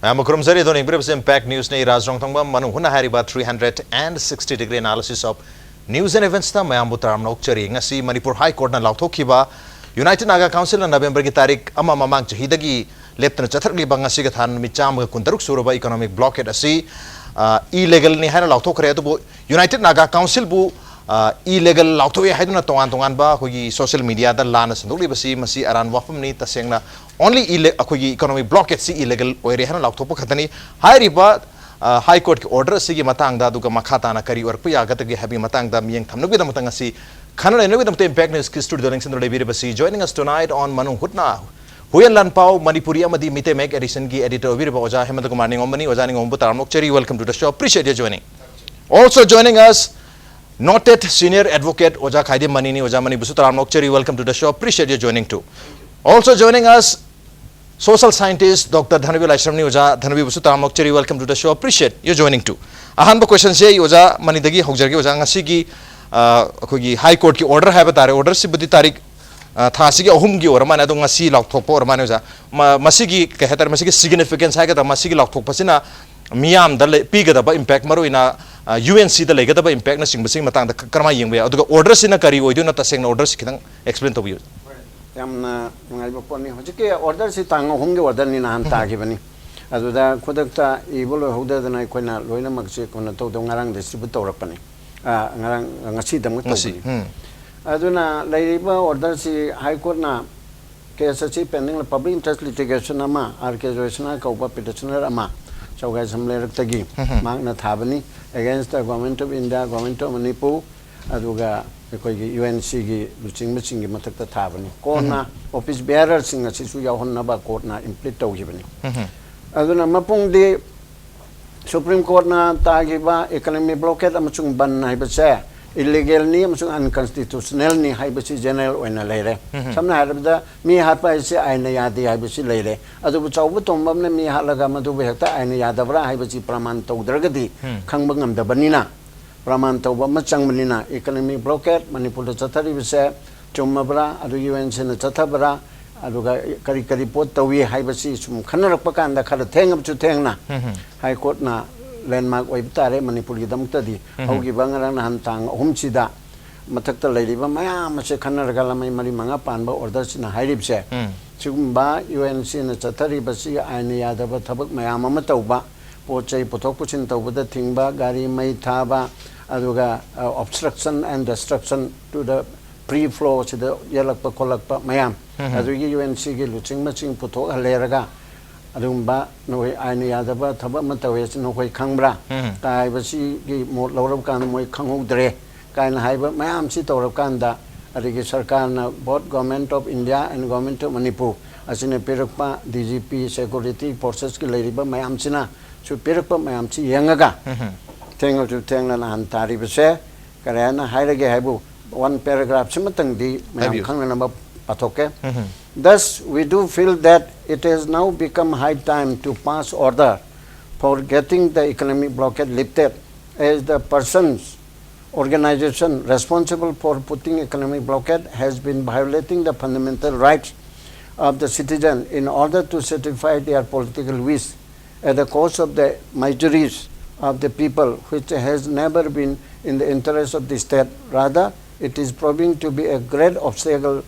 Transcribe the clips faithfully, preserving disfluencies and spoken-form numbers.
ꯃꯌꯥꯝꯕꯨ ꯈꯨꯔꯨꯝꯖꯔꯤ꯫ ꯑꯗꯣ ꯌꯦꯡꯕꯤꯔꯤꯕꯁꯤ Impact Newsꯅꯤ꯫ ꯔꯥꯖ ꯔꯣꯡꯊꯣꯡꯕꯝ ꯃꯅꯨꯡ ꯍꯨꯠꯅ ꯍꯥꯏꯔꯤꯕ three hundred and sixty degree analysis of news and eventsꯇ ꯃꯌꯥꯝꯕꯨ ꯇꯔꯥꯝꯅ ꯑꯣꯛꯆꯔꯤ꯫ ꯉꯁꯤ ꯃꯅꯤꯄꯨꯔ High Courtꯅ ꯂꯥꯎꯊꯣꯛꯈꯤꯕ United Naga Councilꯅ Novemberꯒꯤ ꯇꯥꯔꯤꯛ ꯑꯃ ꯃꯃꯥꯡ ꯆꯍꯤꯗꯒꯤ ꯂꯦꯞꯇꯅ ꯆꯠꯊꯔꯛꯂꯤꯕ ꯉꯁꯤꯒ ꯊꯥ ꯅꯨꯃꯤꯠ ꯆꯥꯝꯃꯒ ꯀꯨꯟꯇꯔꯨꯛ ꯁꯨꯔꯕ economic blockade ꯑꯁꯤ, ꯑ, illegalꯅꯤ ꯍꯥꯏꯅ ꯂꯥꯎꯊꯣꯛꯈ꯭ꯔꯦ꯫ ꯑꯗꯨꯕꯨ United Naga Councilꯕꯨ, ꯑ, illegal ꯂꯥꯎꯊꯣꯛꯑꯦ ꯍꯥꯏꯗꯨꯅ ꯇꯣꯉꯥꯟ ꯇꯣꯉꯥꯟꯕ ꯑꯩꯈꯣꯏꯒꯤ social mediaꯗ ꯂꯥꯟꯅ ꯁꯟꯗꯣꯛꯂꯤꯕꯁꯤ ꯃꯁꯤ ꯑꯔꯥꯟꯕ ꯋꯥꯐꯝꯅꯤ꯫ ꯇꯁꯦꯡꯅ only ille-, ꯑꯩꯈꯣꯏꯒꯤ economic blockadeꯁꯤ illegal ꯑꯣꯏꯔꯦ ꯍꯥꯏꯅ ꯂꯥꯎꯊꯣꯛꯄ ꯈꯛꯇꯅꯤ꯫ ꯍꯥꯏꯔꯤꯕ, ꯑ, High Courtꯀꯤ order ꯑꯁꯤꯒꯤ ꯃꯇꯥꯡꯗ ꯑꯗꯨꯒ ꯃꯈꯥ ꯇꯥꯅ ꯀꯔꯤ ꯑꯣꯏꯔꯛꯄ ꯌꯥꯒꯗꯒꯦ ꯍꯥꯏꯕꯒꯤ ꯃꯇꯥꯡꯗ ꯃꯤꯠꯌꯦꯡ ꯊꯝꯅꯕꯒꯤꯗꯃꯛꯇ ꯉꯁꯤ ꯈꯟꯅ ꯅꯩꯅꯕꯒꯤꯗꯃꯛꯇ Impact Newsꯀꯤ studioꯗ ꯂꯦꯡꯁꯤꯟꯗꯨꯅ ꯂꯩꯕꯤꯔꯤꯕꯁꯤ, joining us tonight on ꯃꯅꯨꯡ ꯍꯨꯠꯅ ꯍꯨꯏꯌꯦꯟ ꯂꯥꯟꯄꯥꯎ ꯃꯅꯤꯄꯨꯔꯤ ꯑꯃꯗꯤ ꯃꯤꯇꯩ ꯃꯌꯦꯛ editionꯒꯤ editor ꯑꯣꯏꯕꯤꯔꯤꯕ ꯑꯣꯖꯥ ꯍꯦꯃꯟꯇ ꯀꯨꯃꯥꯔ ꯅꯤꯉꯣꯝꯕꯅꯤ꯫ ꯑꯣꯖꯥ ꯅꯤꯉꯣꯝꯕꯨ ꯇꯔꯥꯝꯅ ꯑꯣꯛꯆꯔꯤ꯫ Welcome to the show. Appreciate your joining. Also joining us, noted senior advocate ꯑꯣꯖꯥ ꯈꯥꯏꯗꯦꯝ ꯃꯅꯤꯅꯤ꯫ ꯑꯣꯖꯥ ꯃꯅꯤꯕꯨꯁꯨ ꯇꯔꯥꯝꯅ ꯑꯣꯛꯆꯔꯤ꯫ Welcome to the show. Appreciate your joining too. Also joining us, social scientist Doctor ꯙꯅꯕꯤꯔ ꯂꯥꯏꯁ꯭ꯔꯝꯅꯤ꯫ ꯑꯣꯖꯥ ꯙꯅꯕꯤꯕꯨꯁꯨ ꯇꯔꯥꯝꯅ ꯑꯣꯛꯆꯔꯤ꯫ Welcome to the show. Appreciate your joining too. ꯑꯍꯥꯟꯕ questionꯁꯦ ꯑꯩ ꯑꯣꯖꯥ ꯃꯅꯤꯗꯒꯤ ꯍꯧꯖꯔꯒꯦ꯫ ꯑꯣꯖꯥ, ꯉꯁꯤꯒꯤ, ꯑ, ꯑꯩꯈꯣꯏꯒꯤ High Courtꯀꯤ order ꯍꯥꯏꯕ ꯇꯥꯔꯦ, orderꯁꯤꯕꯨꯗꯤ ꯇꯥꯔꯤꯛ, ꯑ, ꯊꯥ ꯑꯁꯤꯒꯤ ꯑꯍꯨꯝꯒꯤ ꯑꯣꯏꯔ ꯃꯥꯜꯂꯦ, ꯑꯗꯣ ꯉꯁꯤ ꯂꯥꯎꯊꯣꯛꯄ ꯑꯣꯏꯔ ꯃꯥꯜꯂꯦ ꯑꯣꯖꯥ꯫ ꯃ-, ꯃꯁꯤꯒꯤ ꯀꯩ ꯍꯥꯏꯇꯥꯔꯦ, ꯃꯁꯤꯒꯤ significance ꯍꯥꯏꯒꯗ꯭ꯔꯥ, ꯃꯁꯤꯒꯤ ꯂꯥꯎꯊꯣꯛꯄꯁꯤꯅ ꯃꯤꯌꯥꯝꯗ ꯂꯩ-, ꯄꯤꯒꯗꯕ impact, ꯃꯔꯨꯑꯣꯏꯅ, ꯑ, UNCꯗ ꯂꯩꯒꯗꯕ impactꯅꯆꯤꯡꯕꯁꯤꯒꯤ ꯃꯇꯥꯡꯗ ꯀ-, ꯀꯔꯝꯍꯥꯏꯅ ꯌꯦꯡꯕ ꯌꯥꯏ? ꯑꯗꯨꯒ orderꯁꯤꯅ ꯀꯔꯤ ꯑꯣꯏꯗꯣꯏꯅꯣ? ꯇꯁꯦꯡꯅ orderꯁꯤ ꯈꯤꯇꯪ explain ꯇꯧꯕꯤꯌꯨ꯫ ꯌꯥꯝꯅ ꯅꯨꯡꯉꯥꯏꯕ ꯄꯣꯠꯅꯤ꯫ ꯍꯧꯖꯤꯛꯀꯤ orderꯁꯤ ꯇꯥꯡ ꯑꯍꯨꯝꯒꯤ orderꯅꯤꯅ ꯅꯍꯥꯟ ꯎꯝ꯫ ꯇꯥꯈꯤꯕꯅꯤ꯫ ꯑꯗꯨꯗ ꯈꯨꯗꯛꯇ ꯏꯕ ꯂꯣꯏꯍꯧꯗꯗꯅ ꯑꯩꯈꯣꯏꯅ ꯂꯣꯏꯅꯃꯛꯁꯦ ꯀꯩꯅꯣ ꯇꯧꯗꯕ, ꯉꯔꯥꯡ distribute ꯇꯧꯔꯛꯄꯅꯤ꯫ ꯑ, ꯉꯔꯥꯡ, ꯉꯁꯤꯗꯃꯛ ꯉꯁꯤ, ꯇꯧꯕꯅꯤ꯫ ꯎꯝ꯫ ꯑꯗꯨꯅ ꯂꯩꯔꯤꯕ orderꯁꯤ High Courtꯅ case ꯑꯁꯤ pending public interest litigation ꯑꯃ, R K ꯖꯣꯏꯁꯅꯥ ꯀꯧꯕ petitioner ꯑꯃ ꯆꯧꯒꯥꯏꯖꯝ ꯂꯩꯔꯛꯇꯒꯤ ꯎꯝ꯫ ꯃꯍꯥꯛꯅ ꯊꯥꯕꯅꯤ, against the Government of India, Government of Manipur, ꯑꯗꯨꯒ ꯑꯩꯈꯣꯏꯒꯤ UNCꯒꯤ ꯂꯨꯆꯤꯡꯕꯁꯤꯡꯒꯤ ꯃꯊꯛꯇ ꯊꯥꯕꯅꯤ꯫ ꯀꯣꯟꯅ ꯎꯝ꯫ Office bearerꯁꯤꯡ ꯑꯁꯤꯁꯨ ꯌꯥꯎꯍꯟꯅꯕ courtꯅ implead ꯇꯧꯈꯤꯕꯅꯤ꯫ ꯎꯝ꯫ ꯑꯗꯨꯅ ꯃꯄꯨꯡꯗꯤ Supreme Courtꯅ ꯇꯥꯈꯤꯕ economic blockade ꯑꯃꯁꯨꯡ ꯕꯟ ꯍꯥꯏꯕꯁꯦ illegalꯅꯤ ꯑꯃꯁꯨꯡ unconstitutionalꯅꯤ ꯍꯥꯏꯕꯁꯤ general ꯑꯣꯏꯅ ꯂꯩꯔꯦ꯫ ꯎꯝ꯫ ꯁꯝꯅ ꯍꯥꯏꯔꯕꯗ, ꯃꯤ ꯍꯥꯠꯄ ꯍꯥꯏꯁꯤ ꯑꯥꯏꯟꯅ ꯌꯥꯗꯦ ꯍꯥꯏꯕꯁꯤ ꯂꯩꯔꯦ꯫ ꯑꯗꯨꯕꯨ ꯆꯥꯎꯕ ꯇꯣꯝꯕ ꯑꯃꯅ ꯃꯤ ꯍꯥꯠꯂꯒ ꯃꯗꯨꯕꯨ ꯍꯦꯛꯇ ꯑꯥꯏꯟꯅ ꯌꯥꯗꯕ꯭ꯔꯥ ꯍꯥꯏꯕꯁꯤ ꯄ꯭ꯔꯃꯥꯟ ꯇꯧꯗ꯭ꯔꯒꯗꯤ ꯎꯝ꯫ ꯈꯪꯕ ꯉꯝꯗꯕꯅꯤꯅ, ꯄ꯭ꯔꯃꯥꯟ ꯇꯧꯕ ꯑꯃ ꯆꯪꯕꯅꯤꯅ, economic blockade ꯃꯅꯤꯄꯨꯔꯗ ꯆꯠꯊꯔꯤꯕꯁꯦ ꯆꯨꯝꯃꯕ꯭ꯔꯥ, ꯑꯗꯨ UNCꯅ ꯆꯠꯊꯕ꯭ꯔꯥ, ꯑꯗꯨꯒ ꯀꯔꯤ ꯀꯔꯤ ꯄꯣꯠ ꯇꯧꯏ ꯍꯥꯏꯕꯁꯤ ꯁꯨꯝ ꯈꯟꯅꯔꯛꯄ ꯀꯥꯟꯗ ꯈꯔ ꯊꯦꯡꯉꯕꯁꯨ ꯊꯦꯡꯅ ꯍꯥꯏ ꯀꯣꯔꯠꯅ ꯂꯦꯟꯃꯥꯔꯛ ꯑꯣꯏꯕ ꯇꯥꯔꯦ ꯃꯅꯤꯄꯨꯔꯒꯤꯗꯃꯛꯇꯗꯤ꯫ ꯍꯧꯈꯤꯕ ꯉꯔꯥꯡ ꯅꯍꯥꯟ ꯇꯥꯡ ꯑꯍꯨꯝꯁꯤꯗ ꯃꯊꯛꯇ ꯂꯩꯔꯤꯕ ꯃꯌꯥꯝ ꯑꯁꯦ ꯈꯟꯅꯔꯒ ꯂꯃꯥꯏ ꯃꯔꯤ ꯃꯉꯥ ꯄꯥꯟꯕ ꯑꯣꯔꯗꯔꯁꯤꯅ ꯍꯥꯏꯔꯤꯕꯁꯦ, ꯁꯤꯒꯨꯝꯕ ꯌꯨ ꯑꯦꯟ ꯁꯤꯅ ꯆꯠꯊꯔꯤꯕꯁꯤ ꯑꯥꯏꯟꯅ ꯌꯥꯗꯕ ꯊꯕꯛ ꯃꯌꯥꯝ ꯑꯃ ꯇꯧꯕ, ꯄꯣꯠ ꯆꯩ ꯄꯨꯊꯣꯛ ꯄꯨꯁꯤꯟ ꯇꯧꯕꯗ ꯊꯤꯡꯕ, ꯒꯥꯔꯤ ꯃꯩ ꯊꯥꯕ, ꯑꯗꯨꯒ obstruction and destruction to the free flow ꯁꯤꯗ ꯌꯦꯜꯂꯛꯄ ꯈꯣꯠꯂꯛꯄ ꯃꯌꯥꯝ, ꯑꯗꯨꯒꯤ ꯌꯨ ꯑꯦꯟ ꯁꯤꯒꯤ ꯂꯨꯆꯤꯡꯕꯁꯤꯡ ꯄꯨꯊꯣꯛꯍꯜꯂꯦꯔꯒ ꯑꯗꯨꯒꯨꯝꯕ ꯅꯈꯣꯏ ꯑꯥꯏꯟꯅ ꯌꯥꯗꯕ ꯊꯕꯛ ꯑꯃ ꯇꯧꯋꯦ, ꯁꯤ ꯅꯈꯣꯏ ꯈꯪꯕ꯭ꯔꯥ? ꯀꯥꯏꯕꯁꯤꯒꯤ ꯃꯣꯠ ꯂꯧꯔꯕ ꯀꯥꯟꯗ ꯃꯣꯏ ꯈꯪꯍꯧꯗ꯭ꯔꯦ ꯀꯥꯏꯅ ꯍꯥꯏꯕ ꯃꯌꯥꯝꯁꯤ ꯇꯧꯔꯀꯥꯟꯗ, ꯑꯗꯒꯤ ꯁꯔꯀꯥꯔꯅ both Government of India and Government of Manipur ꯑꯁꯤꯅ ꯄꯤꯔꯛꯄ D G P security forces ꯀꯤ ꯂꯩꯔꯤꯕ ꯃꯌꯥꯝꯁꯤꯅꯁꯨ ꯄꯤꯔꯛꯄ ꯃꯌꯥꯝꯁꯤ ꯌꯦꯡꯉꯒ ꯊꯦꯡꯉꯁꯨ ꯊꯦꯡꯅ ꯅꯍꯥꯟ ꯇꯥꯔꯤꯕꯁꯦ ꯀꯔꯤ ꯍꯥꯏꯅ ꯍꯥꯏꯔꯒꯦ ꯍꯥꯏꯕꯨ, one paragraph ꯁꯤꯃꯇꯪꯗꯤ ꯃꯌꯥꯝ ꯈꯪꯅꯅꯕ ꯄꯥꯊꯣꯛꯀꯦ꯫ Thus, we do feel that it has now become high time to pass order for getting the economic blockade lifted, as the persons, organization responsible for putting economic blockade has been violating the fundamental rights of the citizen in order to satisfy their political wish at the cost of the miseries of the people, which has never been in the interest of the state. Rather, it is proving to be a great obstacle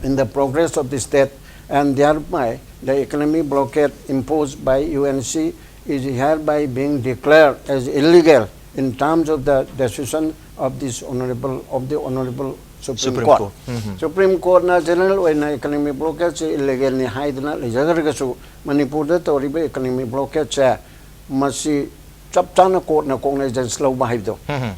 in the progress of the state, and thereby the economic blockade imposed by U N C is hereby being declared as illegal in terms of the decision of this honorable, of the honorable Supreme Court. Supreme Courtꯅ general ꯑꯣꯏꯅ economic blockade ꯁꯦ illegal ꯅꯤ ꯍꯥꯏꯗꯅ ꯂꯩꯖꯈ꯭ꯔꯒꯁꯨ, ꯃꯅꯤꯄꯨꯔꯗ ꯇꯧꯔꯤꯕ economic blockade ꯁꯦ ꯃꯁꯤ ꯆꯞ ꯆꯥꯅ courtꯅ cognizance ꯂꯧꯕ ꯍꯥꯏꯕꯗꯣ,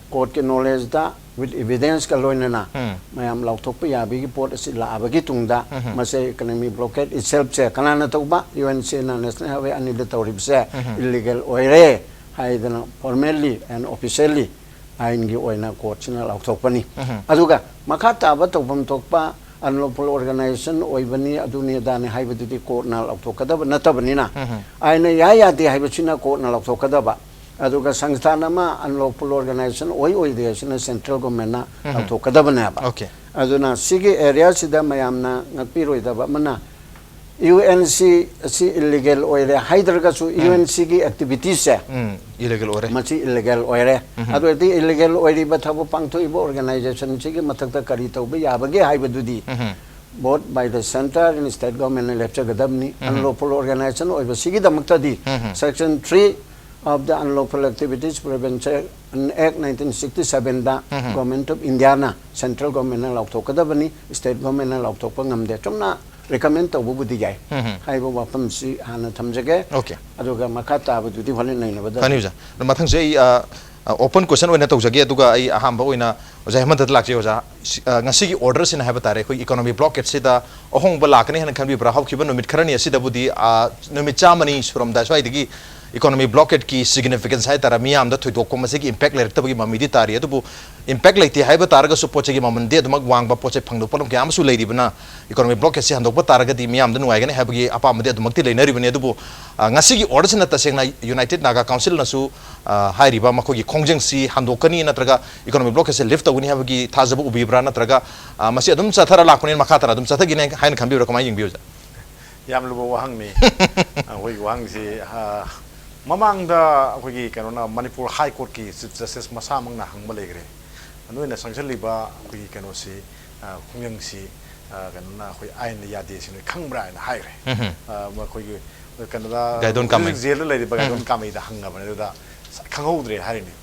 courtꯀꯤ knowledgeꯗ with evidence ꯀ ꯂꯣꯏꯅꯅ ꯃꯌꯥꯝ ꯂꯥꯎꯊꯣꯛꯄ ꯌꯥꯕꯒꯤ ꯄꯣꯠ ꯑꯁꯤ ꯂꯥꯛꯑꯕꯒꯤ ꯇꯨꯡꯗ, ꯃꯁꯤ economic blockade itself ꯁꯦ ꯀꯅꯥꯅ ꯇꯧꯕ? U N C ꯅ National Highway ꯑꯅꯤꯗ ꯇꯧꯔꯤꯕꯁꯦ illegal ꯑꯣꯏꯔꯦ ꯍꯥꯏꯗꯅ formally and officially ꯑꯥꯏꯟꯒꯤ ꯑꯣꯏꯅ courtꯁꯤꯅ ꯂꯥꯎꯊꯣꯛꯄꯅꯤ꯫ ꯑꯗꯨꯒ ꯃꯈꯥ ꯇꯥꯕ ꯇꯧꯐꯝ ꯊꯣꯛꯄ unlawful organization ꯑꯣꯏꯕꯅꯤ, ꯑꯗꯨꯅꯤ ꯑꯗꯥꯅꯤ ꯍꯥꯏꯕꯗꯨꯗꯤ courtꯅ ꯂꯥꯎꯊꯣꯛꯀꯗꯕ ꯅꯠꯇꯕꯅꯤꯅ, ꯑꯥꯏꯟꯅ ꯌꯥꯏ ꯌꯥꯗꯦ ꯍꯥꯏꯕꯁꯤꯅ courtꯅ ꯂꯥꯎꯊꯣꯛꯀꯗꯕ, ꯑꯗꯨꯒ ꯁꯪꯁꯊꯥꯟ ꯑꯃ unlawful organization ꯑꯣꯏ ꯑꯣꯏꯗꯦ ꯍꯥꯏꯁꯤꯅ central governmentꯅ ꯂꯥꯎꯊꯣꯛꯀꯗꯕꯅꯦꯕ꯫ Okay. ꯑꯗꯨꯅ ꯁꯤꯒꯤ ꯑꯦꯔꯤꯌꯥꯁꯤꯗ ꯃꯌꯥꯝꯅ ꯉꯛꯄꯤꯔꯣꯏꯗꯕ ꯑꯃꯅ, ꯌꯨ ꯑꯦꯟ ꯁꯤ ꯑꯁꯤ ꯏꯂꯤꯒꯦꯜ ꯑꯣꯏꯔꯦ ꯍꯥꯏꯗ꯭ꯔꯒꯁꯨ, ꯌꯨ ꯑꯦꯟ ꯁꯤꯒꯤ ꯑꯦꯛꯇꯤꯚꯤꯇꯤꯁꯁꯦ ꯎꯝ, ꯏꯂꯤꯒꯦꯜ ꯑꯣꯏꯔꯦ꯫ ꯃꯁꯤ ꯏꯂꯤꯒꯦꯜ ꯑꯣꯏꯔꯦ꯫ ꯑꯗꯨ ꯑꯣꯏꯔꯗꯤ ꯏꯂꯤꯒꯦꯜ ꯑꯣꯏꯔꯤꯕ ꯊꯕꯛ ꯄꯥꯡꯊꯣꯛꯏꯕ ꯑꯣꯔꯒꯅꯥꯏꯖꯦꯁꯟꯁꯤꯒꯤ ꯃꯊꯛꯇ ꯀꯔꯤ ꯇꯧꯕ ꯌꯥꯕꯒꯦ ꯍꯥꯏꯕꯗꯨꯗꯤ both by the centre and state governmentꯅ ꯂꯦꯞꯆꯒꯗꯕꯅꯤ꯫ Unlawful organization ꯑꯣꯏꯕꯁꯤꯒꯤꯗꯃꯛꯇꯗꯤ section three of the Unlawful Activities Prevention Act nineteen sixty sevenꯗ Government of Indiaꯅ, central governmentꯅ ꯂꯥꯎꯊꯣꯛꯀꯗꯕꯅꯤ, state governmentꯅ ꯂꯥꯎꯊꯣꯛꯄ ꯉꯝꯗꯦ꯫ ꯆꯨꯝꯅ recommend ꯇꯧꯕꯕꯨꯗꯤ ꯌꯥꯏ ꯍꯥꯏꯕ ꯋꯥꯐꯝꯁꯤ ꯍꯥꯟꯅ ꯊꯝꯖꯒꯦ꯫ Okay. ꯑꯗꯨꯒ ꯃꯈꯥ ꯇꯥꯕꯗꯨꯗꯤ ꯍꯣꯔꯦꯟ ꯅꯩꯅꯕꯗ ꯐꯅꯤ ꯑꯣꯖꯥ꯫ ꯑꯗꯣ ꯃꯊꯪꯁꯦ ꯑꯩ, ꯑ, ꯑ, open question ꯑꯣꯏꯅ ꯇꯧꯖꯒꯦ, ꯑꯗꯨꯒ ꯑꯩ ꯑꯍꯥꯟꯕ ꯑꯣꯏꯅ ꯑꯣꯖꯥ ꯍꯦꯃꯟꯇꯗ ꯂꯥꯛꯆꯩ꯫ ꯑꯣꯖꯥ, ꯁꯤ, ꯑ, ꯉꯁꯤꯒꯤ orderꯁꯤꯅ ꯍꯥꯏꯕ ꯇꯥꯔꯦ, ꯑꯩꯈꯣꯏ economic blockadeꯁꯤꯗ ꯑꯍꯣꯡꯕ ꯂꯥꯛꯀꯅꯤ ꯍꯥꯏꯅ ꯈꯟꯕꯤꯕ꯭ꯔꯥ? ꯍꯧꯈꯤꯕ ꯅꯨꯃꯤꯠ ꯈꯔꯅꯤ ꯑꯁꯤꯗꯕꯨꯗꯤ, ꯑ, ꯅꯨꯃꯤꯠ ꯆꯥꯝꯃꯅꯤ ꯁꯨꯔꯝꯗꯥꯏ ꯁ꯭ꯋꯥꯏꯗꯒꯤ economic blockadeꯀꯤ significance ꯍꯥꯏ ꯇꯥꯔꯦ, ꯃꯤꯌꯥꯝꯗ ꯊꯣꯏꯗꯣꯛꯄ ꯃꯁꯤꯒꯤ impact ꯂꯩꯔꯛꯇꯕꯒꯤ ꯃꯃꯤꯗꯤ ꯇꯥꯔꯤ꯫ ꯑꯗꯨꯕꯨ impact ꯂꯩꯇꯦ ꯍꯥꯏꯕ ꯇꯥꯔꯒꯁꯨ ꯄꯣꯠ ꯆꯩꯒꯤ ꯃꯃꯜꯗꯤ ꯑꯗꯨꯃꯛ ꯋꯥꯡꯕ, ꯄꯣꯠ ꯆꯩ ꯐꯪꯗꯕ ꯄꯣꯠꯂꯝ ꯀꯌꯥ ꯑꯃꯁꯨ ꯂꯩꯔꯤꯕꯅ economic blockadeꯁꯤ ꯍꯟꯗꯣꯛꯄ ꯇꯥꯔꯒꯗꯤ ꯃꯤꯌꯥꯝꯗ ꯅꯨꯡꯉꯥꯏꯒꯅꯤ ꯍꯥꯏꯕꯒꯤ ꯑꯄꯥꯝꯕꯗꯤ ꯑꯗꯨꯃꯛꯇꯤ ꯂꯩꯅꯔꯤꯕꯅꯤ꯫ ꯑꯗꯨꯕꯨ, ꯑ, ꯉꯁꯤꯒꯤ orderꯁꯤꯅ ꯇꯁꯦꯡꯅ United Naga Councilꯅꯁꯨ, ꯑ, ꯍꯥꯏꯔꯤꯕ ꯃꯈꯣꯏꯒꯤ ꯈꯣꯡꯖꯪꯁꯤ ꯍꯟꯗꯣꯛꯀꯅꯤ ꯅꯠꯇ꯭ꯔꯒ economic blockadeꯁꯦ lift ꯇꯧꯒꯅꯤ ꯍꯥꯏꯕꯒꯤ ꯊꯥꯖꯕ ꯎꯕꯤꯕ꯭ꯔꯥ? ꯅꯠꯇ꯭ꯔꯒ, ꯑ, ꯃꯁꯤ ꯑꯗꯨꯝ ꯆꯠꯊꯔ ꯂꯥꯛꯄꯅꯤꯅ ꯃꯈꯥ ꯇꯥꯅ ꯑꯗꯨꯝ ꯆꯠꯊꯈꯤꯅꯤ ꯍꯥꯏꯅ ꯈꯟꯕꯤꯕ꯭ꯔꯥ? ꯀꯃꯥꯏꯅ ꯌꯦꯡꯕꯤꯕꯖꯥ? ꯌꯥꯝ ꯂꯨꯕ ꯋꯥꯍꯪꯅꯤ꯫ ꯑꯩꯈꯣꯏꯒꯤ ꯋꯥꯍꯪꯁꯤ, ꯑ, ꯃꯃꯥꯡꯗ ꯑꯩꯈꯣꯏꯒꯤ ꯀꯩꯅꯣꯅ, ꯃꯅꯤꯄꯨꯔ High Courtꯀꯤ Chief Justice ꯃꯁꯥꯃꯛꯅ ꯍꯪꯕ ꯂꯩꯈ꯭ꯔꯦ, ꯅꯣꯏꯅ ꯆꯪꯁꯤꯜꯂꯤꯕ ꯑꯩꯈꯣꯏꯒꯤ ꯀꯩꯅꯣꯁꯤ, ꯑ, ꯈꯣꯡꯖꯪꯁꯤ, ꯑ, ꯀꯩꯅꯣꯅ, ꯑꯩꯈꯣꯏ ꯑꯥꯏꯟꯅ ꯌꯥꯗꯦ ꯁꯤ ꯅꯣꯏ ꯈꯪꯕ꯭ꯔꯥ ꯍꯥꯏꯅ ꯍꯥꯏꯈ꯭ꯔꯦ꯫ ꯑ, ꯃꯈꯣꯏꯒꯤ ꯀꯩꯅꯣꯗ, ꯒꯥꯏꯗꯣꯟ ꯀꯥꯃꯩ꯫ ꯍꯧꯖꯤꯛ ꯖꯦꯜꯗ ꯂꯩꯔꯤꯕ ꯒꯥꯏꯗꯣꯟ ꯀꯥꯃꯩꯗ ꯍꯪꯉꯕꯅꯦ꯫ ꯑꯗꯨꯗ ꯈꯪꯍꯧꯗ꯭ꯔꯦ ꯍꯥꯏꯔꯤꯅꯦ꯫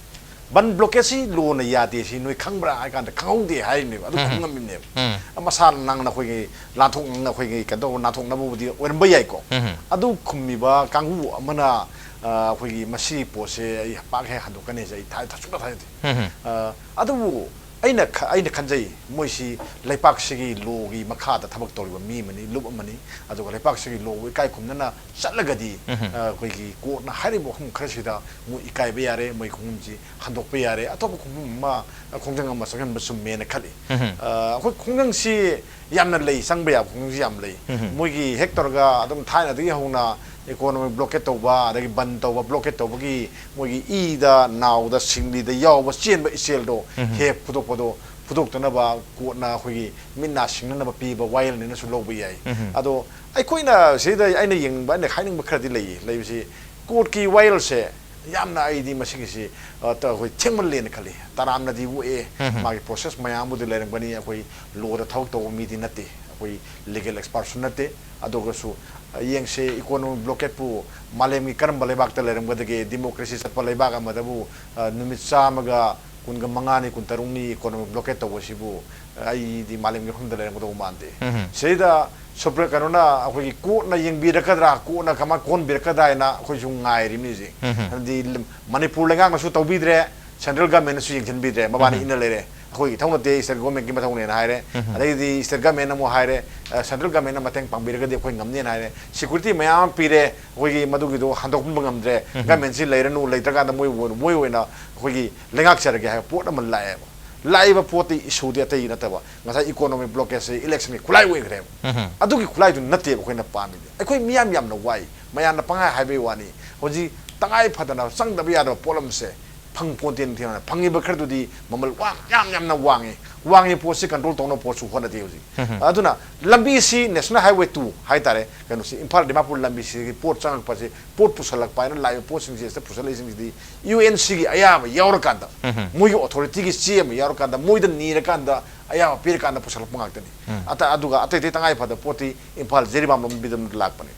ꯕꯟ blockadeꯁꯤ lawꯅ ꯌꯥꯗꯦ ꯁꯤ ꯅꯣꯏ ꯈꯪꯕ꯭ꯔꯥ ꯍꯥꯏ ꯀꯥꯟꯗ ꯈꯪꯍꯧꯗꯦ ꯍꯥꯏꯔꯤꯅꯦꯕ꯫ ꯑꯗꯨ ꯈꯪꯉꯝꯃꯤꯅꯦꯕ꯫ ꯃꯁꯥꯅ ꯅꯪꯅ ꯑꯩꯈꯣꯏꯒꯤ ꯂꯥꯟꯊꯣꯛ-, ꯑꯩꯈꯣꯏꯒꯤ ꯀꯩꯅꯣ ꯇꯧꯕ, ꯅꯥꯟꯊꯣꯛꯅꯕꯕꯨꯗꯤ ꯑꯣꯏꯔꯝꯕ ꯌꯥꯏꯀꯣ꯫ ꯑꯗꯨ ꯈꯨꯝꯃꯤꯕ ꯀꯥꯡꯕꯨ ꯑꯃꯅ, ꯑ, ꯑꯩꯈꯣꯏꯒꯤ ꯃꯁꯤꯒꯤ ꯄꯣꯠꯁꯦ ꯑꯩ ꯄꯥꯛ ꯍꯦꯛ ꯍꯟꯗꯣꯛꯀꯅꯤ ꯍꯥꯏꯁꯦ ꯑꯩ ꯊꯥ-, ꯊꯥꯖꯁꯨꯡꯊꯥ ꯊꯥꯖꯗꯦ꯫ ꯑ, ꯑꯗꯨꯕꯨ ꯑꯩꯅ ꯈ-, ꯑꯩꯅ ꯈꯟꯖꯩ, ꯃꯣꯏꯁꯤ ꯂꯩꯄꯥꯛꯁꯤꯒꯤ lawꯒꯤ ꯃꯈꯥꯗ ꯊꯕꯛ ꯇꯧꯔꯤꯕ ꯃꯤ ꯑꯃꯅꯤ, ꯂꯨꯞ ꯑꯃꯅꯤ꯫ ꯑꯗꯨꯒ ꯂꯩꯄꯥꯛꯁꯤꯒꯤ lawꯕꯨ ꯏꯀꯥꯏ ꯈꯨꯝꯅꯅ ꯆꯠꯂꯒꯗꯤ, ꯑ, ꯑꯩꯈꯣꯏꯒꯤ courtꯅ ꯍꯥꯏꯔꯤꯕ ꯋꯥꯐꯝ ꯈꯔꯁꯤꯗ ꯃꯣꯏ ꯏꯀꯥꯏꯕ ꯌꯥꯔꯦ, ꯃꯣꯏ ꯈꯣꯡꯖꯪꯁꯤ ꯍꯟꯗꯣꯛꯄ ꯌꯥꯔꯦ, ꯑꯇꯣꯞꯄ ꯈꯣꯡꯖꯪ ꯑꯃ, ꯈꯣꯡꯖꯪ ꯑꯃ ꯆꯪꯍꯟꯕ ꯆꯨꯝꯃꯦꯅ ꯈꯜꯂꯤ꯫ ꯑ, ꯑꯩꯈꯣꯏ ꯈꯣꯡꯖꯪꯁꯤ ꯌꯥꯝꯅ ꯂꯩ, ꯆꯪꯕ ꯌꯥꯕ ꯈꯣꯡꯖꯪꯁꯤ ꯌꯥꯝ ꯂꯩ꯫ ꯃꯣꯏꯒꯤ ꯍꯦꯛ ꯇꯧꯔꯒ ꯑꯗꯨꯝ ꯊꯥꯏꯅꯗꯒꯤ ꯍꯧꯅ Economic blockade ꯇꯧꯕ, ꯑꯗꯒꯤ ꯕꯟ ꯇꯧꯕ, blockade ꯇꯧꯕꯒꯤ ꯃꯣꯏꯒꯤ ꯏꯗ, ꯅꯥꯎꯗ, ꯁꯤꯡꯂꯤꯗ ꯌꯥꯎꯕ ꯆꯦꯟꯕ ꯏꯆꯦꯜꯗꯣ ꯎꯝ꯫ ꯍꯦꯛ ꯐꯨꯗꯣꯛꯄꯗꯣ, ꯐꯨꯗꯣꯛꯇꯅꯕ ꯀꯣꯔꯠꯅ ꯑꯩꯈꯣꯏꯒꯤ ꯃꯤꯠ ꯅꯥ ꯁꯤꯡꯅꯅꯕ ꯄꯤꯕ ꯋꯥꯌꯦꯜꯅꯦꯅꯁꯨ ꯂꯧꯕ ꯌꯥꯏ꯫ ꯎꯝ꯫ ꯑꯗꯣ ꯑꯩꯈꯣꯏꯅ ꯁꯤꯗ ꯑꯩꯅ ꯌꯦꯡꯅꯤꯡꯕ, ꯑꯩꯅ ꯍꯥꯏꯅꯤꯡꯕ ꯈꯔꯗꯤ ꯂꯩꯌꯦ꯫ ꯂꯩꯕꯁꯤ ꯀꯣꯔꯠꯀꯤ ꯋꯥꯌꯦꯜꯁꯦ ꯌꯥꯝꯅ ꯑꯩꯗꯤ ꯃꯁꯤꯒꯤꯁꯤ, ꯑ, ꯇ-, ꯑꯩꯈꯣꯏ ꯊꯦꯡꯃꯜꯂꯦꯅ ꯈꯜꯂꯤ꯫ ꯇꯔꯥꯝꯅꯗꯤ ꯑꯣꯛꯑꯦ꯫ ꯎꯝ꯫ ꯃꯥꯒꯤ process ꯃꯌꯥꯝꯕꯨꯗꯤ ꯂꯩꯔꯝꯒꯅꯤ꯫ ꯑꯩꯈꯣꯏ ꯂꯣꯗ ꯊꯕꯛ ꯇꯧꯕ ꯃꯤꯗꯤ ꯅꯠꯇꯦ꯫ ꯑꯩꯈꯣꯏ legal expertꯁꯨ ꯅꯠꯇꯦ꯫ ꯑꯗꯨꯒꯁꯨ, ꯑ, ꯌꯦꯡꯁꯦ, economic blockadeꯄꯨ ꯃꯥꯂꯦꯝꯒꯤ ꯀꯔꯝꯕ ꯂꯩꯕꯥꯛꯇ ꯂꯩꯔꯝꯒꯗꯒꯦ? Democracy ꯆꯠꯄ ꯂꯩꯕꯥꯛ ꯑꯃꯗꯕꯨ, ꯑ, ꯅꯨꯃꯤꯠ ꯆꯥꯝꯃꯒ ꯀꯨꯟꯒ ꯃꯉꯥꯅꯤ, ꯀꯨꯟꯇꯔꯨꯛꯅꯤ economic blockade ꯇꯧꯕꯁꯤꯕꯨ, ꯑ, ꯑꯩꯗꯤ ꯃꯥꯂꯦꯝꯒꯤ ꯃꯐꯝꯗ ꯂꯩꯔꯝꯒꯗꯧꯕ ꯃꯥꯟꯗꯦ꯫ ꯎꯝ꯫ ꯁꯤꯗ ꯁꯨꯄ꯭ꯔ-, ꯀꯩꯅꯣꯅ, ꯑꯩꯈꯣꯏꯒꯤ ꯀꯣꯔꯠꯅ ꯌꯦꯡꯕꯤꯔꯛꯀꯗ꯭ꯔꯥ, ꯀꯣꯔꯠꯅ ꯀꯃꯥꯏ ꯀꯣꯟꯕꯤꯔꯛꯀꯗ꯭ꯔꯥ ꯍꯥꯏꯅ ꯑꯩꯈꯣꯏꯁꯨ ꯉꯥꯏꯔꯤꯕꯅꯤ ꯍꯧꯖꯤꯛ꯫ ꯎꯝ꯫ ꯍꯥꯏꯕꯗꯤ ꯂꯝ-, ꯃꯅꯤꯄꯨꯔ ꯂꯩꯉꯥꯛꯅꯁꯨ ꯇꯧꯕꯤꯗ꯭ꯔꯦ, central governmentꯅꯁꯨ ꯌꯦꯡꯁꯤꯟꯕꯤꯗ꯭ꯔꯦ, ꯃꯕꯥꯅꯤ ꯎꯝ꯫ ꯏꯟꯅ ꯂꯩꯔꯦ꯫ ꯑꯩꯈꯣꯏꯒꯤ ꯏꯊꯧ ꯅꯠꯇꯦ, state governmentꯀꯤ ꯃꯊꯧꯅꯦꯅ ꯍꯥꯏꯔꯦ꯫ ꯎꯝ꯫ ꯑꯗꯩꯗꯤ state governmentꯅ ꯑꯃꯨꯛ ꯍꯥꯏꯔꯦ, ꯑ, central governmentꯅ ꯃꯇꯦꯡ ꯄꯥꯡꯕꯤꯔꯒꯗꯤ ꯑꯩꯈꯣꯏ ꯉꯝꯅꯦꯅ ꯍꯥꯏꯔꯦ꯫ Security ꯃꯌꯥꯝ ꯑꯃ ꯄꯤꯔꯦ, ꯑꯩꯈꯣꯏꯒꯤ ꯃꯗꯨꯒꯤꯗꯣ ꯍꯟꯗꯣꯛꯄ ꯉꯝꯗ꯭ꯔꯦ꯫ ꯎꯝ꯫ Governmentꯁꯤ ꯂꯩꯔꯅꯨ, ꯂꯩꯇ꯭ꯔꯀꯥꯟꯗ ꯃꯣꯏ ꯑꯣꯏꯅ, ꯃꯣꯏ ꯑꯣꯏꯅ ꯑꯩꯈꯣꯏꯒꯤ ꯂꯩꯉꯥꯛꯆꯔꯒꯦ ꯍꯥꯏꯕ ꯄꯣꯠ ꯑꯃ ꯂꯥꯛꯑꯦꯕ꯫ ꯂꯥꯛꯏꯕ ꯄꯣꯠꯇꯤ, issueꯗꯤ ꯑꯇꯩ ꯅꯠꯇꯕ, ꯉꯁꯥꯏ economic blockadeꯁꯦ electionꯒꯤ ꯈꯨꯠꯂꯥꯏ ꯑꯣꯏꯈ꯭ꯔꯦꯕ꯫ ꯎꯝ꯫ ꯑꯗꯨꯒꯤ ꯈꯨꯠꯂꯥꯏꯗꯨ ꯅꯠꯇꯦꯕ ꯑꯩꯈꯣꯏꯅ ꯄꯥꯝꯃꯤꯗꯤ꯫ ꯑꯩꯈꯣꯏ ꯃꯤꯌꯥꯝ ꯌꯥꯝꯅ ꯋꯥꯏ, ꯃꯌꯥꯝꯅ ꯄꯪꯍꯥꯏ ꯍꯥꯏꯕꯒꯤ ꯋꯥꯅꯤ꯫ ꯍꯧꯖꯤꯛ ꯇꯉꯥꯏ ꯐꯗꯅ ꯆꯪꯗꯕ ꯌꯥꯗꯕ ꯄꯣꯠ ꯑꯃꯁꯦ ꯐꯪ ꯄꯣꯟꯇꯦꯅ ꯊꯦꯡꯅ ꯐꯪꯉꯤꯕ ꯈꯔꯗꯨꯗꯤ ꯃꯃꯜ ꯋꯥꯡ-, ꯌꯥꯝ ꯌꯥꯝꯅ ꯋꯥꯡꯉꯤ꯫ ꯋꯥꯡꯉꯤ ꯄꯣꯠꯁꯤ control ꯇꯧꯅꯕ ꯄꯣꯠꯁꯨ ꯍꯣꯠꯅꯗꯦ ꯍꯧꯖꯤꯛ꯫ ꯎꯝ꯫ ꯑꯗꯨꯅ ꯂꯝꯕꯤꯁꯤ National Highway two ꯍꯥꯏꯇꯥꯔꯦ, ꯀꯩꯅꯣꯁꯤ, ꯏꯝꯐꯥꯜ ꯗꯤꯃꯥꯄꯨꯔ ꯂꯝꯕꯤꯁꯤꯒꯤ ꯄꯣꯠ ꯆꯪꯉꯛꯄꯁꯤ, ꯄꯣꯠ ꯄꯨꯁꯜꯂꯛꯄ ꯍꯥꯏꯅ ꯂꯥꯛꯏꯕ ꯄꯣꯠꯁꯤꯡꯁꯤ, ꯁꯤꯗ ꯄꯨꯁꯜꯂꯛꯏꯁꯤꯡꯁꯤꯗꯤ UNCꯒꯤ ꯑꯌꯥꯕ ꯌꯥꯎꯔꯀꯥꯟꯗ, ꯎꯝ꯫ ꯃꯣꯏꯒꯤ authorityꯒꯤ ꯆꯦ ꯑꯃ ꯌꯥꯎꯔꯀꯥꯟꯗ, ꯃꯣꯏꯗ ꯅꯤꯔꯀꯥꯟꯗ, ꯑꯌꯥꯕ ꯄꯤꯔꯀꯥꯟꯗ ꯄꯨꯁꯜꯂꯛꯄ ꯉꯥꯛꯇꯅꯤ꯫ ꯎꯝ꯫ ꯑꯇ-, ꯑꯗꯨꯒ ꯑꯇꯩ ꯑꯇꯩ ꯇꯉꯥꯏ ꯐꯗꯕ ꯄꯣꯠꯇꯤ ꯏꯝꯐꯥꯜ ꯖꯤꯔꯤꯕꯥꯝ ꯂꯝꯕꯤꯗ ꯂꯥꯛꯄꯅꯤ꯫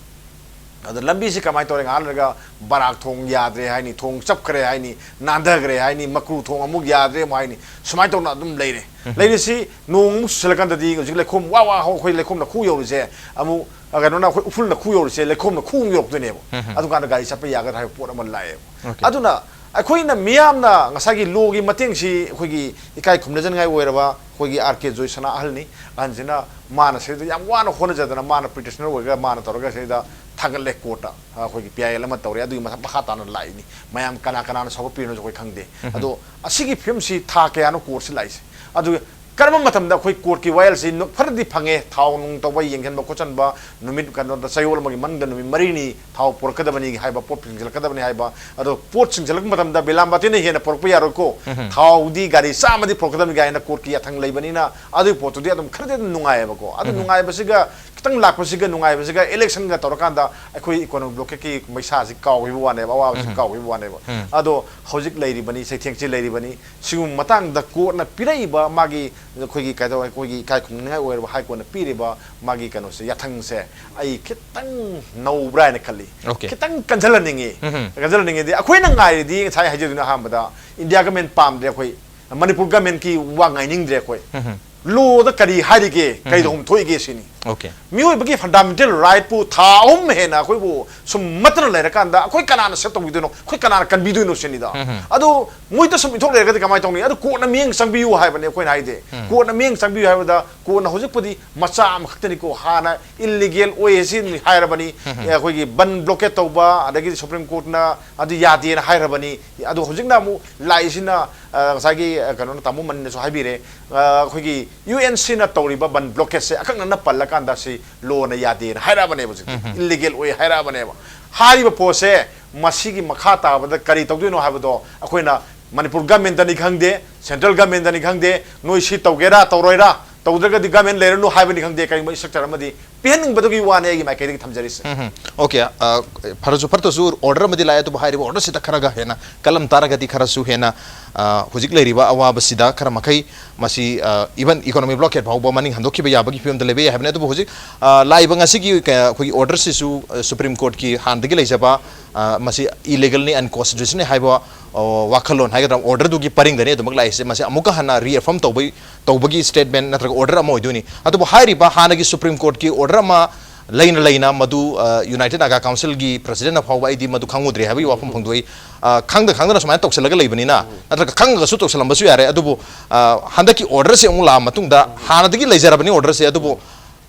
ꯑꯗ ꯂꯝꯕꯤꯁꯤ ꯀꯃꯥꯏꯅ ꯇꯧꯔꯦ? ꯉꯥꯏꯍꯥꯛ ꯂꯩꯔꯒ ꯕꯔꯥꯛ ꯊꯣꯡ ꯌꯥꯗ꯭ꯔꯦ ꯍꯥꯏꯅꯤ, ꯊꯣꯡ ꯆꯞꯈ꯭ꯔꯦ ꯍꯥꯏꯅꯤ, ꯅꯥꯟꯊꯈ꯭ꯔꯦ ꯍꯥꯏꯅꯤ, ꯃꯀ꯭ꯔꯨ ꯊꯣꯡ ꯑꯃꯨꯛ ꯌꯥꯗ꯭ꯔꯦ ꯑꯃꯨꯛ ꯍꯥꯏꯅꯤ, ꯁꯨꯃꯥꯏꯅ ꯇꯧꯅ ꯑꯗꯨꯝ ꯂꯩꯔꯦ꯫ ꯎꯝ꯫ ꯂꯩꯔꯤꯁꯤ ꯅꯣꯡ ꯑꯃꯨꯛ ꯆꯨꯁꯤꯜꯂꯀꯥꯟꯗꯗꯤ ꯍꯧꯖꯤꯛ ꯂꯩꯈꯣꯝ ꯋꯥ ꯋꯥ ꯍꯧ-, ꯑꯩꯈꯣꯏ ꯂꯩꯈꯣꯝꯅ ꯈꯨ ꯌꯧꯔꯤꯁꯦ ꯑꯃꯨꯛ, ꯑ, ꯀꯩꯅꯣꯅ ꯑꯩꯈꯣꯏ ꯎꯐꯨꯜꯅ ꯈꯨ ꯌꯧꯔꯤꯁꯦ ꯂꯩꯈꯣꯝꯅ ꯈꯨ ꯑꯃꯨꯛ ꯌꯧꯔꯛꯇꯣꯏꯅꯦꯕ꯫ ꯎꯝ꯫ ꯑꯗꯨꯀꯥꯟꯗ ꯒꯥꯔꯤ ꯆꯠꯄ ꯌꯥꯒꯗ꯭ꯔꯥ ꯍꯥꯏꯕ ꯄꯣꯠ ꯑꯃ ꯂꯥꯛꯑꯦꯕ꯫ Okay꯫ ꯑꯗꯨꯅ ꯑꯩꯈꯣꯏꯅ ꯃꯤꯌꯥꯝꯅ ꯉꯁꯥꯏꯒꯤ ꯂꯣꯒꯤ ꯃꯇꯦꯡꯁꯤ ꯑꯩꯈꯣꯏꯒꯤ ꯏꯀꯥꯏ ꯈꯨꯝꯅꯖꯅꯤꯡꯉꯥꯏ ꯑꯣꯏꯔꯕ ꯑꯩꯈꯣꯏꯒꯤ ꯑꯥꯔ ꯀꯦ ꯖꯣꯏꯁꯅꯥ ꯑꯍꯜꯅꯤ꯫ ꯑꯍꯟꯁꯤꯅ ꯃꯥꯅ ꯁꯤꯗ ꯌꯥꯝ ꯋꯥꯅ ꯍꯣꯠꯅꯖꯗꯅ ꯃꯥꯅ petitioner ꯑꯣꯏꯔꯒ ꯃꯥꯅ ꯇꯧꯔꯒ ꯁꯤꯗ ꯊꯥꯒꯠꯂꯦ ꯀꯣꯔꯠꯇ, ꯑꯩꯈꯣꯏꯒꯤ ꯄꯤ ꯑꯥꯏ ꯑꯦꯜ ꯑꯃ ꯇꯧꯔꯦ꯫ ꯑꯗꯨꯒꯤ ꯃꯊꯛ ꯃꯈꯥ ꯇꯥꯅ ꯂꯥꯛꯏꯅꯤ꯫ ꯃꯌꯥꯝ ꯀꯅꯥ ꯀꯅꯥꯅ ꯁꯧꯒꯠꯄꯤꯔꯤꯅꯣꯁꯨ ꯑꯩꯈꯣꯏ ꯈꯪꯗꯦ꯫ ꯎꯝ꯫ ꯑꯗꯣ ꯑꯁꯤꯒꯤ ꯐꯤꯕꯝꯁꯤ ꯊꯥ ꯀꯌꯥꯅꯣ ꯀꯣꯔꯠꯁꯤ ꯂꯥꯛꯏꯁꯦ? ꯑꯗꯨꯒ ꯀꯔꯝꯕ ꯃꯇꯝꯗ ꯑꯩꯈꯣꯏ ꯀꯣꯔꯠꯀꯤ ꯋꯥꯌꯦꯜꯁꯤ ꯅꯨ-, ꯈꯔꯗꯤ ꯐꯪꯉꯦ, ꯊꯥꯎ ꯅꯨꯡ ꯇꯧꯕ, ꯌꯦꯡꯁꯤꯟꯕ ꯈꯣꯠꯆꯟꯕ, ꯅꯨꯃꯤꯠ ꯀꯩꯅꯣꯗ, ꯆꯌꯣꯜ ꯑꯃꯒꯤ ꯃꯅꯨꯡꯗ ꯅꯨꯃꯤꯠ ꯃꯔꯤꯅꯤ ꯊꯥꯎ ꯄꯨꯔꯛꯀꯗꯕꯅꯤ ꯍꯥꯏꯕ, ꯄꯣꯠ ꯆꯤꯡꯁꯤꯜꯂꯛꯀꯗꯕꯅꯤ ꯍꯥꯏꯕ꯫ ꯑꯗꯣ ꯄꯣꯠ ꯆꯤꯡꯁꯤꯜꯂꯛꯄ ꯃꯇꯝꯗ ꯕꯤꯂꯥꯝꯕꯥꯇꯤꯅ ꯍꯦꯟꯅ ꯄꯨꯔꯛꯄ ꯌꯥꯔꯣꯏꯀꯣ, ꯊꯥꯎꯗꯤ ꯒꯥꯔꯤ ꯆꯥꯝꯃꯗꯤ ꯄꯨꯔꯛꯀꯗꯕꯅꯤ ꯀꯥꯏꯅ ꯀꯣꯔꯠꯀꯤ ꯌꯥꯊꯪ ꯂꯩꯕꯅꯤꯅ, ꯑꯗꯨꯒꯤ ꯄꯣꯠꯇꯨꯗꯤ ꯑꯗꯨꯝ ꯈꯔꯗꯤ ꯑꯗꯨꯝ ꯅꯨꯡꯉꯥꯏꯌꯦꯕꯀꯣ꯫ ꯑꯗꯨ ꯅꯨꯡꯉꯥꯏꯕꯁꯤꯒ, ꯈꯤꯇꯪ ꯂꯥꯛꯄꯁꯤꯒ ꯅꯨꯡꯉꯥꯏꯕꯁꯤꯒ, ꯏꯂꯦꯛꯁꯟꯒ ꯇꯧꯔꯀꯥꯟꯗ ꯑꯩꯈꯣꯏ ꯏꯀꯣꯅꯣꯃꯤꯛ ꯕ꯭ꯂꯣꯀꯦꯠꯀꯤ ꯃꯩꯁꯥꯁꯤ ꯀꯥꯎꯈꯤꯕ ꯋꯥꯅꯦꯕ, ꯑꯋꯥꯕꯁꯤ ꯀꯥꯎꯈꯤꯕ ꯋꯥꯅꯦꯕ꯫ ꯑꯗꯣ ꯍꯧꯖꯤꯛ ꯂꯩꯔꯤꯕꯅꯤ, ꯆꯩꯊꯦꯡꯁꯤ ꯂꯩꯔꯤꯕꯅꯤ꯫ ꯁꯤꯒꯨꯝꯕ ꯃꯇꯥꯡꯗ ꯀꯣꯔꯠꯅ ꯄꯤꯔꯛꯏꯕ ꯃꯥꯒꯤ, ꯑꯩꯈꯣꯏꯒꯤ ꯀꯩꯗꯧ-, ꯑꯩꯈꯣꯏꯒꯤ ꯏꯀꯥꯏ ꯈꯨꯝꯅꯅꯤꯡꯉꯥꯏ ꯑꯣꯏꯔꯕ ꯍꯥꯏ ꯀꯣꯔꯠꯅ ꯄꯤꯔꯤꯕ ꯃꯥꯒꯤ ꯀꯩꯅꯣꯁꯦ, ꯌꯥꯊꯪꯁꯦ, ꯑꯩ ꯈꯤꯇꯪ ꯅꯧꯕ꯭ꯔꯥ ꯍꯥꯏꯅ ꯈꯜꯂꯤ꯫ Okay. ꯈꯤꯇꯪ ꯀꯟꯖꯜꯍꯟꯅꯤꯡꯉꯤ꯫ ꯎꯝ. ꯀꯟꯖꯜꯍꯟꯅꯤꯡꯉꯤꯗꯤ, ꯑꯩꯈꯣꯏꯅ ꯉꯥꯏꯔꯤꯗꯤ ꯉꯁꯥꯏ ꯍꯥꯏꯖꯗꯨꯅ ꯑꯍꯥꯟꯕꯗ, ꯏꯟꯗꯤꯌꯥ ꯒꯃꯦꯟ ꯄꯥꯝꯗ꯭ꯔꯦ ꯑꯩꯈꯣꯏ, ꯃꯅꯤꯄꯨꯔ ꯒꯃꯦꯟꯀꯤ ꯋꯥ ꯉꯥꯏꯅꯤꯡꯗ꯭ꯔꯦ ꯑꯩꯈꯣꯏ꯫ ꯎꯝ. ꯂꯣꯗ ꯀꯔꯤ ꯍꯥꯏꯔꯤꯒꯦ, ꯀꯩꯗꯧꯕ ꯊꯣꯛꯏꯒꯦ ꯁꯤꯅꯤ꯫ Okay. ꯃꯤꯑꯣꯏꯕꯒꯤ ꯐꯟꯗꯥꯃꯦꯟꯇꯦꯜ ꯔꯥꯏꯠꯄꯨ ꯊꯥ ꯑꯍꯨꯝ ꯍꯦꯟꯅ ꯑꯩꯈꯣꯏꯕꯨ ꯁꯨꯝ ꯃꯠꯇꯅ ꯂꯩꯔꯀꯥꯟꯗ, ꯑꯩꯈꯣꯏ ꯀꯅꯥꯅ ꯁꯦꯞ ꯇꯧꯕꯤꯗꯣꯏꯅꯣ? ꯑꯩꯈꯣꯏ ꯀꯅꯥꯅ ꯀꯟꯕꯤꯗꯣꯏꯅꯣ ꯁꯤꯅꯤꯗ꯫ ꯑꯗꯨ ꯃꯣꯏꯗ ꯁꯨꯝ ꯏꯟꯊꯣꯛ ꯂꯩꯔꯒꯗꯤ ꯀꯃꯥꯏꯅ ꯇꯧꯅꯤ? ꯑꯗꯨ ꯀꯣꯔꯠꯅ ꯃꯤꯠꯌꯦꯡ ꯆꯪꯕꯤꯌꯨ ꯍꯥꯏꯕꯅꯦ ꯑꯩꯈꯣꯏꯅ ꯍꯥꯏꯗꯤ꯫ ꯀꯣꯔꯠꯅ ꯃꯤꯠꯌꯦꯡ ꯆꯪꯕꯤꯌꯨ ꯍꯥꯏꯕꯗ, ꯀꯣꯔꯠꯅ ꯍꯧꯖꯤꯛꯄꯨꯗꯤ ꯃꯆꯥ ꯑꯃꯈꯛꯇꯅꯤ ꯀꯣ, ꯍꯥꯟꯅ ꯏꯜꯂꯤꯒꯦꯜ ꯑꯣꯏ ꯁꯤ ꯍꯥꯏꯔꯕꯅꯤ꯫ ꯑꯦ, ꯑꯩꯈꯣꯏꯒꯤ ꯕꯟ ꯕ꯭ꯂꯣꯀꯦꯠ ꯇꯧꯕ, ꯑꯗꯒꯤꯗꯤ ꯁꯨꯄ꯭ꯔꯤꯝ ꯀꯣꯔꯠꯅ ꯑꯗꯨ ꯌꯥꯗꯦꯅ ꯍꯥꯏꯔꯕꯅꯤ꯫ ꯑꯗꯣ ꯍꯧꯖꯤꯛꯅ ꯑꯃꯨꯛ ꯂꯥꯛꯏꯁꯤꯅ, ꯑ, ꯉꯁꯥꯏꯒꯤ, ꯑ, ꯀꯩꯅꯣꯅ, ꯇꯥꯃꯣ ꯃꯅꯤꯅꯁꯨ ꯍꯥꯏꯕꯤꯔꯦ, ꯑ, ꯑꯩꯈꯣꯏꯒꯤ ꯌꯨ ꯑꯦꯟ ꯁꯤꯅ ꯇꯧꯔꯤꯕ ꯕꯟ ꯕ꯭ꯂꯣꯀꯦꯠꯁꯦ ꯑꯀꯛꯅꯅ ꯄꯜꯂꯀꯥꯟꯗ ꯁꯤ ꯂꯣꯅ ꯌꯥꯗꯦꯅ ꯍꯥꯏꯔꯛꯑꯕꯅꯦꯕ ꯍꯧꯖꯤꯛꯇꯤ꯫ ꯏꯜꯂꯤꯒꯦꯜ ꯑꯣꯏ ꯍꯥꯏꯔꯛꯑꯕꯅꯦꯕ꯫ ꯍꯥꯏꯔꯤꯕ ꯄꯣꯠꯁꯦ ꯃꯁꯤꯒꯤ ꯃꯈꯥ ꯇꯥꯕꯗ ꯀꯔꯤ ꯇꯧꯗꯣꯏꯅꯣ ꯍꯥꯏꯕꯗꯣ ꯑꯩꯈꯣꯏꯅ ꯃꯅꯤꯄꯨꯔ ꯒꯃꯦꯟꯇꯅꯤ ꯈꯪꯗꯦ, ꯁꯦꯟꯇ꯭ꯔꯦꯜ ꯒꯃꯦꯟꯇꯅꯤ ꯈꯪꯗꯦ, ꯅꯣꯏ ꯁꯤ ꯇꯧꯒꯦꯔꯥ ꯇꯧꯔꯣꯏꯔꯥ, ꯇꯧꯗ꯭ꯔꯒꯗꯤ ꯒꯃꯦꯟ ꯂꯩꯔꯅꯨ ꯍꯥꯏꯕꯅꯤ ꯈꯪꯗꯦ, ꯀꯔꯤꯒꯨꯝꯕ ꯏꯁꯇ꯭ꯔꯛꯆꯔ ꯑꯃꯗꯤ ꯄꯤꯍꯟꯅꯤꯡꯕꯗꯒꯤ ꯋꯥꯅꯤ ꯑꯩꯒꯤ ꯃꯥꯏꯀꯩꯗꯒꯤ ꯊꯝꯖꯔꯤꯁꯦ꯫ ꯎꯝ, okay. ꯑ, ꯐꯔꯁꯨ ꯐꯠꯇ꯭ꯔꯁꯨ, ꯑꯣꯔꯗꯔ ꯑꯃꯗꯤ ꯂꯥꯛꯑꯦ, ꯑꯗꯨꯕꯨ ꯍꯥꯏꯔꯤꯕ ꯑꯣꯔꯗꯔꯁꯤꯗ ꯈꯔꯒ ꯍꯦꯟꯅ ꯀꯜꯂꯝ ꯇꯥꯔꯒꯗꯤ ꯈꯔꯁꯨ ꯍꯦꯟꯅ, ꯑ, ꯍꯧꯖꯤꯛ ꯂꯩꯔꯤꯕ ꯑꯋꯥꯕꯁꯤꯗ ꯈꯔ ꯃꯈꯩ ꯃꯁꯤ, ꯑ, even economic blockade ꯐꯥꯎꯕ ꯃꯅꯤꯡ ꯍꯟꯗꯣꯛꯈꯤꯕ ꯌꯥꯕꯒꯤ ꯐꯤꯕꯝꯗ ꯂꯩꯕ ꯌꯥꯏ ꯍꯥꯏꯕꯅꯤ꯫ ꯑꯗꯨꯕꯨ ꯍꯧꯖꯤꯛ, ꯑ, ꯂꯥꯛꯏꯕ ꯉꯁꯤꯒꯤ ꯀ-, ꯑꯩꯈꯣꯏꯒꯤ ꯑꯣꯔꯗꯔꯁꯤꯁꯨ, ꯑ, ꯁꯨꯄ꯭ꯔꯤꯝ ꯀꯣꯔꯠꯀꯤ ꯍꯥꯟꯅꯗꯒꯤ ꯂꯩꯖꯕ, ꯑ, ꯃꯁꯤ ꯏꯂꯤꯒꯦꯜꯅꯤ, ꯑꯟꯀꯣꯟꯁꯇꯤꯇ꯭ꯌꯨꯁꯅꯦꯜ ꯍꯥꯏꯕ, ꯑ, ꯋꯥꯈꯜꯂꯣꯟ ꯍꯥꯏꯒꯗ꯭ꯔꯥ, ꯑꯣꯔꯗꯔꯗꯨꯒꯤ ꯄꯔꯤꯡꯗꯅꯤ ꯑꯗꯨꯃꯛ ꯂꯥꯛꯏꯁꯦ꯫ ꯃꯁꯤ ꯑꯃꯨꯛꯀ ꯍꯟꯅ ꯔꯤꯑꯦꯐꯔꯝ ꯇꯧꯕꯒꯤ, ꯇꯧꯕꯒꯤ ꯁ꯭ꯇꯦꯠꯃꯦꯟ ꯅꯠꯇ꯭ꯔꯒ ꯑꯣꯔꯗꯔ ꯑꯃ ꯑꯣꯏꯗꯣꯏꯅꯤ꯫ ꯑꯗꯨꯕꯨ ꯍꯥꯏꯔꯤꯕ ꯍꯥꯟꯅꯒꯤ ꯁꯨꯄ꯭ꯔꯤꯝ ꯀꯣꯔꯠꯀꯤ ꯑꯣꯔꯗꯔ ꯑꯃ ꯂꯩꯅ ꯂꯩꯅ ꯃꯗꯨ, ꯑ, ꯌꯨꯅꯥꯏꯇꯦꯗ ꯅꯥꯒꯥ ꯀꯥꯎꯟꯁꯤꯜꯒꯤ ꯄ꯭ꯔꯁꯤꯗꯦꯟꯠꯅ ꯐꯥꯎꯕ ꯑꯩꯗꯤ ꯃꯗꯨ ꯈꯪꯉꯨꯗ꯭ꯔꯦ ꯍꯥꯏꯕꯒꯤ ꯋꯥꯐꯝ ꯐꯣꯡꯗꯣꯛꯏ꯫ ꯑ, ꯈꯪꯗ ꯈꯪꯗꯅ ꯁꯨꯃꯥꯏꯅ ꯇꯧꯁꯤꯜꯂꯒ ꯂꯩꯕꯅꯤꯅ, ꯅꯠꯇ꯭ꯔꯒ ꯈꯪꯉꯒꯁꯨ ꯇꯧꯁꯤꯜꯂꯝꯕꯁꯨ ꯌꯥꯔꯦ꯫ ꯑꯗꯨꯕꯨ, ꯑ, ꯍꯟꯗꯛꯀꯤ ꯑꯣꯔꯗꯔꯁꯤ ꯑꯃꯨꯛ ꯂꯥꯛꯑ ꯃꯇꯨꯡꯗ, ꯍꯥꯟꯅꯗꯒꯤ ꯂꯩꯖꯔꯕꯅꯤ ꯑꯣꯔꯗꯔꯁꯦ, ꯑꯗꯨꯕꯨ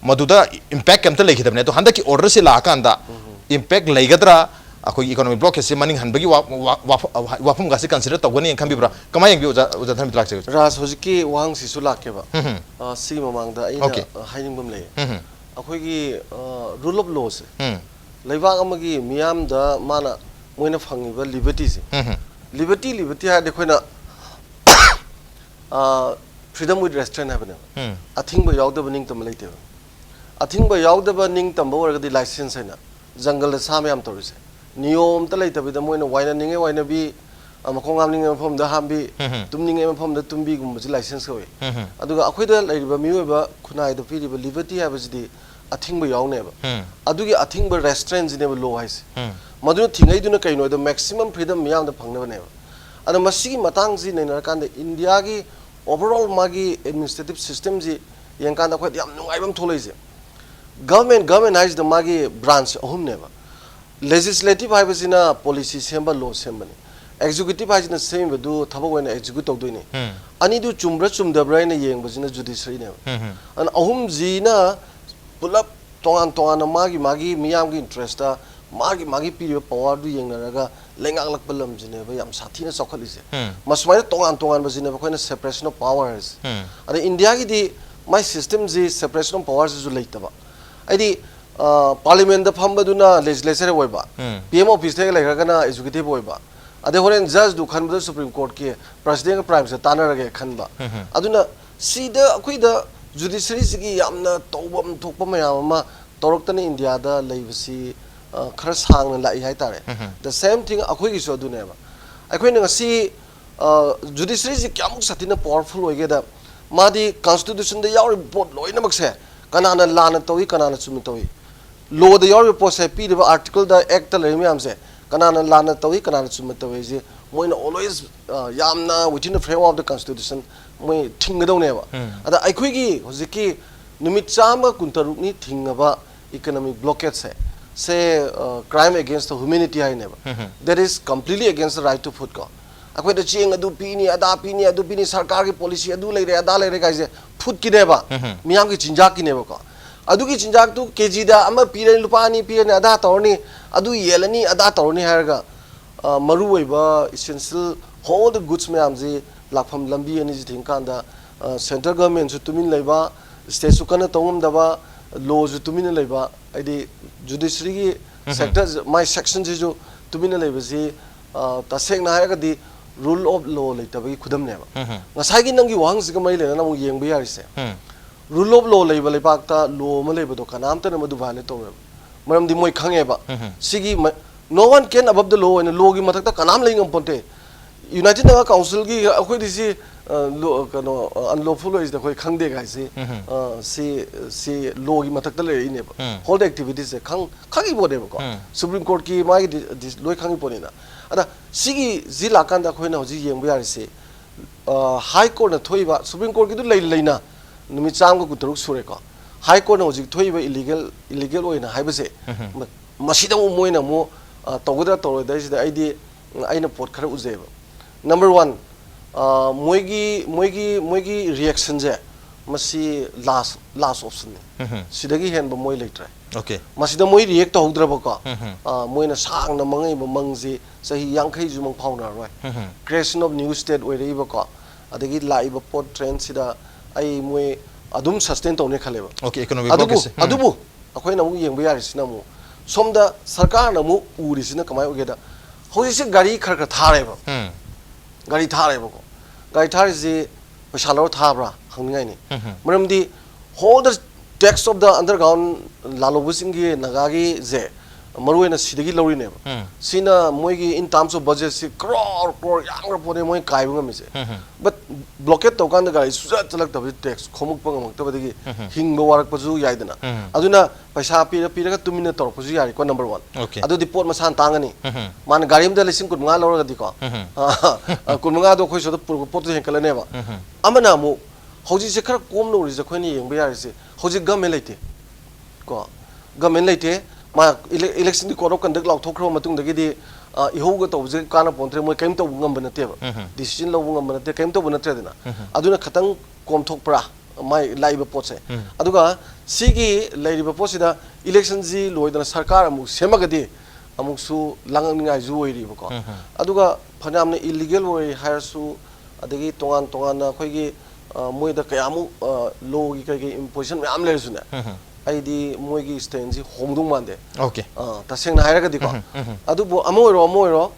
ꯃꯗꯨꯗ ꯏꯝꯄꯦꯛ ꯀꯩꯝꯇ ꯂꯩꯈꯤꯗꯕꯅꯦ꯫ ꯑꯗꯣ ꯍꯟꯗꯛꯀꯤ ꯑꯣꯔꯗꯔꯁꯤ ꯂꯥꯛꯑꯀꯥꯟꯗ ꯏꯝꯄꯦꯛ ꯂꯩꯒꯗ꯭ꯔꯥ, ꯑꯩꯈꯣꯏꯒꯤ economic blockade ꯁꯤ ꯃꯅꯤꯡ ꯍꯟꯕꯒꯤ ꯋꯥ-, ꯋꯥ-, ꯋꯥꯐ-, ꯋꯥꯐꯝꯒꯁꯤ consider ꯇꯧꯒꯅꯤ ꯈꯟꯕꯤꯕ꯭ꯔꯥ? ꯀꯃꯥꯏꯅ ꯌꯦꯡꯕꯤ, ꯑꯣꯖꯥ, ꯑꯣꯖꯥ ꯙꯔꯃꯤꯇ꯭ꯔꯥ ꯂꯥꯛꯆꯒꯦ? ꯔꯥꯖ, ꯍꯧꯖꯤꯛꯀꯤ ꯋꯥꯍꯪꯁꯤꯁꯨ ꯂꯥꯛꯀꯦꯕ꯫ ꯎꯝ ꯍꯝ꯫ ꯑ, ꯁꯤꯒꯤ ꯃꯃꯥꯡꯗ ꯑꯩꯅ, Okay꯫ ꯑ, ꯍꯥꯏꯅꯤꯡꯕ ꯑꯃ ꯂꯩꯌꯦ꯫ ꯎꯝ ꯍꯝ꯫ ꯑꯩꯈꯣꯏꯒꯤ, ꯑ, rule of law ꯁꯦ, ꯎꯝ꯫ ꯂꯩꯕꯥꯛ ꯑꯃꯒꯤ ꯃꯤꯌꯥꯝꯗ ꯃꯥꯅ, ꯃꯣꯏꯅ ꯐꯪꯉꯤꯕ liberty ꯁꯦ, ꯎꯝ ꯍꯝ꯫ Liberty, liberty ꯍꯥꯏꯔꯗꯤ ꯑꯩꯈꯣꯏꯅ ꯑ, freedom with restraint ꯍꯥꯏꯕꯅꯦꯕ꯫ ꯎꯝ꯫ ꯑꯊꯤꯡꯕ ꯌꯥꯎꯗꯕ ꯅꯤꯡꯇꯝꯕ ꯂꯩꯇꯦꯕ꯫ ꯑꯊꯤꯡꯕ ꯌꯥꯎꯗꯕ ꯅꯤꯡꯇꯝꯕ ꯑꯣꯏꯔꯒꯗꯤ license ꯍꯥꯏꯅ ꯖꯪꯒꯜꯗ ꯁꯥ ꯃꯌꯥꯝ ꯇꯧꯔꯤꯁꯦ, ꯅꯤꯌꯣꯝ ꯑꯝꯇ ꯂꯩꯇꯕꯤꯗ ꯃꯣꯏꯅ ꯋꯥꯏꯅꯅꯤꯡꯉꯦ ꯋꯥꯏꯅꯕꯤ, ꯑ, ꯃꯈꯣꯡ ꯍꯥꯝꯅꯤꯡꯉꯦ ꯃꯐꯝꯗ ꯍꯥꯝꯕꯤ, ꯎꯝ ꯍꯝ꯫ ꯇꯨꯝꯅꯤꯡꯉꯦ ꯃꯐꯝꯗ ꯇꯨꯝꯕꯤꯒꯨꯝꯕꯁꯤ license ꯀꯧꯏ꯫ ꯎꯝ ꯍꯝ꯫ ꯑꯗꯨꯒ ꯑꯩꯈꯣꯏꯗ ꯂꯩꯔꯤꯕ ꯃꯤꯑꯣꯏꯕ ꯈꯨꯟꯅꯥꯏꯗ ꯄꯤꯔꯤꯕ liberty ꯍꯥꯏꯕꯁꯤꯗꯤ ꯑꯊꯤꯡꯕ ꯌꯥꯎꯅꯦꯕ꯫ ꯎꯝ꯫ ꯑꯗꯨꯒꯤ ꯑꯊꯤꯡꯕ restraint ꯁꯤꯅꯦꯕ law ꯍꯥꯏꯁꯦ꯫ ꯎꯝ꯫ ꯃꯗꯨꯅ ꯊꯤꯡꯉꯩꯗꯨꯅ ꯀꯩꯅꯣ ꯍꯥꯏꯗ maximum freedom ꯃꯤꯌꯥꯝꯗ ꯐꯪꯅꯕꯅꯦꯕ꯫ ꯑꯗꯣ ꯃꯁꯤꯒꯤ ꯃꯇꯥꯡꯁꯤ ꯅꯩꯅꯔꯀꯥꯟꯗ ꯏꯟꯗꯤꯌꯥꯒꯤ overall ꯃꯥꯒꯤ administrative system ꯁꯤ ꯌꯦꯡꯀꯥꯟꯗ ꯑꯩꯈꯣꯏꯗ ꯌꯥꯝ ꯅꯨꯡꯉꯥꯏꯕ ꯑꯃ ꯊꯣꯛꯂꯛꯏꯁꯦ, government, government ꯍꯥꯏꯁꯤꯗ ꯃꯥꯒꯤ branch ꯑꯍꯨꯝꯅꯦꯕ꯫ Legislative ꯍꯥꯏꯕꯁꯤꯅ policy ꯁꯦꯝꯕ, law ꯁꯦꯝꯕꯅꯤ꯫ Executive ꯍꯥꯏꯁꯤꯅ ꯁꯦꯝꯃꯤꯕꯗꯨ ꯊꯕꯛ ꯑꯣꯏꯅ execute ꯇꯧꯗꯣꯏꯅꯤ꯫ ꯎꯝ꯫ ꯑꯅꯤꯗꯨ ꯆꯨꯝꯕ꯭ꯔꯥ ꯆꯨꯝꯗꯕ꯭ꯔꯥ ꯍꯥꯏꯅ ꯌꯦꯡꯕꯁꯤꯅ judiciary ꯅꯦꯕ꯫ ꯎꯝ ꯍꯝ꯫ ꯑꯗꯨꯅ ꯑꯍꯨꯝꯁꯤꯅ ꯄꯨꯂꯞ ꯇꯣꯉꯥꯟ ꯇꯣꯉꯥꯟꯅ ꯃꯥꯒꯤ ꯃꯥꯒꯤ ꯃꯤꯌꯥꯝꯒꯤ interest ꯇ ꯃꯥꯒꯤ ꯃꯥꯒꯤ ꯄꯤꯔꯤꯕ power ꯗꯨ ꯌꯦꯡꯅꯔꯒ ꯂꯩꯉꯥꯛꯂꯛꯄ ꯂꯝꯁꯤꯅꯦꯕ ꯌꯥꯝ ꯁꯥꯊꯤꯅ ꯆꯥꯎꯈꯠꯂꯤꯁꯦ꯫ ꯎꯝ꯫ ꯃꯁꯨꯃꯥꯏꯅ ꯇꯣꯉꯥꯟ ꯇꯣꯉꯥꯟꯕꯁꯤꯅꯦꯕ ꯑꯩꯈꯣꯏꯅ separation of power ꯍꯥꯏꯁꯦ꯫ ꯎꯝ꯫ ꯑꯗ ꯏꯟꯗꯤꯌꯥꯒꯤꯗꯤ ꯃꯥꯏ system ꯁꯤ separation of power ꯁꯤꯁꯨ ꯂꯩꯇꯕ꯫ ꯍꯥꯏꯗꯤ, ꯑ, parliament ꯗ ꯐꯝꯕꯗꯨꯅ legislature ꯑꯣꯏꯕ, ꯎꯝ꯫ P M office ꯇ ꯍꯦꯛ ꯂꯩꯈ꯭ꯔꯒꯅ executive ꯑꯣꯏꯕ, ꯑꯗꯩ ꯍꯣꯔꯦꯟ judge ꯗꯨ ꯈꯟꯕꯗ Supreme Court ꯀꯤ president ꯒ prime minister ꯇꯥꯟꯅꯔꯒ ꯈꯟꯕ꯫ ꯎꯝ ꯍꯝ꯫ ꯑꯗꯨꯅ ꯁꯤꯗ ꯑꯩꯈꯣꯏꯗ judiciary ꯁꯤꯒꯤ ꯌꯥꯝꯅ ꯇꯧꯐꯝ ꯊꯣꯛꯄ ꯃꯌꯥꯝ ꯑꯃ ꯇꯧꯔꯛꯇꯅ ꯏꯟꯗꯤꯌꯥꯗ ꯂꯩꯕꯁꯤ, ꯑ, ꯈꯔ ꯁꯥꯡꯅ ꯂꯥꯛꯏ ꯍꯥꯏꯇꯥꯔꯦ꯫ ꯎꯝ ꯍꯝ꯫ The same thing ꯑꯩꯈꯣꯏꯒꯤꯁꯨ ꯑꯗꯨꯅꯦꯕ꯫ ꯑꯩꯈꯣꯏꯅ ꯉꯁꯤ, ꯑ, judiciary ꯁꯤ ꯀꯌꯥꯃꯨꯛ ꯁꯥꯊꯤꯅ powerful ꯑꯣꯏꯒꯦꯗ, ꯃꯥꯗꯤ constitution ꯗ ꯌꯥꯎꯔꯤꯕ ꯄꯣꯠ ꯂꯣꯏꯅꯃꯛꯁꯦ ꯀꯅꯥꯅ ꯂꯥꯟꯅ ꯇꯧꯏ, ꯀꯅꯥꯅ ꯆꯨꯝꯅ ꯇꯧꯏ, law ꯗ ꯌꯥꯎꯔꯤꯕ ꯄꯣꯠꯁꯦ, ꯄꯤꯔꯤꯕ article ꯗ, act ꯇ ꯂꯩꯔꯤꯕ ꯃꯌꯥꯝꯁꯦ, ꯀꯅꯥꯅ ꯂꯥꯟꯅ ꯇꯧꯏ, ꯀꯅꯥꯅ ꯆꯨꯝꯅ ꯇꯧꯏ ꯍꯥꯏꯁꯦ ꯃꯣꯏꯅ always, ꯑ, ꯌꯥꯝꯅ within the frame of the constitution ꯃꯣꯏ ꯊꯤꯡꯒꯗꯧꯅꯦꯕ꯫ ꯎꯝ꯫ ꯑꯗ ꯑꯩꯈꯣꯏꯒꯤ ꯍꯧꯖꯤꯛꯀꯤ ꯅꯨꯃꯤꯠ ꯆꯥꯝꯃ ꯀꯨꯟꯇꯔꯨꯛꯅꯤ ꯊꯤꯡꯉꯕ economic blockade ꯁꯦ, ꯁꯦ, ꯑ, crime against the humanity ꯍꯥꯏꯅꯦꯕ꯫ Um Hum. That is completely against the right to food ꯀꯣ꯫ ꯑꯩꯈꯣꯏꯗ ꯆꯦꯡ ꯑꯗꯨ ꯄꯤꯅꯤ, ꯑꯗꯥ ꯄꯤꯅꯤ, ꯑꯗꯨ ꯄꯤꯅꯤ, ꯁꯔꯀꯥꯔꯒꯤ policy ꯑꯗꯨ ꯂꯩꯔꯦ, ꯑꯗꯥ ꯂꯩꯔꯦ ꯀꯥꯏꯁꯦ food ꯀꯤꯅꯦꯕ, ꯎꯝ ꯍꯝ꯫ ꯃꯤꯌꯥꯝꯒꯤ ꯆꯤꯟꯖꯥꯛꯀꯤꯅꯦꯕꯀꯣ꯫ ꯑꯗꯨꯒꯤ ꯆꯤꯟꯖꯥꯛꯇꯨ ꯀꯦꯖꯤꯗ ꯑꯃ ꯄꯤꯔꯅꯤ, ꯂꯨꯄꯥ ꯑꯅꯤ ꯄꯤꯔꯅꯤ, ꯑꯗꯥ ꯇꯧꯔꯅꯤ, ꯑꯗꯨ ꯌꯦꯜꯂꯅꯤ, ꯑꯗꯥ ꯇꯧꯔꯅꯤ ꯍꯥꯏꯔꯒ, ꯑ, ꯃꯔꯨꯑꯣꯏꯕ essential, all the goods ꯃꯌꯥꯝꯁꯤ ꯂꯥꯛꯐꯝ ꯂꯝꯕꯤ ꯑꯅꯤꯁꯤ ꯊꯤꯡꯀꯥꯟꯗ, ꯑ, central governmentꯁꯨ ꯇꯨꯃꯤꯟ ꯂꯩꯕ, stateꯁꯨ ꯀꯟꯅ ꯇꯧ ꯉꯝꯗꯕ, lawꯁꯨ ꯇꯨꯃꯤꯟꯅ ꯂꯩꯕ, ꯍꯥꯏꯗꯤ judiciaryꯒꯤ sector, ꯃꯥꯏ sectionꯁꯤꯁꯨ ꯇꯨꯃꯤꯟꯅ ꯂꯩꯕꯁꯤ, ꯑ, ꯇꯁꯦꯡꯅ ꯍꯥꯏꯔꯒꯗꯤ rule of law ꯂꯩꯇꯕꯒꯤ ꯈꯨꯗꯝꯅꯦꯕ꯫ ꯉꯁꯥꯏꯒꯤ ꯅꯪꯒꯤ ꯋꯥꯍꯪꯁꯤꯒ ꯃꯔꯤ ꯂꯩꯅꯅ ꯑꯃꯨꯛ ꯌꯦꯡꯕ ꯌꯥꯔꯤꯁꯦ, rule of law ꯂꯩꯕ ꯂꯩꯕꯥꯛꯇ law ꯑꯃ ꯂꯩꯕꯗꯣ ꯀꯅꯥꯝꯇꯅ ꯃꯗꯨ violate ꯇꯧꯔꯣꯏꯕ꯫ ꯃꯔꯝꯗꯤ ꯃꯣꯏ ꯈꯪꯉꯦꯕ꯫ ꯁꯤꯒꯤ ꯃ-, no one can above the law ꯑꯣꯏꯅ lawꯒꯤ ꯃꯊꯛꯇ ꯀꯅꯥꯝ ꯂꯩ ꯉꯝꯄꯣꯟꯇꯦ꯫ United Naga Councilꯒꯤ ꯑꯩꯈꯣꯏꯗꯤ ꯁꯤ, ꯑ, ꯂꯣ-, ꯀꯩꯅꯣ, ꯑ, unlawful ꯑꯣꯏꯁꯤꯗ ꯑꯩꯈꯣꯏ ꯈꯪꯗꯦ ꯀꯥꯏꯁꯤ, ꯑ, ꯁꯤ, ꯁꯤ lawꯒꯤ ꯃꯊꯛꯇ ꯂꯩꯔꯛꯏꯅꯦꯕ꯫ Whole activitiesꯁꯦ ꯈꯪ-, ꯈꯪꯉꯤ ꯄꯣꯠꯅꯦꯕꯀꯣ꯫ Supreme Courtꯀꯤ ꯃꯥꯒꯤ ꯗꯤ-, ꯗꯤ-, ꯂꯣꯏ ꯈꯪꯉꯤ ꯄꯣꯠꯅꯤꯅ꯫ ꯑꯗ ꯁꯤꯒꯤ ꯁꯤ ꯂꯥꯛꯀꯥꯟꯗ ꯑꯩꯈꯣꯏꯅ ꯍꯧꯖꯤꯛ ꯌꯦꯡꯕ ꯌꯥꯔꯤꯁꯤ, ꯑ, High Courtꯅ ꯊꯣꯛꯏꯕ, Supreme Courtꯀꯤꯗꯨ ꯂꯩ ꯂꯩꯅ ꯅꯨꯃꯤꯠ ꯆꯥꯝꯃꯒ ꯀꯨꯟꯇꯔꯨꯛ ꯁꯨꯔꯦꯀꯣ꯫ High Courtꯅ ꯍꯧꯖꯤꯛ ꯊꯣꯛꯏꯕ illegal, illegal ꯑꯣꯏꯅ ꯍꯥꯏꯕꯁꯦ, ꯃ-, ꯃꯁꯤꯗ ꯑꯃꯨꯛ ꯃꯣꯏꯅ ꯑꯃꯨꯛ, ꯑ, ꯇꯧꯒꯗ꯭ꯔꯥ ꯇꯧꯔꯣꯏꯗ꯭ꯔꯥ ꯍꯥꯏꯁꯤꯗ ꯑꯩꯗꯤ, ꯎꯝ, ꯑꯩꯅ ꯄꯣꯠ ꯈꯔ ꯎꯖꯩꯕ꯫ Number one, ꯑ, ꯃꯣꯏꯒꯤ, ꯃꯣꯏꯒꯤ, ꯃꯣꯏꯒꯤ reactionꯁꯦ, ꯃꯁꯤ last, last optionꯅꯤ꯫ ꯁꯤꯗꯒꯤ ꯍꯦꯟꯕ ꯃꯣꯏ ꯂꯩꯇ꯭ꯔꯦ꯫ Okay. ꯃꯁꯤꯗ ꯃꯣꯏ react ꯇꯧꯍꯧꯗ꯭ꯔꯕꯀꯣ, ꯑ, ꯃꯣꯏꯅ ꯁꯥꯡꯅ ꯃꯪꯉꯛꯏꯕ ꯃꯪꯁꯤ ꯆꯍꯤ ꯌꯥꯡꯈꯩꯁꯨ ꯃꯪ ꯐꯥꯎꯅꯔꯔꯣꯏ꯫ Creation of new state ꯑꯣꯏꯔꯛꯏꯕꯀꯣ, ꯑꯗꯒꯤ ꯂꯥꯛꯏꯕ ꯄꯣꯠ trendꯁꯤꯗ ꯑꯩ ꯃꯣꯏ ꯑꯗꯨꯝ sustain ꯇꯧꯅꯤ ꯈꯜꯂꯦꯕ꯫ Okay, economic ꯑꯗꯨꯕꯨ, blockade ꯁꯦ꯫ ꯎꯝ. ꯑꯗꯨꯕꯨ ꯑꯩꯈꯣꯏꯅ ꯑꯃꯨꯛ ꯌꯦꯡꯕ ꯌꯥꯔꯤꯁꯤꯅ ꯑꯃꯨꯛ ꯁꯣꯝꯗ ꯁꯔꯀꯥꯔꯅ ꯑꯃꯨꯛ ꯎꯔꯤꯁꯤꯅ ꯀꯃꯥꯏꯅ ꯑꯣꯏꯒꯦꯗ, ꯍꯧꯖꯤꯛꯁꯦ ꯒꯥꯔꯤ ꯈꯔ ꯈꯔ ꯊꯥꯔꯦꯕ꯫ ꯎꯝ. ꯒꯥꯔꯤ ꯊꯥꯔꯦꯕꯀꯣ꯫ ꯒꯥꯔꯤ ꯊꯥꯔꯤꯁꯤ ꯄꯩꯁꯥ ꯂꯧꯔ ꯊꯥꯕ꯭ꯔꯥ ꯍꯪꯅꯤꯡꯉꯥꯏꯅꯤ꯫ ꯃꯔꯝꯗꯤ whole the tax of the underground ꯂꯥꯜꯍꯧꯕꯁꯤꯡꯒꯤ ꯅꯥꯒꯥꯒꯤꯁꯦ ꯃꯔꯨꯑꯣꯏꯅ ꯁꯤꯗꯒꯤ ꯂꯧꯔꯤꯅꯦꯕ꯫ ꯎꯝ. ꯁꯤꯅ ꯃꯣꯏꯒꯤ in terms of budget ꯁꯤ crore, crore ꯌꯥꯝꯈ꯭ꯔ ꯄꯣꯠꯅꯦ ꯃꯣꯏ ꯀꯥꯏꯕ ꯉꯝꯃꯤꯁꯦ꯫ But blockade ꯇꯧꯀꯥꯟꯗ ꯒꯥꯔꯤ ꯁꯨꯆꯠ ꯆꯠꯂꯛꯇꯕꯗꯤ tax ꯈꯣꯝꯃꯛꯄ ꯉꯝꯃꯛꯇꯕꯗꯒꯤ ꯍꯤꯡꯕ ꯋꯥꯔꯛꯄꯁꯨ ꯌꯥꯏꯗꯅ꯫ ꯎꯝ. ꯑꯗꯨꯅ ꯄꯩꯁꯥ ꯄꯤꯔ ꯄꯤꯔꯒ ꯇꯨꯃꯤꯟꯅ ꯇꯧꯔꯛꯄꯁꯨ ꯌꯥꯔꯤꯀꯣ, number one꯫ Okay. ꯑꯗꯨꯗꯤ ꯄꯣꯠ ꯃꯁꯥꯅ ꯇꯥꯡꯉꯅꯤ꯫ ꯎꯝ. ꯃꯥꯅ ꯒꯥꯔꯤ ꯑꯃꯗ ꯂꯤꯁꯤꯡ ꯀꯨꯟꯃꯉꯥ ꯂꯧꯔꯒꯗꯤꯀꯣ, ꯎꯝ. ꯑ, ꯀꯨꯟꯃꯉꯥꯗꯣ ꯑꯩꯈꯣꯏ ꯁꯣꯝꯗ ꯄꯨꯔꯛꯄ ꯄꯣꯠꯇꯨ ꯍꯦꯟꯀꯠꯂꯅꯦꯕ꯫ ꯎꯝ. ꯑꯃꯅ ꯑꯃꯨꯛ ꯍꯧꯖꯤꯛꯁꯦ ꯈꯔ ꯀꯣꯝꯅ ꯎꯔꯤꯁꯦ ꯑꯩꯈꯣꯏꯅ ꯌꯦꯡꯕ ꯌꯥꯔꯤꯁꯦ, ꯍꯧꯖꯤꯛ government ꯂꯩꯇꯦ ꯀꯣ꯫ Government ꯂꯩꯇꯦ꯫ ꯃꯥ ele-, electionꯒꯤ code of conduct ꯂꯥꯎꯊꯣꯛꯈ꯭ꯔꯕ ꯃꯇꯨꯡꯗꯒꯤꯗꯤ, ꯑ, ꯏꯍꯧꯒ ꯇꯧꯕꯁꯦ ꯀꯥꯟꯅ ꯄꯣꯟꯇ꯭ꯔꯦ, ꯃꯣꯏ ꯀꯔꯤꯝ ꯇꯧꯕ ꯉꯝꯕ ꯅꯠꯇꯦꯕ꯫ ꯎꯝ. Decision ꯂꯧꯕ ꯉꯝꯕ ꯅꯠꯇꯦ, ꯀꯔꯤꯝ ꯇꯧꯕ ꯅꯠꯇ꯭ꯔꯦꯗꯅ꯫ ꯎꯝ. ꯑꯗꯨꯅ ꯈꯤꯇꯪ ꯀꯣꯝꯊꯣꯛꯄ꯭ꯔꯥ? ꯃꯥꯏ ꯂꯥꯛꯏꯕ ꯄꯣꯠꯁꯦ꯫ ꯑꯗꯨꯒ ꯁꯤꯒꯤ ꯂꯩꯔꯤꯕ ꯄꯣꯠꯁꯤꯗ ꯏꯂꯦꯛꯁꯟꯁꯤ ꯂꯣꯏꯗꯅ ꯁꯔꯀꯥꯔ ꯑꯃꯨꯛ ꯁꯦꯝꯃꯒꯗꯤ ꯑꯃꯨꯛꯁꯨ ꯂꯥꯡꯉꯛꯅꯤꯡꯉꯥꯏꯁꯨ ꯑꯣꯏꯔꯤꯕꯀꯣ꯫ ꯑꯗꯨꯒ ꯐꯅꯌꯥꯝꯅ ꯏꯂꯤꯒꯦꯜ ꯑꯣꯏ ꯍꯥꯏꯔꯁꯨ, ꯑꯗꯒꯤ ꯇꯣꯉꯥꯟ ꯇꯣꯉꯥꯟꯅ ꯑꯩꯈꯣꯏꯒꯤ, ꯑ, ꯃꯣꯏꯗ ꯀꯌꯥꯃꯨꯛ, ꯑ, ꯂꯣꯒꯤ ꯀꯩꯀꯩ ꯏꯝꯄꯣꯖꯤꯁꯟ ꯃꯌꯥꯝ ꯂꯩꯔꯁꯨꯅꯦ, ꯑꯩꯗꯤ ꯃꯣꯏꯒꯤ ꯁ꯭ꯇꯦꯟꯁꯤ ꯍꯣꯡꯗꯧ ꯃꯥꯟꯗꯦ꯫ ꯑꯣꯀꯦ꯫ ꯑ, ꯇꯁꯦꯡꯅ ꯍꯥꯏꯔꯒꯗꯤꯀꯣ꯫ ꯑꯗꯨꯕꯨ ꯑꯃ ꯑꯣꯏꯔꯣ ꯑꯃ ꯑꯣꯏꯔꯣ,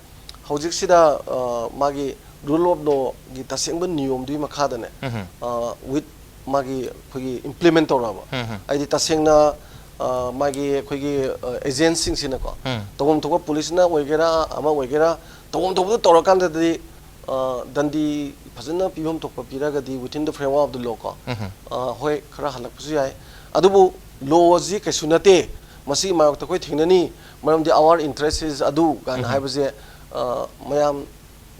ꯍꯧꯖꯤꯛꯁꯤꯗ, ꯑ, ꯃꯥꯒꯤ ꯔꯨꯜ ꯑꯣꯐ ꯂꯣꯒꯤ ꯇꯁꯦꯡꯕ ꯅꯤꯌꯣꯝꯗꯨꯒꯤ ꯃꯈꯥꯗꯅꯦ, ꯑ, ꯋꯤꯠ ꯃꯥꯒꯤ ꯑꯩꯈꯣꯏꯒꯤ ꯏꯝꯄ꯭ꯂꯤꯃꯦꯟ ꯇꯧꯔꯛꯑꯕ, ꯍꯥꯏꯗꯤ ꯇꯁꯦꯡꯅ, ꯑ, ꯃꯥꯒꯤ ꯑꯩꯈꯣꯏꯒꯤ, ꯑ, ꯑꯦꯖꯦꯟꯁꯤꯡꯁꯤꯅꯀꯣ, ꯇꯧꯐꯝ ꯊꯣꯛꯄ ꯄꯨꯂꯤꯁꯅ ꯑꯣꯏꯒꯦꯔꯥ ꯑꯃ ꯑꯣꯏꯒꯦꯔꯥ, ꯇꯧꯐꯝ ꯊꯣꯛꯄꯗ ꯇꯧꯔꯀꯥꯟꯗꯗꯤ, ꯑ, ꯗꯟꯗꯤ ꯐꯖꯅ ꯄꯤꯐꯝ ꯊꯣꯛꯄ ꯄꯤꯔꯒꯗꯤ within the framework of the law ꯀꯣ, ꯑ, ꯍꯣꯏ, ꯈꯔ ꯍꯜꯂꯛꯄꯁꯨ ꯌꯥꯏ꯫ ꯑꯗꯨꯕꯨ ꯂꯣ ꯑꯁꯤ ꯀꯩꯁꯨ ꯅꯠꯇꯦ, ꯃꯁꯤꯒꯤ ꯃꯥꯌꯣꯛꯇ ꯑꯩꯈꯣꯏ ꯊꯦꯡꯅꯅꯤ, ꯃꯔꯝꯗꯤ our interest is ꯑꯗꯨ ꯀꯥꯏꯅ ꯍꯥꯏꯕꯁꯦ, ꯑ, ꯃꯌꯥꯝ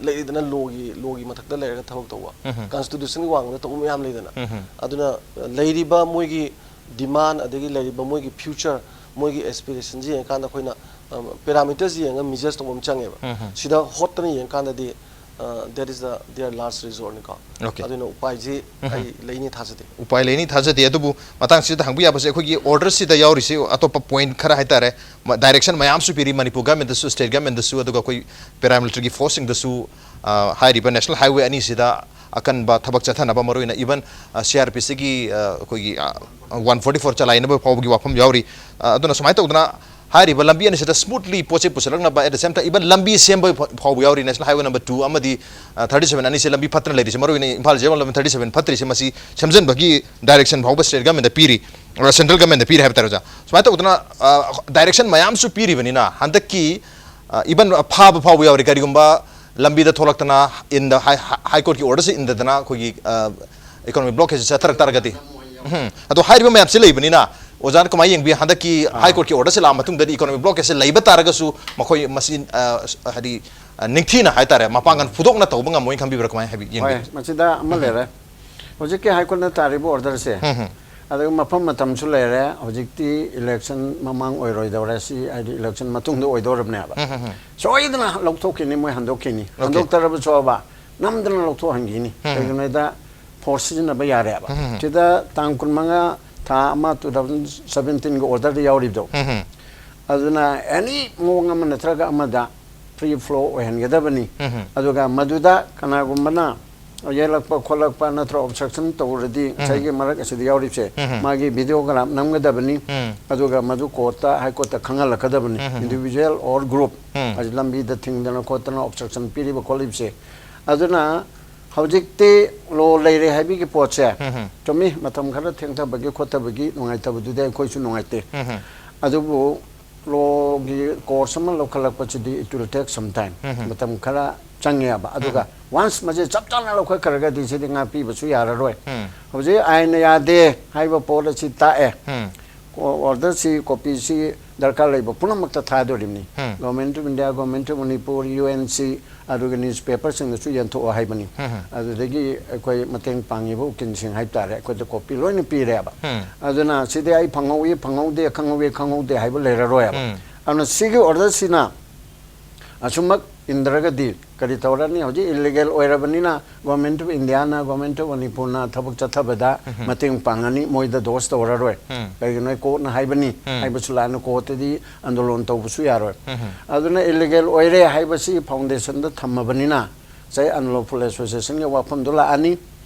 ꯂꯩꯔꯤꯗꯅ, ꯂꯣꯒꯤ, ꯂꯣꯒꯤ ꯃꯊꯛꯇ ꯂꯩꯔꯒ ꯊꯕꯛ ꯇꯧꯕ, ꯀꯟꯁꯇꯤꯇ꯭ꯌꯨꯁꯟꯒꯤ ꯋꯥꯡꯃꯗ ꯇꯧꯕ ꯃꯌꯥꯝ ꯂꯩꯗꯅ꯫ ꯑꯗꯨꯅ, ꯑ, ꯂꯩꯔꯤꯕ ꯃꯣꯏꯒꯤ ꯗꯤꯃꯥꯟ, ꯑꯗꯒꯤ ꯂꯩꯔꯤꯕ ꯃꯣꯏꯒꯤ ꯐ꯭ꯌꯨꯆꯔ, ꯃꯣꯏꯒꯤ ꯑꯦꯁꯄꯤꯔꯦꯁꯟꯁꯤ ꯌꯦꯡꯉꯀꯥꯟꯗ ꯑꯩꯈꯣꯏꯅ, ꯑ, ꯄꯦꯔꯥꯃꯤꯇꯔꯁꯤ ꯌꯦꯡꯉꯒ ꯃꯤꯖꯔꯁ ꯇꯧꯕ ꯑꯃ ꯆꯪꯉꯦꯕ꯫ ꯁꯤꯗ ꯍꯣꯠꯇꯅ ꯌꯦꯡꯉꯀꯥꯟꯗꯗꯤ, ꯑ, that is the, their last resort ꯅꯤꯀꯣ꯫ ꯑꯣꯀꯦ꯫ ꯑꯗꯨꯅ ꯎꯄꯥꯏꯁꯤ ꯑꯩ ꯂꯩꯅꯤ ꯊꯥꯖꯗꯦ꯫ ꯎꯄꯥꯏ ꯂꯩꯅꯤ ꯊꯥꯖꯗꯦ꯫ ꯑꯗꯨꯕꯨ ꯃꯇꯥꯡꯁꯤꯗ ꯍꯪꯕ ꯌꯥꯕꯁꯦ, ꯑꯩꯈꯣꯏꯒꯤ ꯑꯣꯔꯗꯔꯁꯤꯗ ꯌꯥꯎꯔꯤꯁꯤ ꯑꯇꯣꯞꯄ ꯄꯣꯏꯟꯠ ꯈꯔ ꯍꯥꯏꯇꯥꯔꯦ, ꯃ-, ꯗꯥꯏꯔꯦꯛꯁꯟ ꯃꯌꯥꯝꯁꯨ ꯄꯤꯔꯤ, ꯃꯅꯤꯄꯨꯔ ꯒꯃꯦꯟꯗꯁꯨ, ꯁ꯭ꯇꯦꯠ ꯒꯃꯦꯟꯗꯁꯨ, ꯑꯗꯨꯒ ꯑꯩꯈꯣꯏ ꯄꯦꯔꯥꯃꯤꯂꯤꯇꯔꯤꯒꯤ ꯐꯣꯔꯁꯁꯤꯡꯗꯁꯨ, ꯑ, ꯍꯥꯏꯔꯤꯕ ꯅꯦꯁꯅꯦꯜ ꯍꯥꯏꯋꯦ ꯑꯅꯤꯁꯤꯗ ꯑꯀꯟꯕ ꯊꯕꯛ ꯆꯠꯊꯅꯕ, ꯃꯔꯨꯑꯣꯏꯅ ꯏꯚꯟ, ꯑ, ꯁꯤ ꯑꯥꯔ ꯄꯤ ꯁꯤꯒꯤ, ꯑ, ꯑꯩꯈꯣꯏꯒꯤ, ꯑ, ꯋꯥꯟ ꯐꯣꯔꯇꯤ ꯐꯣꯔ ꯆꯂꯥꯏꯅꯕ ꯐꯥꯎꯕꯒꯤ ꯋꯥꯐꯝ ꯌꯥꯎꯔꯤ꯫ ꯑ, ꯑꯗꯨꯅ ꯁꯨꯃꯥꯏꯅ ꯇꯧꯗꯅ ꯍꯥꯏꯔꯤꯕ ꯂꯝꯕꯤ ꯑꯅꯤꯁꯤꯗ ꯁ꯭ꯃꯨꯠꯂꯤ ꯄꯣꯠ ꯆꯩ ꯄꯨꯁꯤꯜꯂꯛꯅꯕ, at the same time, even ꯂꯝꯕꯤ ꯁꯦꯝꯕ ꯐ-, ꯐꯥꯎꯕ ꯌꯥꯎꯔꯤ, ꯅꯦꯁꯅꯦꯜ ꯍꯥꯏꯋꯦ ꯅꯝꯕꯔ ꯇꯨ ꯑꯃꯗꯤ, ꯑ, ꯊꯥꯔꯇꯤ ꯁꯚꯦꯟ ꯑꯅꯤꯁꯤ ꯂꯝꯕꯤ ꯐꯠꯇꯅ ꯂꯩꯔꯤꯁꯤ, ꯃꯔꯨꯑꯣꯏꯅ ꯏꯝꯐꯥꯜ ꯖꯤꯔꯤꯕꯥꯝ ꯂꯝꯕꯤ ꯊꯥꯔꯇꯤ ꯁꯚꯦꯟ ꯐꯠꯇ꯭ꯔꯤꯁꯤ, ꯃꯁꯤ ꯁꯦꯝꯖꯤꯟꯕꯒꯤ ꯗꯥꯏꯔꯦꯛꯁꯟ ꯐꯥꯎꯕ ꯁ꯭ꯇꯦꯠ ꯒꯃꯦꯟꯗ ꯄꯤꯔꯤ, ꯑ, ꯁꯦꯟꯇ꯭ꯔꯦꯜ ꯒꯃꯦꯟꯗ ꯄꯤꯔꯤ ꯍꯥꯏꯕ ꯇꯥꯔꯦ, ꯑꯣꯖꯥ꯫ ꯁꯨꯃꯥꯏꯅ ꯇꯧꯗꯅ, ꯑ, ꯗꯥꯏꯔꯦꯛꯁꯟ ꯃꯌꯥꯝꯁꯨ ꯄꯤꯔꯤꯕꯅꯤꯅ, ꯍꯟꯗꯛꯀꯤ, ꯑ, ꯏꯚꯟ ꯐꯥꯕ ꯐꯥꯎꯕ ꯌꯥꯎꯔꯤ꯫ ꯀꯔꯤꯒꯨꯝꯕ ꯂꯝꯕꯤꯗ ꯊꯣꯛꯂꯛꯇꯅ, ꯏꯟꯗ ꯍꯥꯏ-, ꯍꯥꯏ-, ꯍꯥꯏ ꯀꯣꯔꯠꯀꯤ ꯑꯣꯔꯗꯔꯁꯤ ꯏꯟꯗꯗꯅ ꯑꯩꯈꯣꯏꯒꯤ, ꯑ, ꯏꯀꯣꯅꯣꯃꯤꯛ ꯕ꯭ꯂꯣꯛ ꯍꯦꯁꯁꯤ ꯆꯠꯊꯔꯛ ꯇꯥꯔꯒꯗꯤ, ꯎꯝ, ꯑꯗꯣ ꯍꯥꯏꯔꯤꯕ ꯃꯌꯥꯝꯁꯤ ꯂꯩꯕꯅꯤꯅ, ꯑꯣꯖꯥꯅ ꯀꯃꯥꯏꯅ ꯌꯦꯡꯕꯤ? ꯍꯟꯗꯛꯀꯤ ꯍꯥꯏ ꯀꯣꯔꯠꯀꯤ ꯑꯣꯔꯗꯔꯁꯤ ꯂꯥꯛꯑ ꯃꯇꯨꯡꯗꯗꯤ ꯏꯀꯣꯅꯣꯃꯤꯛ ꯕ꯭ꯂꯣꯛ ꯍꯦꯁꯁꯤ ꯂꯩꯕ ꯇꯥꯔꯒꯁꯨ, ꯃꯈꯣꯏ ꯃꯁꯤ, ꯑ, ꯍꯥꯏꯗꯤ, ꯑ, ꯅꯤꯡꯊꯤꯅ ꯍꯥꯏꯇꯥꯔꯦ, ꯃꯄꯥꯡꯒꯜ ꯐꯨꯗꯣꯛꯅ ꯇꯧꯕ ꯉꯝꯃꯣꯏꯅ ꯈꯟꯕꯤꯕ꯭ꯔꯥ? ꯀꯃꯥꯏꯅ ꯍꯥꯏꯕꯤ, ꯌꯦꯡꯕꯤ? ꯍꯣꯏ, ꯃꯁꯤꯗ ꯑꯃ ꯂꯩꯔꯦ꯫ ꯍꯧꯖꯤꯛꯀꯤ ꯍꯥꯏ ꯀꯣꯔꯠꯅ ꯇꯥꯔꯤꯕ ꯑꯣꯔꯗꯔꯁꯦ, ꯑꯗꯨꯒ ꯃꯐꯝ ꯃꯇꯝꯁꯨ ꯂꯩꯔꯦ꯫ ꯍꯧꯖꯤꯛꯇꯤ ꯏꯂꯦꯛꯁꯟ ꯃꯃꯥꯡ ꯑꯣꯏꯔꯣꯏꯗꯧꯔꯦ, ꯁꯤ ꯍꯥꯏꯗꯤ ꯏꯂꯦꯛꯁꯟ ꯃꯇꯨꯡꯗ ꯑꯣꯏꯗꯧꯔꯕꯅꯦꯕ꯫ ꯁꯣꯏꯗꯅ ꯂꯧꯊꯣꯛꯈꯤꯅꯤ, ꯃꯣꯏ ꯍꯟꯗꯣꯛꯈꯤꯅꯤ꯫ ꯑꯣꯀꯦ꯫ ꯍꯟꯗꯣꯛꯇ꯭ꯔꯕꯁꯨꯕ ꯅꯝꯗꯅ ꯂꯧꯊꯣꯛꯍꯟꯈꯤꯅꯤ꯫ ꯀꯩꯒꯤꯅꯣꯗ ꯐꯣꯔꯁ ꯁꯤꯖꯤꯟꯅꯕ ꯌꯥꯔꯦꯕ꯫ ꯁꯤꯗ ꯇꯥꯡ ꯀꯨꯟꯃꯉꯥ ꯊꯥ ꯑꯃ two thousand seventeen ꯒꯤ order ꯗ ꯌꯥꯎꯔꯤꯕꯗꯣ, ꯑꯗꯨꯅ ꯑꯦꯅꯤ ꯃꯑꯣꯡ ꯑꯃ ꯅꯠꯇ꯭ꯔꯒ ꯑꯃꯗ free flow ꯑꯣꯏꯍꯟꯒꯗꯕꯅꯤ꯫ ꯑꯗꯨꯒ ꯃꯗꯨꯗ ꯀꯅꯥꯒꯨꯝꯕꯅ ꯌꯦꯛꯂꯛꯄ ꯈꯣꯠꯂꯛꯄ ꯅꯠꯇ꯭ꯔꯒ obstruction ꯇꯧꯔꯗꯤ, ꯉꯁꯥꯏꯒꯤ ꯃꯔꯛ ꯑꯁꯤꯗ ꯌꯥꯎꯔꯤꯕꯁꯦ, ꯃꯥꯒꯤ videograph ꯅꯝꯒꯗꯕꯅꯤ꯫ ꯑꯗꯨꯒ ꯃꯗꯨ court ꯇ, high court ꯇ ꯈꯪꯍꯜꯂꯛꯀꯗꯕꯅꯤ, individual or group꯫ ꯑꯁꯤ ꯂꯝꯕꯤꯗ ꯊꯤꯡꯗꯅ ꯈꯣꯠꯇꯅ obstruction ꯄꯤꯔꯤꯕ ꯈꯣꯠꯂꯤꯕꯁꯦ꯫ ꯑꯗꯨꯅ ꯍꯧꯖꯤꯛꯇꯤ law ꯂꯩꯔꯦ ꯍꯥꯏꯕꯒꯤ ꯄꯣꯠꯁꯦ, ꯆꯨꯝꯃꯤ, ꯃꯇꯝ ꯈꯔ ꯊꯦꯡꯊꯕꯒꯤ ꯈꯣꯠꯊꯕꯒꯤ ꯅꯨꯡꯉꯥꯏꯇꯕꯗꯨꯗꯤ ꯑꯩꯈꯣꯏꯁꯨ ꯅꯨꯡꯉꯥꯏꯇꯦ꯫ ꯑꯗꯨꯕꯨ law ꯒꯤ course ꯑꯃ ꯂꯧꯈꯠꯂꯛꯄꯁꯤꯗꯤ it will take some time, ꯃꯇꯝ ꯈꯔ ꯆꯪꯉꯦꯕ꯫ ꯑꯗꯨꯒ once ꯃꯁꯤ ꯆꯞ ꯆꯥꯅ ꯂꯧꯈꯠꯈ꯭ꯔꯒꯗꯤ ꯁꯤꯗꯤ ꯉꯥꯛꯄꯤꯕꯁꯨ ꯌꯥꯔꯔꯣꯏ꯫ ꯍꯧꯖꯤꯛ ꯑꯥꯏꯟꯅ ꯌꯥꯗꯦ ꯍꯥꯏꯕ ꯄꯣꯠ ꯑꯁꯤ ꯇꯥꯛꯑꯦ꯫ Order ꯁꯤ, copy ꯁꯤ ꯗꯔꯀꯥꯔ ꯂꯩꯕ ꯄꯨꯝꯅꯃꯛꯇ ꯊꯥꯗꯣꯔꯤꯕꯅꯤ꯫ Government of India, Government of Manipur, U N C, ꯑꯗꯨꯒ newspaper ꯁꯤꯡꯗꯁꯨ ꯌꯦꯟꯊꯣꯛꯑꯣ ꯍꯥꯏꯕꯅꯤ꯫ ꯑꯗꯨꯗꯒꯤ ꯑꯩꯈꯣꯏ ꯃꯇꯦꯡ ꯄꯥꯡꯉꯤꯕ ꯎꯀꯤꯜꯁꯤꯡ ꯍꯥꯏꯕ ꯇꯥꯔꯦ, ꯑꯩꯈꯣꯏꯗ copy ꯂꯣꯏꯅ ꯄꯤꯔꯦꯕ꯫ ꯑꯗꯨꯅ ꯁꯤꯗꯤ ꯑꯩ ꯐꯪꯍꯧꯏ, ꯐꯪꯍꯧꯗꯦ, ꯈꯪꯍꯧꯏ, ꯈꯪꯍꯧꯗꯦ ꯍꯥꯏꯕ ꯂꯩꯔꯔꯣꯏꯕ꯫ ꯑꯗꯨꯅ ꯁꯤꯒꯤ order ꯁꯤꯅ ꯑꯁꯨꯃꯛ ꯏꯟꯗ꯭ꯔꯒꯗꯤ ꯀꯔꯤ ꯇꯧꯔꯅꯤ? ꯍꯧꯖꯤꯛ illegal ꯑꯣꯏꯔꯕꯅꯤꯅ Government of India ꯅ, Government of Manipur ꯅ ꯊꯕꯛ ꯆꯠꯊꯕꯗ ꯃꯇꯦꯡ ꯄꯥꯡꯉꯅꯤ, ꯃꯣꯏꯗ doss ꯇꯧꯔꯔꯣꯏ꯫ ꯀꯩꯒꯤꯅꯣ? Court ꯅ ꯍꯥꯏꯕꯅꯤ ꯍꯥꯏꯕꯁꯨ ꯂꯥꯟꯅ court ꯇꯗꯤ ꯑꯟꯗꯣꯂꯣꯟ ꯇꯧꯕꯁꯨ ꯌꯥꯔꯣꯏ꯫ ꯑꯗꯨꯅ illegal ꯑꯣꯏꯔꯦ ꯍꯥꯏꯕꯁꯤ foundation ꯗ ꯊꯝꯃꯕꯅꯤꯅ ꯉꯁꯥꯏ unlawful association ꯒꯤ ꯋꯥꯐꯝꯗꯣ ꯂꯥꯛꯑꯅꯤ,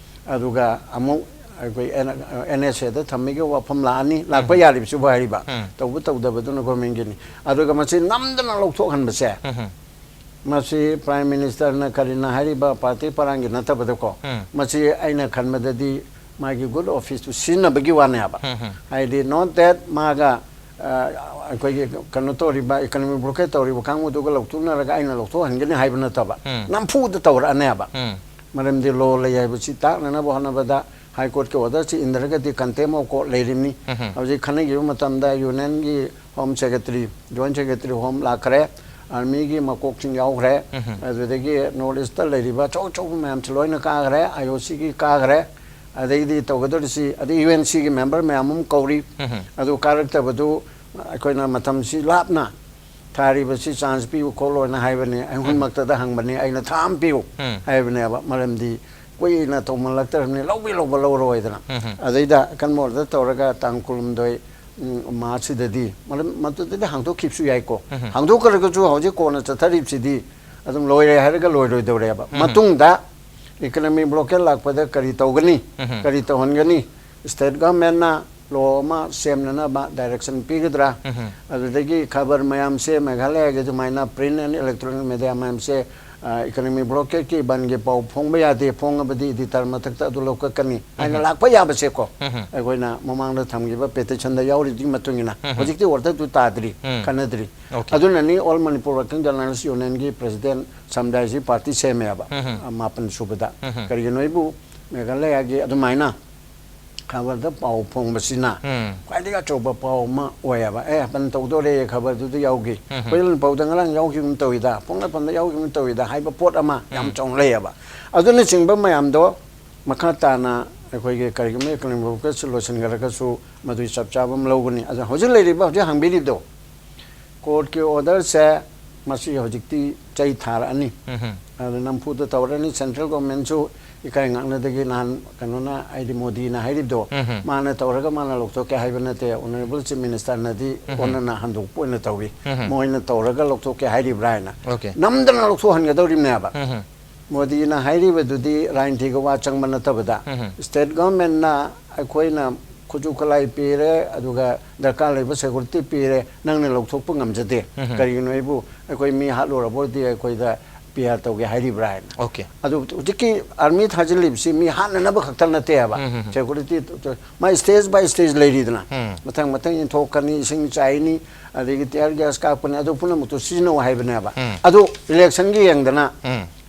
ꯑꯗꯨꯒ ꯑꯃꯨꯛ ꯑꯩꯈꯣꯏ N-, N S A ꯗ ꯊꯝꯕꯒꯤ ꯋꯥꯐꯝ ꯂꯥꯛꯑꯅꯤ, ꯂꯥꯛꯄ ꯌꯥꯔꯤꯕꯁꯤꯕꯨ ꯍꯥꯏꯔꯤꯕ, ꯇꯧꯕ ꯇꯧꯗꯕꯗꯨꯅ government ꯒꯤꯅꯤ꯫ ꯑꯗꯨꯒ ꯃꯁꯤ ꯅꯝꯗꯅ ꯂꯧꯊꯣꯛꯍꯟꯕꯁꯦ, ꯃꯁꯤ Prime Minister ꯅ ꯀꯔꯤꯅ ꯍꯥꯏꯔꯤꯕ party ꯄꯔꯥꯡꯒꯤ ꯅꯠꯇꯕꯗꯀꯣ, ꯃꯁꯤ ꯑꯩꯅ ꯈꯟꯕꯗꯗꯤ ꯃꯥꯒꯤ good office ꯇꯨ ꯁꯤꯖꯤꯟꯅꯕꯒꯤ ꯋꯥꯅꯦꯕ꯫ ꯍꯥꯏꯗꯤ not that ꯃꯥꯒ, ꯑ, ꯑꯩꯈꯣꯏꯒꯤ ꯀꯩꯅꯣ ꯇꯧꯔꯤꯕ, economic blockade ꯇꯧꯔꯤꯕ ꯀꯥꯡꯕꯨꯗꯨꯒ ꯂꯧꯊꯣꯛꯅꯔꯒ ꯑꯩꯅ ꯂꯧꯊꯣꯛꯍꯟꯒꯅꯤ ꯍꯥꯏꯕ ꯅꯠꯇꯕ, ꯅꯝꯐꯨꯗ ꯇꯧꯔꯛꯑꯅꯦꯕ꯫ ꯃꯔꯝꯗꯤ law ꯂꯩ ꯍꯥꯏꯕꯁꯤ ꯇꯥꯛꯅꯅꯕ ꯍꯣꯠꯅꯕꯗ High Court ꯀꯤ order ꯁꯤ ꯏꯟꯗ꯭ꯔꯒꯗꯤ contempt of court ꯂꯩꯔꯤꯕꯅꯤ꯫ ꯍꯧꯖꯤꯛ ꯈꯟꯅꯈꯤꯕ ꯃꯇꯝꯗ Union ꯒꯤ Home Secretary, Joint Secretary Home ꯂꯥꯛꯈ꯭ꯔꯦ, Army ꯒꯤ ꯃꯀꯣꯛꯁꯤꯡ ꯌꯥꯎꯈ꯭ꯔꯦ, ꯑꯗꯨꯗꯒꯤ North East ꯇ ꯂꯩꯔꯤꯕ ꯑꯆꯧ ꯑꯆꯧꯕ ꯃꯌꯥꯝꯁꯤ ꯂꯣꯏꯅ ꯀꯥꯈ꯭ꯔꯦ, I O C ꯒꯤ ꯀꯥꯈ꯭ꯔꯦ, ꯑꯗꯩꯗꯤ ꯇꯧꯒꯗꯧꯔꯤꯁꯤ, ꯑꯗꯩ U N C ꯒꯤ member ꯃꯌꯥꯝ ꯑꯃ ꯀꯧꯔꯤ, ꯑꯗꯨ ꯀꯥꯔꯛꯇꯕꯗꯨ ꯑꯩꯈꯣꯏꯅ ꯃꯇꯝꯁꯤ ꯂꯥꯞꯅ ꯊꯥꯔꯤꯕꯁꯤ chance ꯄꯤꯌꯨ ꯈꯣꯠꯂꯣꯅ ꯍꯥꯏꯕꯅꯤ, ꯑꯩꯉꯣꯟꯃꯛꯇꯗ ꯍꯪꯕꯅꯤ, ꯑꯩꯅ ꯊꯥ ꯑꯃ ꯄꯤꯌꯨ ꯍꯥꯏꯕꯅꯦꯕ, ꯃꯔꯝꯗꯤ ꯀꯨꯏꯅ ꯇꯧꯃꯜꯂꯛꯇ꯭ꯔꯕꯅꯤ, ꯂꯧꯕꯤ ꯂꯧꯕ ꯂꯧꯔꯣꯏꯗꯅ꯫ ꯑꯗꯩꯗ ꯑꯀꯟꯕ ꯑꯣꯔꯗꯔ ꯇꯧꯔꯒ ꯇꯥꯡ ꯀꯨꯟꯍꯨꯝꯗꯣꯏ, ꯎꯝ, ꯃꯥꯔꯆꯁꯤꯗꯗꯤ, ꯃꯔꯝ ꯃꯗꯨꯗꯗꯤ ꯍꯥꯡꯗꯣꯛꯈꯤꯕꯁꯨ ꯌꯥꯏꯀꯣ꯫ ꯍꯥꯡꯗꯣꯛꯈ꯭ꯔꯒꯁꯨ ꯍꯧꯖꯤꯛ ꯀꯣꯟꯅ ꯆꯠꯊꯔꯤꯕꯁꯤꯗꯤ ꯑꯗꯨꯝ ꯂꯣꯏꯔꯦ ꯍꯥꯏꯔꯒ ꯂꯣꯏꯔꯣꯏꯗꯧꯔꯦꯕ꯫ ꯃꯇꯨꯡꯗ ꯏꯀꯅꯃꯤ ꯕ꯭ꯂꯣꯀꯦꯠ ꯂꯥꯛꯄꯗ ꯀꯔꯤ ꯇꯧꯒꯅꯤ, ꯀꯔꯤ ꯇꯧꯍꯟꯒꯅꯤ? ꯁ꯭ꯇꯦꯠ ꯒꯚꯔꯟꯃꯦꯟꯠꯅ ꯂꯣ ꯑꯃ ꯁꯦꯝꯅꯅꯕ ꯗꯥꯏꯔꯦꯛꯁꯟ ꯄꯤꯒꯗ꯭ꯔꯥ? ꯑꯗꯨꯗꯒꯤ ꯈꯕꯔ ꯃꯌꯥꯝꯁꯦ, ꯃꯦꯘꯥꯂꯌꯒꯤ ꯑꯗꯨꯃꯥꯏꯅ ꯄ꯭ꯔꯤꯟꯠ ꯑꯦꯟ ꯏꯂꯦꯛꯇ꯭ꯔꯣꯅꯤꯛ ꯃꯦꯗꯤꯌꯥ ꯃꯌꯥꯝꯁꯦ, ꯑ, ꯏꯀꯅꯃꯤ ꯕ꯭ꯂꯣꯀꯦꯠꯀꯤ ꯕꯟꯒꯤ ꯄꯥꯎ ꯐꯣꯡꯕ ꯌꯥꯗꯦ, ꯐꯣꯡꯉꯕꯗꯤ ꯏꯗꯤꯇꯔ ꯃꯊꯛꯇ ꯑꯗꯨ ꯂꯧꯈꯠꯀꯅꯤ ꯍꯥꯏꯅ ꯂꯥꯛꯄ ꯌꯥꯕꯁꯦꯀꯣ, ꯑꯩꯈꯣꯏꯅ ꯃꯃꯥꯡꯗ ꯊꯝꯈꯤꯕ ꯄꯦꯇꯤꯁꯟꯗ ꯌꯥꯎꯔꯤꯗꯨꯒꯤ ꯃꯇꯨꯡ ꯏꯟꯅ ꯍꯧꯖꯤꯛꯇꯤ ꯑꯣꯔꯗꯔꯗꯨ ꯇꯥꯗ꯭ꯔꯤ, ꯈꯟꯅꯗ꯭ꯔꯤ꯫ ꯑꯗꯨꯅꯅꯤ ꯑꯣꯜ ꯃꯅꯤꯄꯨꯔ ꯋꯥꯔꯀꯤꯡ ꯖꯔꯅꯦꯂꯤꯁ ꯌꯨꯅꯤꯌꯟꯒꯤ ꯄ꯭ꯔꯁꯤꯗꯦꯟꯠ ꯁꯃꯨꯗꯥꯏꯁꯤ ꯄꯥꯔꯇꯤ ꯁꯦꯝꯃꯦꯕ, ꯑ, ꯃꯥꯄꯟ ꯁꯨꯕꯗ꯫ ꯀꯔꯤꯒꯤꯅꯣ ꯑꯩꯕꯨ ꯃꯦꯘꯥꯂꯌꯒꯤ ꯑꯗꯨꯃꯥꯏꯅ ꯈꯕꯔꯗ ꯄꯥꯎ ꯐꯣꯡꯕꯁꯤꯅ ꯈ꯭ꯋꯥꯏꯗꯒꯤ ꯑꯆꯧꯕ ꯄꯥꯎ ꯑꯃ ꯑꯣꯏꯌꯦꯕ꯫ ꯑꯦ, ꯕꯟ ꯇꯧꯗꯣꯔꯦ, ꯈꯕꯔꯗꯨꯗ ꯌꯥꯎꯈꯤ꯫ ꯑꯩꯈꯣꯏ ꯂꯟꯄꯥꯎꯗ ꯉꯔꯥꯡ ꯌꯥꯎꯈꯤꯕ ꯑꯃ ꯇꯧꯏꯗ, ꯄꯣꯛꯅꯐꯝꯗ ꯌꯥꯎꯈꯤꯕ ꯑꯃ ꯇꯧꯏꯗ ꯍꯥꯏꯕ ꯄꯣꯠ ꯑꯃ ꯌꯥꯝ ꯆꯥꯎꯅ ꯂꯩꯌꯦꯕ꯫ ꯑꯗꯨꯅꯆꯤꯡꯕ ꯃꯌꯥꯝꯗꯣ ꯃꯈꯥ ꯇꯥꯅ ꯑꯩꯈꯣꯏꯒꯤ ꯀꯔꯤꯒꯨꯝꯕ ꯏꯀꯅꯃꯤꯛ ꯕ꯭ꯂꯣꯀꯦꯠꯁꯤ ꯂꯣꯏꯁꯤꯟꯈ꯭ꯔꯒꯁꯨ ꯃꯗꯨꯒꯤ ꯆꯞ ꯆꯥꯕ ꯑꯃ ꯂꯧꯒꯅꯤ꯫ ꯑꯗꯨꯅ ꯍꯧꯖꯤꯛ ꯂꯩꯔꯤꯕ, ꯍꯧꯖꯤꯛ ꯍꯪꯕꯤꯔꯤꯕꯗꯣ, ꯀꯣꯔꯠꯀꯤ ꯑꯣꯔꯗꯔꯁꯦ ꯃꯁꯤ ꯍꯧꯖꯤꯛꯇꯤ ꯆꯩ ꯊꯥꯔꯛꯑꯅꯤ꯫ ꯑꯗꯨ ꯅꯝꯐꯨꯗ ꯇꯧꯔꯅꯤ꯫ ꯁꯦꯟꯇ꯭ꯔꯦꯜ ꯒꯣꯔꯃꯦꯟꯁꯨ ꯏꯀꯥꯏ ꯉꯥꯛꯅꯗꯒꯤ ꯅꯍꯥꯟ ꯀꯩꯅꯣꯅ, ꯍꯥꯏꯗꯤ ꯃꯣꯗꯤꯅ ꯍꯥꯏꯔꯤꯕꯗꯣ, ꯃꯥꯅ ꯇꯧꯔꯒ ꯃꯥꯅ ꯂꯧꯊꯣꯛꯀꯦ ꯍꯥꯏꯕ ꯅꯠꯇꯦ꯫ ꯑꯣꯅꯔꯦꯕꯜ ꯆꯤꯐ ꯃꯤꯅꯤꯁꯇꯔꯅꯗꯤ ꯑꯣꯟꯅꯅ ꯍꯟꯗꯣꯛꯄ ꯑꯣꯏꯅ ꯇꯧꯏ꯫ ꯃꯣꯏꯅ ꯇꯧꯔꯒ ꯂꯧꯊꯣꯛꯀꯦ ꯍꯥꯏꯔꯤꯕ꯭ꯔꯥ ꯍꯥꯏꯅ꯫ ꯅꯝꯗꯅ ꯂꯧꯊꯣꯛꯍꯟꯒꯗꯧꯔꯤꯕꯅꯦꯕ꯫ ꯃꯣꯗꯤꯅ ꯍꯥꯏꯔꯤꯕꯗꯨꯗꯤ ꯔꯥꯖꯅꯤꯇꯤꯒ ꯋꯥ ꯆꯪꯕ ꯅꯠꯇꯕꯗ, ꯁ꯭ꯇꯦꯠ ꯒꯣꯔꯃꯦꯟꯅ ꯑꯩꯈꯣꯏꯅ ꯈꯨꯠꯁꯨ ꯈꯨꯠꯂꯥꯏ ꯄꯤꯔꯦ, ꯑꯗꯨꯒ ꯗꯔꯀꯥꯔ ꯂꯩꯕ ꯁꯦꯀꯨꯔꯤꯇꯤ ꯄꯤꯔꯦ, ꯅꯪꯅ ꯂꯧꯊꯣꯛꯄ ꯉꯝꯖꯗꯦ꯫ ꯀꯔꯤꯒꯤꯅꯣ ꯍꯥꯏꯕꯨ ꯑꯩꯈꯣꯏ ꯃꯤ ꯍꯥꯠꯂꯨꯔꯕ ꯑꯣꯏꯔꯗꯤ ꯑꯩꯈꯣꯏꯗ ꯄꯤ ꯑꯥꯔ ꯇꯧꯒꯦ ꯍꯥꯏꯔꯤꯕ꯭ꯔꯥ ꯍꯥꯏꯅ꯫ ꯑꯗꯨ ꯍꯧꯖꯤꯛꯀꯤ ꯑꯥꯔꯃꯤ ꯊꯥꯖꯤꯜꯂꯤꯕꯁꯤ ꯃꯤ ꯍꯥꯠꯅꯅꯕ ꯈꯛꯇ ꯅꯠꯇꯦꯕ꯫ ꯁꯦꯀꯨꯔꯤꯇꯤ ꯃꯥ ꯁ꯭ꯇꯦꯖ ꯕꯥꯏ ꯁ꯭ꯇꯦꯖ ꯂꯩꯔꯤꯗꯅ꯫ ꯃꯊꯪ ꯃꯊꯪ ꯏꯟꯊꯣꯛꯀꯅꯤ, ꯏꯁꯤꯡ ꯆꯥꯏꯅꯤ, ꯑꯗꯒꯤ ꯇꯤꯌꯥꯔ ꯒ꯭ꯌꯥꯁ ꯀꯥꯞꯀꯅꯤ, ꯑꯗꯨ ꯄꯨꯝꯅꯃꯛꯇꯨ ꯁꯤꯖꯤꯟꯅꯧ ꯍꯥꯏꯕꯅꯦꯕ꯫ ꯑꯗꯨ ꯏꯂꯦꯛꯁꯟꯒꯤ ꯌꯦꯡꯗꯅ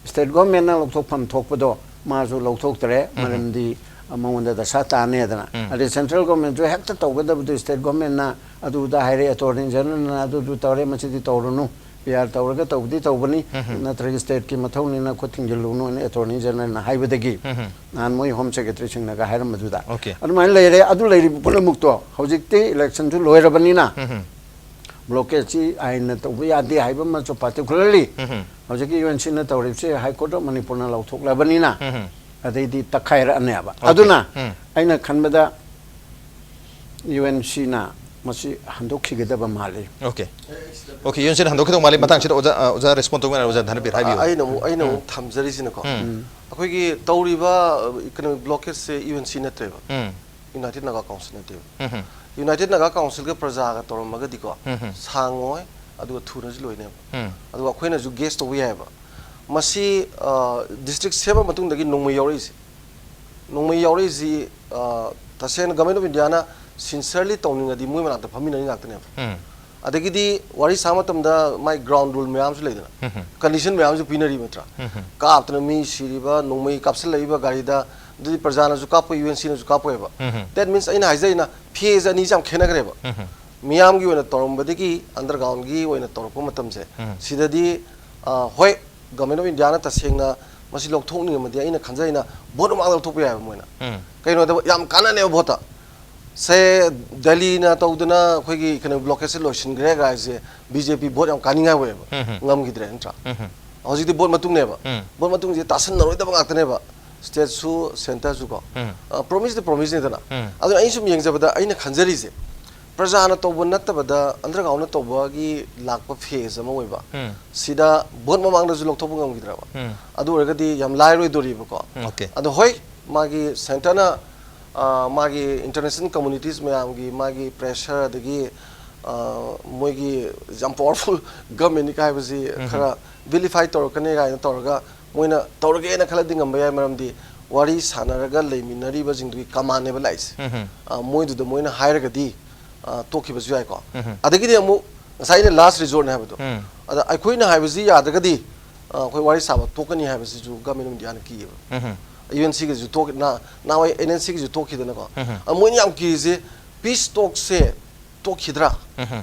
ꯁ꯭ꯇꯦꯠ ꯒꯣꯔꯃꯦꯟꯅ ꯂꯧꯊꯣꯛꯐꯝ ꯊꯣꯛꯄꯗꯣ ꯃꯥꯁꯨ ꯂꯧꯊꯣꯛꯇ꯭ꯔꯦ, ꯃꯔꯝꯗꯤ ꯃꯉꯣꯟꯗ ꯗꯁꯥ ꯇꯥꯅꯦꯗꯅ꯫ ꯑꯗꯩ ꯁꯦꯟꯇ꯭ꯔꯦꯜ ꯒꯣꯔꯃꯦꯟꯁꯨ ꯍꯦꯛꯇ ꯇꯧꯒꯗꯕꯗꯨ ꯁ꯭ꯇꯦꯠ ꯒꯣꯔꯃꯦꯟꯅ ꯑꯗꯨꯗ ꯍꯥꯏꯔꯦ, ꯑꯦꯇꯣꯔꯅꯤ ꯖꯦꯅꯔꯦꯜꯅ ꯑꯗꯨꯗꯨ ꯇꯧꯔꯦ, ꯃꯁꯤꯗꯤ ꯇꯧꯔꯨꯅꯨ, ꯄꯤ ꯑꯥꯔ ꯇꯧꯔꯒ ꯇꯧꯕꯗꯤ ꯇꯧꯕꯅꯤ, ꯅꯠꯇ꯭ꯔꯒ ꯁ꯭ꯇꯦꯠꯀꯤ ꯃꯊꯧꯅꯤꯅ ꯈꯨꯠ ꯊꯤꯡꯖꯤꯜꯂꯨꯅꯨ ꯍꯥꯏꯅ ꯑꯦꯇꯣꯔꯅꯤ ꯖꯦꯅꯔꯦꯜꯅ ꯍꯥꯏꯕꯗꯒꯤ ꯅꯍꯥꯟ ꯃꯣꯏ ꯍꯣꯝ ꯁꯦꯀ꯭ꯔꯦꯇꯔꯤꯁꯤꯡꯅꯒ ꯍꯥꯏꯔꯝꯕꯗꯨꯗ ꯑꯗꯨꯃꯥꯏꯅ ꯂꯩꯔꯦ꯫ ꯑꯗꯨ ꯂꯩꯔꯤꯕ ꯄꯨꯝꯅꯃꯛꯇꯣ ꯍꯧꯖꯤꯛꯇꯤ ꯏꯂꯦꯛꯁꯟꯁꯨ ꯂꯣꯏꯔꯕꯅꯤꯅ ꯕ꯭ꯂꯣꯀꯦꯠꯁꯤ ꯑꯥꯏꯟꯅ ꯇꯧꯕ ꯌꯥꯗꯦ ꯍꯥꯏꯕ ꯑꯃꯁꯨ, ꯄꯥꯔꯇꯤꯀꯨꯂꯔꯂꯤ ꯍꯧꯖꯤꯛꯀꯤ ꯌꯨ ꯑꯦꯟ ꯁꯤꯅ ꯇꯧꯔꯤꯕꯁꯤ ꯍꯥꯏ ꯀꯣꯔꯠ ꯑꯣꯐ ꯃꯅꯤꯄꯨꯔꯅ ꯂꯧꯊꯣꯛꯂꯕꯅꯤꯅ ꯑꯗꯩꯗꯤ ꯇꯛꯈꯥꯏꯔꯛꯑꯅꯦꯕ꯫ ꯑꯗꯨꯅ ꯎꯝ꯫ ꯑꯩꯅ ꯈꯟꯕꯗ ꯌꯨ ꯑꯦꯟ ꯁꯤꯅ ꯃꯁꯤ ꯍꯟꯗꯣꯛꯈꯤꯒꯗꯕ ꯃꯥꯜꯂꯤ꯫ ꯑꯣꯀꯦ꯫ ꯑꯣꯀꯦ, ꯌꯨ ꯑꯦꯟ ꯁꯤꯅ ꯍꯟꯗꯣꯛꯈꯤꯗꯧ ꯃꯥꯜꯂꯤ꯫ ꯃꯇꯥꯡꯁꯤꯗ ꯑꯣꯖꯥ, ꯑ, ꯑꯣꯖꯥ ꯔꯦꯁꯄꯣꯟ ꯇꯧꯕ ꯌꯥꯔꯦ, ꯑꯣꯖꯥ ꯙꯅꯕꯤꯔ ꯍꯥꯏꯕꯤꯌꯨ꯫ ꯑꯩꯅ ꯑꯃꯨꯛ ꯑꯩꯅ ꯑꯃꯨꯛ ꯊꯝꯖꯔꯤꯁꯤꯅꯀꯣ, ꯑꯩꯈꯣꯏꯒꯤ ꯇꯧꯔꯤꯕ ꯏꯀꯣꯅꯣꯃꯤꯛ ꯕ꯭ꯂꯣꯀꯦꯠꯁꯦ ꯌꯨ ꯑꯦꯟ ꯁꯤ ꯅꯠꯇ꯭ꯔꯦꯕ, ꯌꯨꯅꯥꯏꯇꯦꯗ ꯅꯥꯒꯥ ꯀꯥꯎꯟꯁꯤꯜ ꯅꯠꯇꯦꯕ꯫ ꯌꯨꯅꯥꯏꯇꯦꯗ ꯅꯥꯒꯥ ꯀꯥꯎꯟꯁꯤꯜꯒ ꯄ꯭ꯔꯖꯥꯒ ꯇꯧꯔꯝꯃꯒꯗꯤꯀꯣ, ꯁꯥꯡꯉꯣꯏ, ꯑꯗꯨꯒ ꯊꯨꯅꯁꯨ ꯂꯣꯏꯅꯦꯕ꯫ ꯑꯗꯨꯒ ꯑꯩꯈꯣꯏꯅꯁꯨ ꯒꯦꯁ ꯇꯧꯕ ꯌꯥꯏꯑꯕ꯫ ꯃꯁꯤ ꯗꯤꯁꯇ꯭ꯔꯤꯛ ꯁꯦꯝꯕ ꯃꯇꯨꯡꯗꯒꯤ ꯅꯣꯡꯃꯩ ꯌꯥꯎꯔꯛꯏꯁꯦ꯫ ꯅꯣꯡꯃꯩ ꯌꯥꯎꯔꯛꯏꯁꯤ, ꯑ, ꯇꯁꯦꯡꯅ ꯒꯃꯦꯟ ꯑꯣꯐ ꯏꯟꯗꯤꯌꯥꯅ ꯁꯤꯟꯁꯤꯌꯔꯂꯤ ꯇꯧꯅꯤꯡꯉꯗꯤ ꯃꯣꯏ ꯃꯅꯥꯛꯇ ꯐꯝꯃꯤꯟꯅꯔꯤ ꯉꯥꯛꯇꯅꯦꯕ꯫ ꯑꯗꯒꯤꯗꯤ ꯋꯥꯔꯤ ꯁꯥꯕ ꯃꯇꯝꯗ ꯃꯥꯏ ꯒ꯭ꯔꯥꯎꯟ ꯔꯨꯜ ꯃꯌꯥꯝꯁꯨ ꯂꯩꯗꯅ, ꯀꯟꯗꯤꯁꯟ ꯃꯌꯥꯝꯁꯨ ꯄꯤꯅꯔꯤ ꯅꯠꯇ꯭ꯔꯥ? ꯀꯥꯞꯇꯅ ꯃꯤ ꯁꯤꯔꯤꯕ, ꯅꯣꯡꯃꯩ ꯀꯥꯞꯁꯤꯜꯂꯛꯏꯕ ꯒꯥꯔꯤꯗ, ꯑꯗꯨꯗꯤ ꯄ꯭ꯔꯖꯥꯅꯁꯨ ꯀꯥꯞꯄꯣꯏ, ꯌꯨ ꯑꯦꯟ ꯁꯤꯅꯁꯨ ꯀꯥꯞꯄꯣꯏꯕ꯫ That means ꯑꯩꯅ ꯍꯥꯏꯖꯔꯤꯅ ꯐꯦꯁ ꯑꯅꯤꯁꯦ ꯌꯥꯝ ꯈꯦꯠꯅꯈ꯭ꯔꯦꯕ꯫ ꯃꯤꯌꯥꯝꯒꯤ ꯑꯣꯏꯅ ꯇꯧꯔꯝꯕꯗꯒꯤ ꯑꯟꯗꯔꯒ꯭ꯔꯥꯎꯟꯒꯤ ꯑꯣꯏꯅ ꯇꯧꯔꯛꯄ ꯃꯇꯝꯁꯦ, ꯁꯤꯗꯗꯤ, ꯑ, ꯍꯣꯏ, ꯒꯃꯦꯟ ꯑꯣꯐ ꯏꯟꯗꯤꯌꯥꯅ ꯇꯁꯦꯡꯅ ꯃꯁꯤ ꯂꯧꯊꯣꯛꯅꯤꯡꯉꯝꯃꯗꯤ ꯑꯩꯅ ꯈꯟꯖꯩꯅ ꯚꯣꯠ ꯃꯃꯥꯡꯗ ꯂꯧꯊꯣꯛꯄ ꯌꯥꯏꯑꯕ ꯃꯣꯏꯅ꯫ ꯀꯩꯅꯣꯗ ꯌꯥꯝ ꯀꯥꯟꯅꯅꯦꯕ ꯚꯣꯠꯇ꯫ ꯁꯦ ꯗꯦꯜꯂꯤꯅ ꯇꯧꯗꯅ ꯑꯩꯈꯣꯏꯒꯤ ꯀꯩꯅꯣ ꯕ꯭ꯂꯣꯀꯦꯠꯁꯦ ꯂꯣꯏꯁꯤꯟꯈ꯭ꯔꯦ ꯀꯥꯏꯁꯦ ꯕꯤ ꯖꯦ ꯄꯤ ꯚꯣꯠ ꯌꯥꯝ ꯀꯥꯅꯤꯡꯉꯥꯏ ꯑꯣꯏꯌꯦꯕ꯫ ꯉꯝꯈꯤꯗ꯭ꯔꯦ ꯅꯠꯇ꯭ꯔꯥ? ꯍꯧꯖꯤꯛꯇꯤ ꯚꯣꯠ ꯃꯇꯨꯡꯅꯦꯕ꯫ ꯚꯣꯠ ꯃꯇꯨꯡꯁꯦ ꯇꯥꯁꯟꯅꯔꯣꯏꯗꯕ ꯉꯥꯛꯇꯅꯦꯕ꯫ ꯁ꯭ꯇꯦꯠꯁꯨ ꯁꯦꯟꯇꯔꯁꯨ ꯀꯣ꯫ ꯄ꯭ꯔꯣꯃꯤꯁꯇꯤ ꯄ꯭ꯔꯣꯃꯤꯁꯅꯤꯗꯅ꯫ ꯑꯗꯨꯅ ꯑꯩꯅ ꯁꯨꯝ ꯌꯦꯡꯖꯕꯗ ꯑꯩꯅ ꯈꯟꯖꯔꯤꯁꯦ, ꯄ꯭ꯔꯖꯥꯅ ꯇꯧꯕ ꯅꯠꯇꯕꯗ ꯑꯟꯗꯔꯒ꯭ꯔꯥꯎꯟꯅ ꯇꯧꯕꯒꯤ ꯂꯥꯛꯄ ꯐꯦꯁ ꯑꯃ ꯑꯣꯏꯕ꯫ ꯁꯤꯗ ꯚꯣꯠ ꯃꯃꯥꯡꯗꯁꯨ ꯂꯧꯊꯣꯛꯄ ꯉꯝꯈꯤꯗ꯭ꯔꯕ? ꯑꯗꯨ ꯑꯣꯏꯔꯒꯗꯤ ꯌꯥꯝ ꯂꯥꯏꯔꯣꯏꯗꯣꯔꯤꯕꯀꯣ꯫ ꯑꯣꯀꯦ꯫ ꯑꯗꯣ ꯍꯣꯏ, ꯃꯥꯒꯤ ꯁꯦꯟꯇꯔꯅ, ꯑ, ꯃꯥꯒꯤ ꯏꯟꯇꯔꯅꯦꯁꯅꯦꯜ ꯀꯝꯃꯨꯅꯤꯇꯤꯁ ꯃꯌꯥꯝꯒꯤ ꯃꯥꯒꯤ ꯄ꯭ꯔꯦꯁꯔ, ꯑꯗꯒꯤ, ꯑ, ꯃꯣꯏꯒꯤ ꯌꯥꯝ ꯄꯋꯥꯔꯐꯨꯜ ꯒꯃꯦꯟꯅꯤ ꯀꯥꯏꯕꯁꯤ ꯈꯔ ꯚꯤꯂꯤꯐꯥꯏ ꯇꯧꯔꯛꯀꯅꯤ ꯀꯥꯏꯅ ꯇꯧꯔꯒ ꯃꯣꯏꯅ ꯇꯧꯔꯒꯦꯅ ꯈꯜꯂꯗꯤ ꯉꯝꯕ ꯌꯥꯏ, ꯃꯔꯝꯗꯤ ꯋꯥꯔꯤ ꯁꯥꯟꯅꯔꯒ ꯂꯩꯃꯤꯟꯅꯔꯤꯕꯁꯤꯡꯗꯨꯒꯤ ꯀꯃꯥꯟꯅꯦꯕ ꯂꯥꯛꯏꯁꯦ꯫ ꯑ, ꯃꯣꯏꯗꯨꯗ ꯃꯣꯏꯅ ꯍꯥꯏꯔꯒꯗꯤ, ꯑ, ꯇꯣꯛꯈꯤꯕꯁꯨ ꯌꯥꯏꯀꯣ꯫ ꯑꯗꯒꯤꯗꯤ ꯑꯃꯨꯛ ꯉꯁꯥꯏ ꯑꯩꯅ ꯂꯥꯁ ꯔꯤꯖꯣꯔꯠꯅꯦ ꯍꯥꯏꯕꯗꯣ, ꯑꯗ ꯑꯩꯈꯣꯏꯅ ꯍꯥꯏꯕꯁꯤ ꯌꯥꯗ꯭ꯔꯒꯗꯤ, ꯑ, ꯑꯩꯈꯣꯏ ꯋꯥꯔꯤ ꯁꯥꯕ ꯇꯣꯛꯀꯅꯤ ꯍꯥꯏꯕꯁꯤꯁꯨ ꯒꯃꯦꯟ ꯑꯣꯐ ꯏꯟꯗꯤꯌꯥꯅ ꯀꯤꯌꯦꯕ꯫ ꯌꯨ ꯑꯦꯟ ꯁꯤꯒꯤꯁꯨ ꯇꯣꯛ-, ꯅ-, ꯅꯍꯥꯟꯋꯥꯏ ꯑꯦꯟ ꯑꯦꯟ ꯁꯤꯒꯤꯁꯨ ꯇꯣꯛꯈꯤꯗꯅꯀꯣ꯫ ꯑ, ꯃꯣꯏꯅ ꯌꯥꯝ ꯀꯤꯔꯤꯁꯦ ꯄꯤꯁ ꯇꯣꯛꯁꯦ ꯇꯣꯛꯈꯤꯗ꯭ꯔꯥ,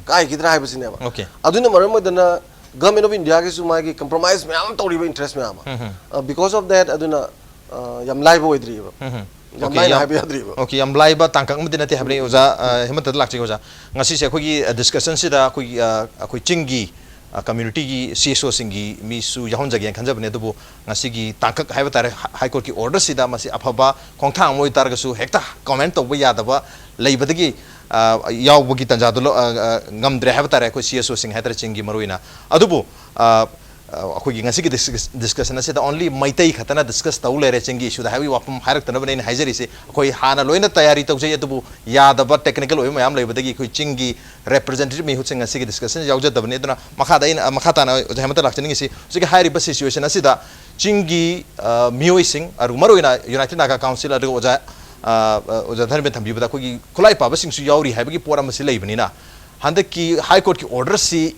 ꯀꯥꯏꯈꯤꯗ꯭ꯔꯥ ꯍꯥꯏꯕꯁꯤꯅꯦꯕ꯫ ꯑꯣꯀꯦ꯫ ꯑꯗꯨꯅ ꯃꯔꯝ ꯑꯣꯏꯗꯅ ꯒꯃꯦꯟ ꯑꯣꯐ ꯏꯟꯗꯤꯌꯥꯒꯤꯁꯨ ꯃꯥꯒꯤ ꯀꯝꯄ꯭ꯔꯣꯃꯥꯏꯁ ꯃꯌꯥꯝ ꯑꯃ ꯇꯧꯔꯤꯕ, ꯏꯟꯇꯔꯦꯁ ꯃꯌꯥꯝ ꯑꯃ꯫ ꯑ, because of that, ꯑꯗꯨꯅ, ꯑ, ꯌꯥꯝ ꯂꯥꯏꯕ ꯑꯣꯏꯗ꯭ꯔꯤꯕ꯫ ꯌꯥꯝ ꯑꯣꯀꯦ, ꯂꯥꯏꯅ ꯌꯥꯝ-, ꯍꯥꯏꯕ ꯌꯥꯗ꯭ꯔꯤꯕ꯫ ꯑꯣꯀꯦ, ꯌꯥꯝ ꯂꯥꯏꯕ ꯇꯥꯡꯀꯛ ꯑꯃꯗꯤ ꯅꯠꯇꯦ ꯍꯥꯏꯕꯅꯤ ꯑꯣꯖꯥ, ꯑ, ꯍꯦꯃꯟꯇꯗ ꯂꯥꯛꯆꯒꯦ ꯑꯣꯖꯥ꯫ ꯉꯁꯤꯁꯦ ꯑꯩꯈꯣꯏꯒꯤ, ꯑ, ꯗꯤꯁꯀꯁꯟꯁꯤꯗ ꯑꯩꯈꯣꯏꯒꯤ, ꯑ, ꯑꯩꯈꯣꯏ ꯆꯤꯡꯒꯤ, ꯀꯝꯃ꯭ꯌꯨꯅꯤꯇꯤꯒꯤ ꯁꯤ ꯑꯦꯁ ꯑꯣꯁꯤꯡꯒꯤ ꯃꯤꯁꯨ ꯌꯥꯎꯍꯟꯖꯒꯦꯅ ꯈꯟꯖꯕꯅꯦ꯫ ꯑꯗꯨꯕꯨ ꯉꯁꯤꯒꯤ ꯇꯥꯡꯀꯛ ꯍꯥꯏꯕ ꯇꯥꯔꯦ, ꯍꯥꯏ ꯀꯣꯔꯠꯀꯤ ꯑꯣꯔꯗꯔꯁꯤꯗ ꯃꯁꯤ ꯑꯐꯕ ꯈꯣꯡꯊꯥꯡ ꯑꯃ ꯑꯣꯏꯇꯥꯔꯒꯁꯨ ꯍꯦꯛꯇ ꯀꯣꯃꯦꯟ ꯇꯧꯕ ꯌꯥꯗꯕ ꯂꯩꯕꯗꯒꯤ, ꯑ, ꯌꯥꯎꯕꯒꯤ ꯇꯥꯟꯖꯥꯗꯨ ꯂꯧ-, ꯑ, ꯑ, ꯉꯝꯗ꯭ꯔꯦ ꯍꯥꯏꯕ ꯇꯥꯔꯦ, ꯑꯩꯈꯣꯏ ꯁꯤ ꯑꯦꯁ ꯑꯣꯁꯤꯡ ꯍꯥꯏꯇꯥꯔꯦ, ꯆꯤꯡꯒꯤ ꯃꯔꯨꯑꯣꯏꯅ꯫ ꯑꯗꯨꯕꯨ, ꯑ, ꯑ, ꯑꯩꯈꯣꯏꯒꯤ ꯉꯁꯤꯒꯤ ꯗꯤꯁꯀꯁ-, ꯗꯤꯁꯀꯁꯟ ꯑꯁꯤꯗ ꯑꯣꯟꯂꯤ ꯃꯩꯇꯩ ꯈꯛꯇꯅ ꯗꯤꯁꯀꯁ ꯇꯧ ꯂꯩꯔꯦ ꯆꯤꯡꯒꯤ ꯏꯁꯨꯗ ꯍꯥꯏꯕꯒꯤ ꯋꯥꯐꯝ ꯍꯥꯏꯔꯛꯇꯅꯕꯅꯦ ꯑꯩꯅ ꯍꯥꯏꯖꯔꯤꯁꯦ꯫ ꯑꯩꯈꯣꯏ ꯍꯥꯟꯅ ꯂꯣꯏꯅ ꯇꯌꯥꯔꯤ ꯇꯧꯖꯩ, ꯑꯗꯨꯕꯨ ꯌꯥꯗꯕ ꯇꯦꯛꯅꯤꯀꯦꯜ ꯑꯣꯏꯕ ꯃꯌꯥꯝ ꯂꯩꯕꯗꯒꯤ ꯑꯩꯈꯣꯏ ꯆꯤꯡꯒꯤ ꯔꯦꯄ꯭ꯔꯖꯦꯟꯇꯦꯇꯤꯚ ꯃꯤꯍꯨꯠꯁꯤꯡ ꯉꯁꯤꯒꯤ ꯗꯤꯁꯀꯁꯟ ꯌꯥꯎꯖꯗꯕꯅꯤ꯫ ꯑꯗꯨꯅ ꯃꯈꯥꯗ ꯑꯩꯅ, ꯃꯈꯥ ꯇꯥꯅ ꯑꯣꯖꯥ ꯍꯦꯃꯟꯇ ꯂꯥꯛꯆꯅꯤꯡꯉꯤꯁꯤ, ꯍꯧꯖꯤꯛꯀꯤ ꯍꯥꯏꯔꯤꯕ ꯁꯤꯆꯨꯋꯦꯁꯟ ꯑꯁꯤꯗ ꯆꯤꯡꯒꯤ, ꯑ, ꯃꯤꯑꯣꯏꯁꯤꯡ, ꯑꯔꯨ-, ꯃꯔꯨꯑꯣꯏꯅ ꯌꯨꯅꯥꯏꯇꯦꯗ ꯅꯥꯒꯥ ꯀꯥꯎꯟꯁꯤꯜ ꯑꯗꯨꯒ ꯑꯣꯖꯥ, ꯑ, ꯑ, ꯑꯣꯖꯥ ꯙꯔꯃꯦꯟ ꯊꯝꯕꯤꯕꯗ ꯑꯩꯈꯣꯏꯒꯤ ꯈꯨꯠꯂꯥꯏ ꯄꯥꯕꯁꯤꯡꯁꯨ ꯌꯥꯎꯔꯤ ꯍꯥꯏꯕꯒꯤ ꯄꯣꯠ ꯑꯃꯁꯤ ꯂꯩꯕꯅꯤꯅ, ꯍꯟꯗꯛꯀꯤ ꯍꯥꯏ ꯀꯣꯔꯠꯀꯤ ꯑꯣꯔꯗꯔꯁꯤ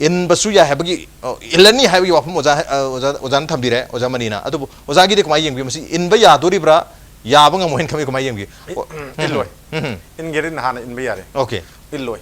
ꯏꯟꯕꯁꯨ ꯌꯥꯏ ꯍꯥꯏꯕꯒꯤ, ꯑ, ꯏꯜꯂꯅꯤ ꯍꯥꯏꯕꯒꯤ ꯋꯥꯐꯝ ꯑꯣꯖꯥ, ꯑ, ꯑꯣꯖꯥ, ꯑꯣꯖꯥꯅ ꯊꯝꯕꯤꯔꯦ, ꯑꯣꯖꯥ ꯃꯅꯤꯅ꯫ ꯑꯗꯨꯕꯨ ꯑꯣꯖꯥꯒꯤꯗꯤ ꯀꯃꯥꯏꯅ ꯌꯦꯡꯕꯤ? ꯃꯁꯤ ꯏꯟꯕ ꯌꯥꯗꯣꯔꯤꯕ꯭ꯔꯥ, ꯌꯥꯕ ꯉꯝꯃꯣꯏꯅ ꯈꯟꯕꯤ, ꯀꯃꯥꯏꯅ ꯌꯦꯡꯕꯤ? ꯏ-, ꯎꯝ, ꯏꯜꯂꯣꯏ꯫ ꯎꯝ, ꯎꯝ꯫ ꯏꯟꯒꯦꯗꯤ ꯅꯍꯥꯟꯅ ꯏꯟꯕ ꯌꯥꯔꯦ꯫ ꯑꯣꯀꯦ꯫ ꯏꯜꯂꯣꯏ꯫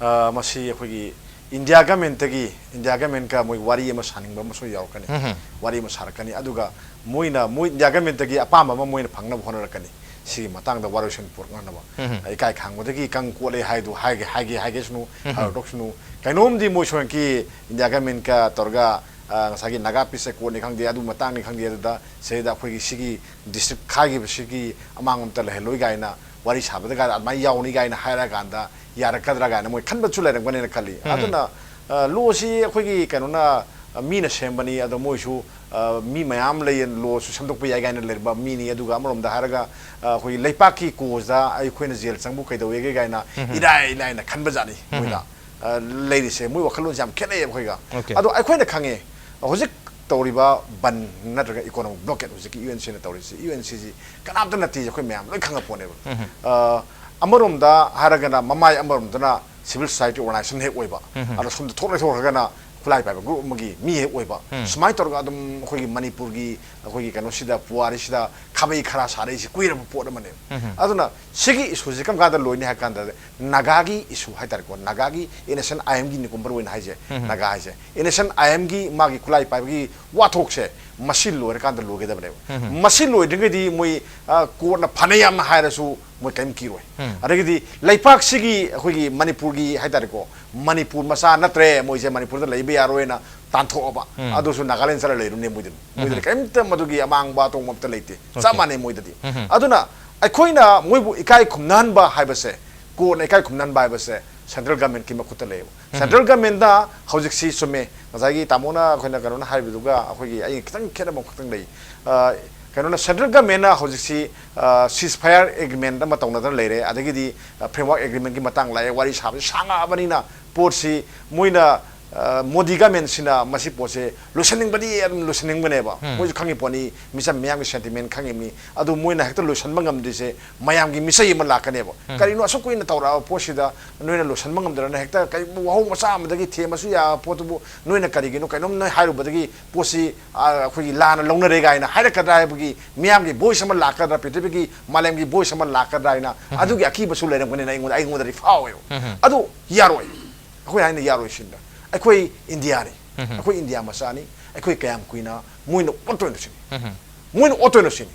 ꯑ, ꯃꯁꯤ ꯑꯩꯈꯣꯏꯒꯤ ꯏꯟꯗꯤꯌꯥ ꯒꯃꯦꯟꯇꯒꯤ, ꯏꯟꯗꯤꯌꯥ ꯒꯃꯦꯟꯀ ꯃꯣꯏ ꯋꯥꯔꯤ ꯑꯃ ꯁꯥꯅꯤꯡꯕ ꯑꯃꯁꯨ ꯌꯥꯎꯔꯛꯀꯅꯤ꯫ ꯎꯝ, ꯎꯝ꯫ ꯋꯥꯔꯤ ꯑꯃ ꯁꯥꯔꯛꯀꯅꯤ꯫ ꯑꯗꯨꯒ ꯃꯣꯏꯅ, ꯃꯣꯏ ꯏꯟꯗꯤꯌꯥ ꯒꯃꯦꯟꯇꯒꯤ ꯑꯄꯥꯝꯕ ꯑꯃ ꯃꯣꯏꯅ ꯐꯪꯅꯕ ꯍꯣꯠꯅꯔꯛꯀꯅꯤ꯫ ꯁꯤꯒꯤ ꯃꯇꯥꯡꯗ ꯋꯥꯔꯣꯏꯁꯤꯟ ꯄꯨꯔꯛꯅꯅꯕ꯫ ꯎꯝ, ꯎꯝ꯫ ꯑ, ꯏꯀꯥꯏ ꯈꯥꯡꯕꯗꯒꯤ ꯀꯪ ꯀꯣꯠꯂꯦ ꯍꯥꯏꯗꯨ ꯍꯥꯏꯒꯦ, ꯍꯥꯏꯒꯦ, ꯍꯥꯏꯒꯦꯁꯅꯨ, ꯎꯝ, ꯎꯝ꯫ ꯍꯥꯏꯔꯗꯣꯛꯁꯅꯨ꯫ ꯀꯩꯅꯣꯝꯗꯤ ꯃꯣꯏ ꯁꯣꯏꯅꯀꯤ ꯏꯟꯗꯤꯌꯥ ꯒꯃꯦꯟꯀ ꯇꯧꯔꯒ, ꯑ, ꯉꯁꯥꯏꯒꯤ ꯅꯥꯒꯥ ꯄꯤꯁ ꯑꯦꯀꯣꯔꯗꯅꯤ ꯈꯪꯗꯦ, ꯑꯗꯨ ꯃꯇꯥꯡꯅꯤ ꯈꯪꯗꯦ, ꯑꯗꯨꯗ ꯁꯤꯗꯩꯗ ꯑꯩꯈꯣꯏꯒꯤ ꯁꯤꯒꯤ ꯗꯤꯁꯇ꯭ꯔꯤꯛ ꯈꯥꯏꯈꯤꯕꯁꯤꯒꯤ ꯑꯃꯥꯡꯕ ꯑꯝꯇ ꯂꯩꯍꯜꯂꯣꯏ ꯀꯥꯏꯅ ꯋꯥꯔꯤ ꯁꯥꯕꯗ ꯀꯥꯏꯅ ꯑꯗꯨꯃꯥꯏꯅ ꯌꯥꯎꯅꯤ ꯀꯥꯏꯅ ꯍꯥꯏꯔꯀꯥꯟꯗ ꯌꯥꯔꯛꯀꯗ꯭ꯔꯥ ꯀꯥꯏꯅ ꯃꯣꯏ ꯈꯟꯕꯁꯨ ꯂꯩꯔꯝꯒꯅꯦꯅ ꯈꯜꯂꯤ꯫ ꯎꯝ꯫ ꯑꯗꯨꯅ, ꯑ, ꯂꯣꯁꯤ ꯑꯩꯈꯣꯏꯒꯤ ꯀꯩꯅꯣꯅ, ꯑ, ꯃꯤꯅ ꯁꯦꯝꯕꯅꯤ, ꯑꯗꯣ ꯃꯣꯏꯁꯨ, ꯑ, ꯃꯤ ꯃꯌꯥꯝ ꯂꯩ, ꯂꯣꯁꯨ ꯁꯦꯝꯗꯣꯛꯄ ꯌꯥꯏ ꯀꯥꯏꯅ ꯂꯩꯔꯝꯕ ꯃꯤꯅꯤ꯫ ꯑꯗꯨꯒ ꯑꯃꯔꯣꯝꯗ ꯍꯥꯏꯔꯒ, ꯑ, ꯑꯩꯈꯣꯏꯒꯤ ꯂꯩꯄꯥꯛꯀꯤ ꯀꯣꯁꯇ ꯑꯩꯈꯣꯏꯅ ꯖꯦꯜ ꯆꯪꯕ ꯀꯩꯗꯧꯋꯦꯒꯦ ꯀꯥꯏꯅ ꯎꯝ꯫ ꯏꯔꯥꯏ ꯂꯥꯏꯅ ꯈꯟꯕ ꯖꯥꯠꯅꯤ ꯎꯝ꯫ ꯃꯣꯏꯅ꯫ ꯑ, ꯂꯩꯔꯤꯁꯦ, ꯃꯣꯏ ꯋꯥꯈꯜꯂꯣꯟꯁꯦ ꯌꯥꯝ ꯈꯦꯠꯅꯩꯌꯦꯕ ꯑꯩꯈꯣꯏꯒ꯫ ꯑꯣꯀꯦ꯫ ꯑꯗꯣ ꯑꯩꯈꯣꯏꯅ ꯈꯪꯉꯦ, ꯍꯧꯖꯤꯛ ꯇꯧꯔꯤꯕ ꯕꯟ ꯅꯠꯇ꯭ꯔꯒ ꯏꯀꯣꯅꯣꯃꯤꯛ ꯕ꯭ꯂꯣꯀꯦꯠ ꯍꯧꯖꯤꯛꯀꯤ ꯌꯨ ꯑꯦꯟ ꯁꯤꯅ ꯇꯧꯔꯤꯁꯤ, ꯌꯨ ꯑꯦꯟ ꯁꯤꯁꯤ ꯀꯅꯥꯝꯇ ꯅꯠꯇꯦ, ꯑꯩꯈꯣꯏ ꯃꯌꯥꯝ ꯂꯣꯏ ꯈꯪꯉ ꯄꯣꯠꯅꯦꯕ꯫ ꯎꯝ꯫ ꯑ, ꯑꯃꯔꯣꯝꯗ ꯍꯥꯏꯔꯒꯅ ꯃꯃꯥꯏ ꯑꯃꯔꯣꯝꯗꯅ ꯁꯤꯚꯤꯜ ꯁꯣꯁꯥꯏꯇꯤ ꯑꯣꯔꯒꯅꯥꯏꯖꯦꯁꯟ ꯍꯦꯛ ꯑꯣꯏꯕ, ꯎꯝ꯫ ꯑꯗꯣ ꯁꯣꯝꯗ ꯊꯣꯛꯂꯛ ꯊꯣꯛꯈ꯭ꯔꯒꯅ ꯈꯨꯠꯂꯥꯏ ꯄꯥꯏꯕ ꯒ꯭ꯔꯨꯞ ꯑꯃꯒꯤ ꯃꯤ ꯍꯦꯛ ꯑꯣꯏꯕ, ꯎꯝ꯫ ꯁꯨꯃꯥꯏꯅ ꯇꯧꯔꯒ ꯑꯗꯨꯝ ꯑꯩꯈꯣꯏꯒꯤ ꯃꯅꯤꯄꯨꯔꯒꯤ, ꯑꯩꯈꯣꯏꯒꯤ ꯀꯩꯅꯣꯁꯤꯗ, ꯄꯨꯋꯥꯔꯤꯁꯤꯗ ꯈꯥꯕꯩ ꯈꯔꯥ ꯁꯥꯔꯛꯏꯁꯤ ꯀꯨꯏꯔꯕ ꯄꯣꯠ ꯑꯃꯅꯦꯕ꯫ ꯎꯝ꯫ ꯑꯗꯨꯅ ꯁꯤꯒꯤ ꯏꯁꯨꯁꯤ ꯀꯔꯝ ꯀꯥꯟꯗ ꯂꯣꯏꯅꯤ ꯍꯥꯏ ꯀꯥꯟꯗ, ꯅꯥꯒꯥꯒꯤ ꯏꯁꯨ ꯍꯥꯏꯇꯥꯔꯦꯀꯣ, ꯅꯥꯒꯥꯒꯤ ꯑꯦꯟ ꯑꯦꯁ ꯑꯦꯟ ꯑꯥꯏ ꯑꯦꯝꯒꯤ ꯅꯤꯀꯨꯝꯕ ꯑꯣꯏꯅ ꯍꯥꯏꯁꯦ, ꯎꯝ꯫ ꯅꯥꯒꯥ ꯍꯥꯏꯁꯦ, ꯑꯦꯟ ꯑꯦꯁ ꯑꯦꯟ ꯑꯥꯏ ꯑꯦꯝꯒꯤ ꯃꯥꯒꯤ ꯈꯨꯠꯂꯥꯏ ꯄꯥꯏꯕꯒꯤ ꯋꯥꯊꯣꯛꯁꯦ ꯃꯁꯤ ꯂꯣꯏꯔꯀꯥꯟꯗ ꯂꯣꯏꯒꯗꯕꯅꯦꯕ꯫ ꯃꯁꯤ ꯂꯣꯏꯗ꯭ꯔꯤꯉꯩꯗꯤ ꯃꯣꯏ, ꯑ, ꯀꯣꯔꯠꯅ ꯐꯅ ꯌꯥꯝꯅ ꯍꯥꯏꯔꯁꯨ ꯃꯣꯏ ꯀꯔꯤꯝ ꯀꯤꯔꯣꯏ꯫ ꯑꯗꯒꯤꯗꯤ ꯂꯩꯄꯥꯛꯁꯤꯒꯤ, ꯑꯩꯈꯣꯏꯒꯤ ꯃꯅꯤꯄꯨꯔꯒꯤ ꯍꯥꯏꯇꯥꯔꯦꯀꯣ, ꯃꯅꯤꯄꯨꯔ ꯃꯆꯥ ꯅꯠꯇ꯭ꯔꯦ, ꯃꯣꯏꯁꯦ ꯃꯅꯤꯄꯨꯔꯗ ꯂꯩꯕ ꯌꯥꯔꯣꯏꯅ ꯇꯥꯟꯊꯣꯛꯑꯕ, ꯑꯗꯨꯁꯨ ꯅꯥꯒꯥꯂꯦꯟ ꯆꯠꯂ ꯂꯩꯔꯨꯅꯦ ꯃꯣꯏꯗꯤ꯫ ꯃꯣꯏꯗꯗꯤ ꯀꯔꯤꯝꯇ ꯃꯗꯨꯒꯤ ꯑꯃꯥꯡꯕ ꯑꯇꯣꯡꯕ ꯑꯝꯇ ꯂꯩꯇꯦ꯫ ꯆꯞ ꯃꯥꯟꯅꯩ ꯃꯣꯏꯗꯗꯤ꯫ ꯑꯗꯨꯅ ꯑꯩꯈꯣꯏꯅ ꯃꯣꯏꯕꯨ ꯏꯀꯥꯏ ꯈꯨꯝꯅꯍꯟꯕ ꯍꯥꯏꯕꯁꯦ, ꯀꯣꯔꯠꯅ ꯏꯀꯥꯏ ꯈꯨꯝꯅꯍꯟꯕ ꯍꯥꯏꯕꯁꯦ ꯁꯦꯟꯇ꯭ꯔꯦꯜ ꯒꯃꯦꯟꯀꯤ ꯃꯈꯨꯠꯇ ꯂꯩꯌꯦꯕ꯫ ꯁꯦꯟꯇ꯭ꯔꯦꯜ ꯒꯃꯦꯟꯗ ꯍꯧꯖꯤꯛꯁꯤ ꯆꯨꯝꯃꯦ, ꯉꯁꯥꯏꯒꯤ ꯇꯥꯃꯣꯅ, ꯑꯩꯈꯣꯏꯅ ꯀꯩꯅꯣꯅ ꯍꯥꯏꯕꯗꯨꯒ ꯑꯩꯈꯣꯏꯒꯤ, ꯑꯩ ꯈꯤꯇꯪ ꯈꯦꯠꯅꯕ ꯑꯃꯈꯛꯇꯪ ꯂꯩ꯫ ꯑ, ꯀꯩꯅꯣꯅ, ꯁꯦꯟꯇ꯭ꯔꯦꯜ ꯒꯃꯦꯟꯅ ꯍꯧꯖꯤꯛꯁꯤ, ꯑ, ceasefire agreement ꯑꯃ ꯇꯧꯅꯗꯅ ꯂꯩꯔꯦ, ꯑꯗꯒꯤꯗꯤ, ꯑ, framework agreement ꯀꯤ ꯃꯇꯥꯡ ꯂꯥꯛꯑꯦ, ꯋꯥꯔꯤ ꯁꯥꯕꯁꯤ ꯁꯥꯡꯉꯛꯑꯕꯅꯤꯅ ꯄꯣꯠꯁꯤ ꯃꯣꯏꯅ, ꯑ, ꯃꯣꯗꯤ ꯒꯃꯦꯟꯁꯤꯅ ꯃꯁꯤ ꯄꯣꯠꯁꯦ ꯂꯣꯏꯁꯤꯟꯅꯤꯡꯕꯗꯤ ꯑꯗꯨꯝ ꯂꯣꯏꯁꯤꯟꯅꯤꯡꯕꯅꯦꯕ꯫ ꯃꯣꯏꯁꯨ ꯈꯪꯉꯤ ꯄꯣꯠꯅꯤ, ꯃꯤꯆꯝ ꯃꯤꯌꯥꯝꯒꯤ sentiment ꯈꯪꯉꯤꯕꯅꯤ꯫ ꯑꯗꯨ ꯃꯣꯏꯅ ꯍꯦꯛꯇ ꯂꯣꯏꯁꯤꯟꯕ ꯉꯝꯗ꯭ꯔꯤꯁꯦ ꯃꯌꯥꯝꯒꯤ ꯃꯤꯆꯩ ꯑꯃ ꯂꯥꯛꯀꯅꯦꯕ꯫ ꯀꯔꯤꯅꯣ ꯑꯁꯨꯛ ꯀꯨꯏꯅ ꯇꯧꯔꯛꯑꯕ ꯄꯣꯠꯁꯤꯗ ꯅꯣꯏꯅ ꯂꯣꯏꯁꯤꯟꯕ ꯉꯝꯗ꯭ꯔꯅ ꯍꯦꯛꯇ ꯀꯔꯤꯒꯨꯝꯕ ꯋꯥꯍꯧ ꯃꯆꯥ ꯑꯃꯗꯒꯤ ꯊꯦꯝꯃꯁꯨ ꯌꯥꯕ ꯄꯣꯠꯇꯨꯕꯨ ꯅꯣꯏꯅ ꯀꯔꯤꯒꯤꯅꯣ? ꯀꯩꯅꯣꯝ ꯅꯣꯏ ꯍꯥꯏꯔꯨꯕꯗꯒꯤ ꯄꯣꯠꯁꯤ, ꯑ, ꯑꯩꯈꯣꯏꯒꯤ ꯂꯥꯟꯅ ꯂꯧꯅꯔꯦ ꯀꯥꯏꯅ ꯍꯥꯏꯔꯛꯀꯗ꯭ꯔꯥ ꯍꯥꯏꯕꯒꯤ ꯃꯤꯌꯥꯝꯒꯤ voice ꯑꯃ ꯂꯥꯛꯀꯗ꯭ꯔꯥ, ꯄ꯭ꯔꯤꯊꯤꯕꯤꯒꯤ ꯃꯥꯂꯦꯝꯒꯤ voice ꯑꯃ ꯂꯥꯛꯀꯗ꯭ꯔꯥ ꯍꯥꯏꯅ ꯑꯗꯨꯒꯤ ꯑꯀꯤꯕꯁꯨ ꯂꯩꯔꯝꯒꯅꯤꯅ ꯑꯩꯉꯣꯟꯗ, ꯑꯩꯉꯣꯟꯗꯗꯤ ꯐꯥꯎꯋꯦꯕ꯫ ꯑꯗꯨ ꯌꯥꯔꯣꯏ꯫ ꯑꯩꯈꯣꯏ ꯍꯥꯏꯅ ꯌꯥꯔꯣꯏ ꯁꯤꯟꯗ꯫ ꯑꯩꯈꯣꯏ ꯏꯟꯗꯤꯌꯥꯅꯤ꯫ ꯑꯩꯈꯣꯏ ꯏꯟꯗꯤꯌꯥ ꯃꯆꯥꯅꯤ꯫ ꯑꯩꯈꯣꯏ ꯀꯌꯥꯝ ꯀꯨꯏꯅ ꯃꯣꯏꯅ ꯑꯣꯠꯇꯣꯏꯅꯣ ꯁꯤꯅꯤ꯫ ꯃꯣꯏꯅ ꯑꯣꯠꯇꯣꯏꯅꯣ ꯁꯤꯅꯤ꯫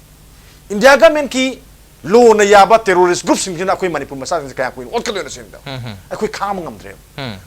ꯏꯟꯗꯤꯌꯥ ꯒꯃꯦꯟꯀꯤ ꯂꯣꯅ ꯌꯥꯕ terrorist group ꯁꯤꯡꯁꯤꯅ ꯑꯩꯈꯣꯏ ꯃꯅꯤꯄꯨꯔ ꯃꯆꯥꯁꯤꯡꯁꯦ ꯀꯌꯥꯝ ꯀꯨꯏꯅ ꯑꯣꯠꯀꯗꯣꯏꯅꯣ ꯁꯤꯅꯤꯗ꯫ ꯑꯩꯈꯣꯏ ꯈꯥꯡꯕ ꯉꯝꯗ꯭ꯔꯦꯕ꯫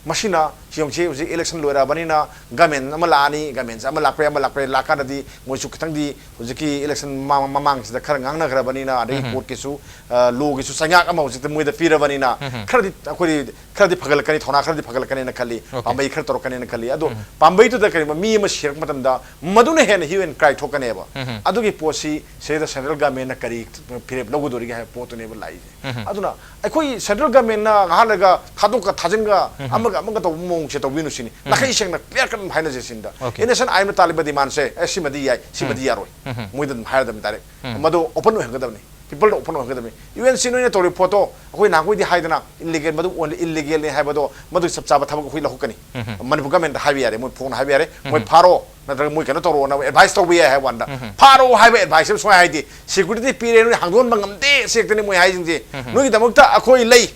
ꯃꯁꯤꯅ ꯁꯤ ꯌꯦꯡꯁꯤ, ꯍꯧꯖꯤꯛ election ꯂꯣꯏꯔꯛꯑꯕꯅꯤꯅ government ꯑꯃ ꯂꯥꯛꯑꯅꯤ, government ꯑꯃ ꯂꯥꯛꯄ ꯌꯥꯏ, ꯑꯃ ꯂꯥꯛꯄ ꯌꯥꯏ, ꯂꯥꯛꯀꯥꯟꯗꯗꯤ ꯃꯣꯏꯁꯨ ꯈꯤꯇꯪꯗꯤ ꯍꯧꯖꯤꯛꯀꯤ election ꯃꯃꯥꯡ-, ꯃꯃꯥꯡꯁꯤꯗ ꯈꯔ ꯉꯥꯡꯅꯈ꯭ꯔꯕꯅꯤꯅ, ꯑꯗꯒꯤ court ꯀꯤꯁꯨ, ꯑ, law ꯒꯤꯁꯨ ꯆꯩꯉꯥꯛ ꯑꯃ ꯍꯧꯖꯤꯛꯇꯤ ꯃꯣꯏꯗ ꯄꯤꯔꯕꯅꯤꯅ, ꯈꯔꯗꯤ ꯑꯩꯈꯣꯏꯗꯤ ꯈꯔꯗꯤ ꯐꯒꯠꯂꯛꯀꯅꯤ, ꯊꯧꯅꯥ ꯈꯔꯗꯤ ꯐꯒꯠꯂꯛꯀꯅꯤꯅ ꯈꯜꯂꯤ, ꯄꯥꯝꯕꯩ ꯈꯔ ꯇꯧꯔꯛꯀꯅꯤꯅ ꯈꯜꯂꯤ꯫ ꯑꯗꯣ ꯄꯥꯝꯕꯩꯗꯨꯗ ꯀꯔꯤꯒꯨꯝꯕ ꯃꯤ ꯑꯃ ꯁꯤꯔꯛꯄ ꯃꯇꯝꯗ ꯃꯗꯨꯅ ꯍꯦꯟꯅ hue and cry ꯊꯣꯛꯀꯅꯦꯕ꯫ ꯑꯗꯨꯒꯤ ꯄꯣꯠꯁꯤ ꯁꯤꯗꯩꯗ central government ꯅ ꯀꯔꯤ ꯐꯤꯔꯦꯞ ꯂꯧꯒꯗꯧꯔꯤꯒꯦ ꯍꯥꯏꯕ ꯄꯣꯠꯇꯨꯅꯦꯕ ꯂꯥꯛꯏꯁꯦ꯫ ꯑꯗꯨꯅ ꯑꯩꯈꯣꯏ central government ꯅ ꯉꯥꯏꯍꯥꯛ ꯂꯩꯔꯒ ꯊꯥꯗꯣꯛꯀ ꯊꯥꯖꯤꯟꯒ ꯑꯃꯒ ꯑꯃꯒ ꯇꯧꯕ ꯃꯑꯣꯡꯁꯦ ꯇꯧꯕꯤꯅꯨ ꯁꯤꯅꯤ꯫ ꯅꯥꯈꯩ ꯁꯦꯡꯅ clear cut ꯑꯗꯨꯝ ꯍꯥꯏꯅꯁꯦ ꯁꯤꯅꯤꯗ꯫ Innocent ꯑꯥꯏ ꯑꯦꯝꯅ ꯇꯥꯜꯂꯤꯕ demand ꯁꯦ, ꯑꯦ, ꯁꯤꯃꯗꯤ ꯌꯥꯏ, ꯁꯤꯃꯗꯤ ꯌꯥꯔꯣꯏ꯫ ꯃꯣꯏꯗ ꯑꯗꯨꯝ ꯍꯥꯏꯔꯗꯕꯅꯤ direct꯫ ꯃꯗꯨ open ꯑꯣꯏꯍꯟꯒꯗꯕꯅꯤ꯫ People ꯗ open ꯑꯣꯏꯍꯟꯒꯗꯕꯅꯤ꯫ U N C ꯅꯣꯏꯅ ꯇꯧꯔꯤꯕ ꯄꯣꯠꯇꯣ ꯑꯩꯈꯣꯏ ꯅꯍꯥꯟꯈꯣꯏꯗꯤ ꯍꯥꯏꯗꯅ illegal, ꯃꯗꯨ illegal ꯅꯤ ꯍꯥꯏꯕꯗꯣ, ꯃꯗꯨ ꯆꯞ ꯆꯥꯕ ꯊꯕꯛ ꯑꯩꯈꯣꯏ ꯂꯧꯈꯠꯀꯅꯤ꯫ ꯃꯅꯤꯄꯨꯔ government ꯗ ꯍꯥꯏꯕ ꯌꯥꯔꯦ, ꯃꯣꯏ ꯐꯣꯟ ꯍꯥꯏꯕ ꯌꯥꯔꯦ, ꯃꯣꯏ ꯐꯥꯔꯣ, ꯅꯠꯇ꯭ꯔꯒ ꯃꯣꯏ ꯀꯩꯅꯣ ꯇꯧꯔꯣꯅ advice ꯇꯧꯕ ꯌꯥꯏ ꯍꯥꯏꯕ ꯋꯥꯅꯤꯗ꯫ ꯐꯥꯔꯣ ꯍꯥꯏꯕ advice ꯑꯃ ꯁꯨꯃꯥꯏꯅ ꯍꯥꯏꯗꯤ, security ꯄꯤꯔꯦ, ꯅꯣꯏ ꯍꯥꯡꯗꯣꯛꯍꯟꯕ ꯉꯝꯗꯦ, ꯁꯤ ꯈꯛꯇꯅꯤ ꯃꯣꯏ ꯍꯥꯏꯁꯤꯡꯁꯦ꯫ ꯅꯣꯏꯒꯤꯗꯃꯛꯇ ꯑꯩꯈꯣꯏ ꯂꯩ,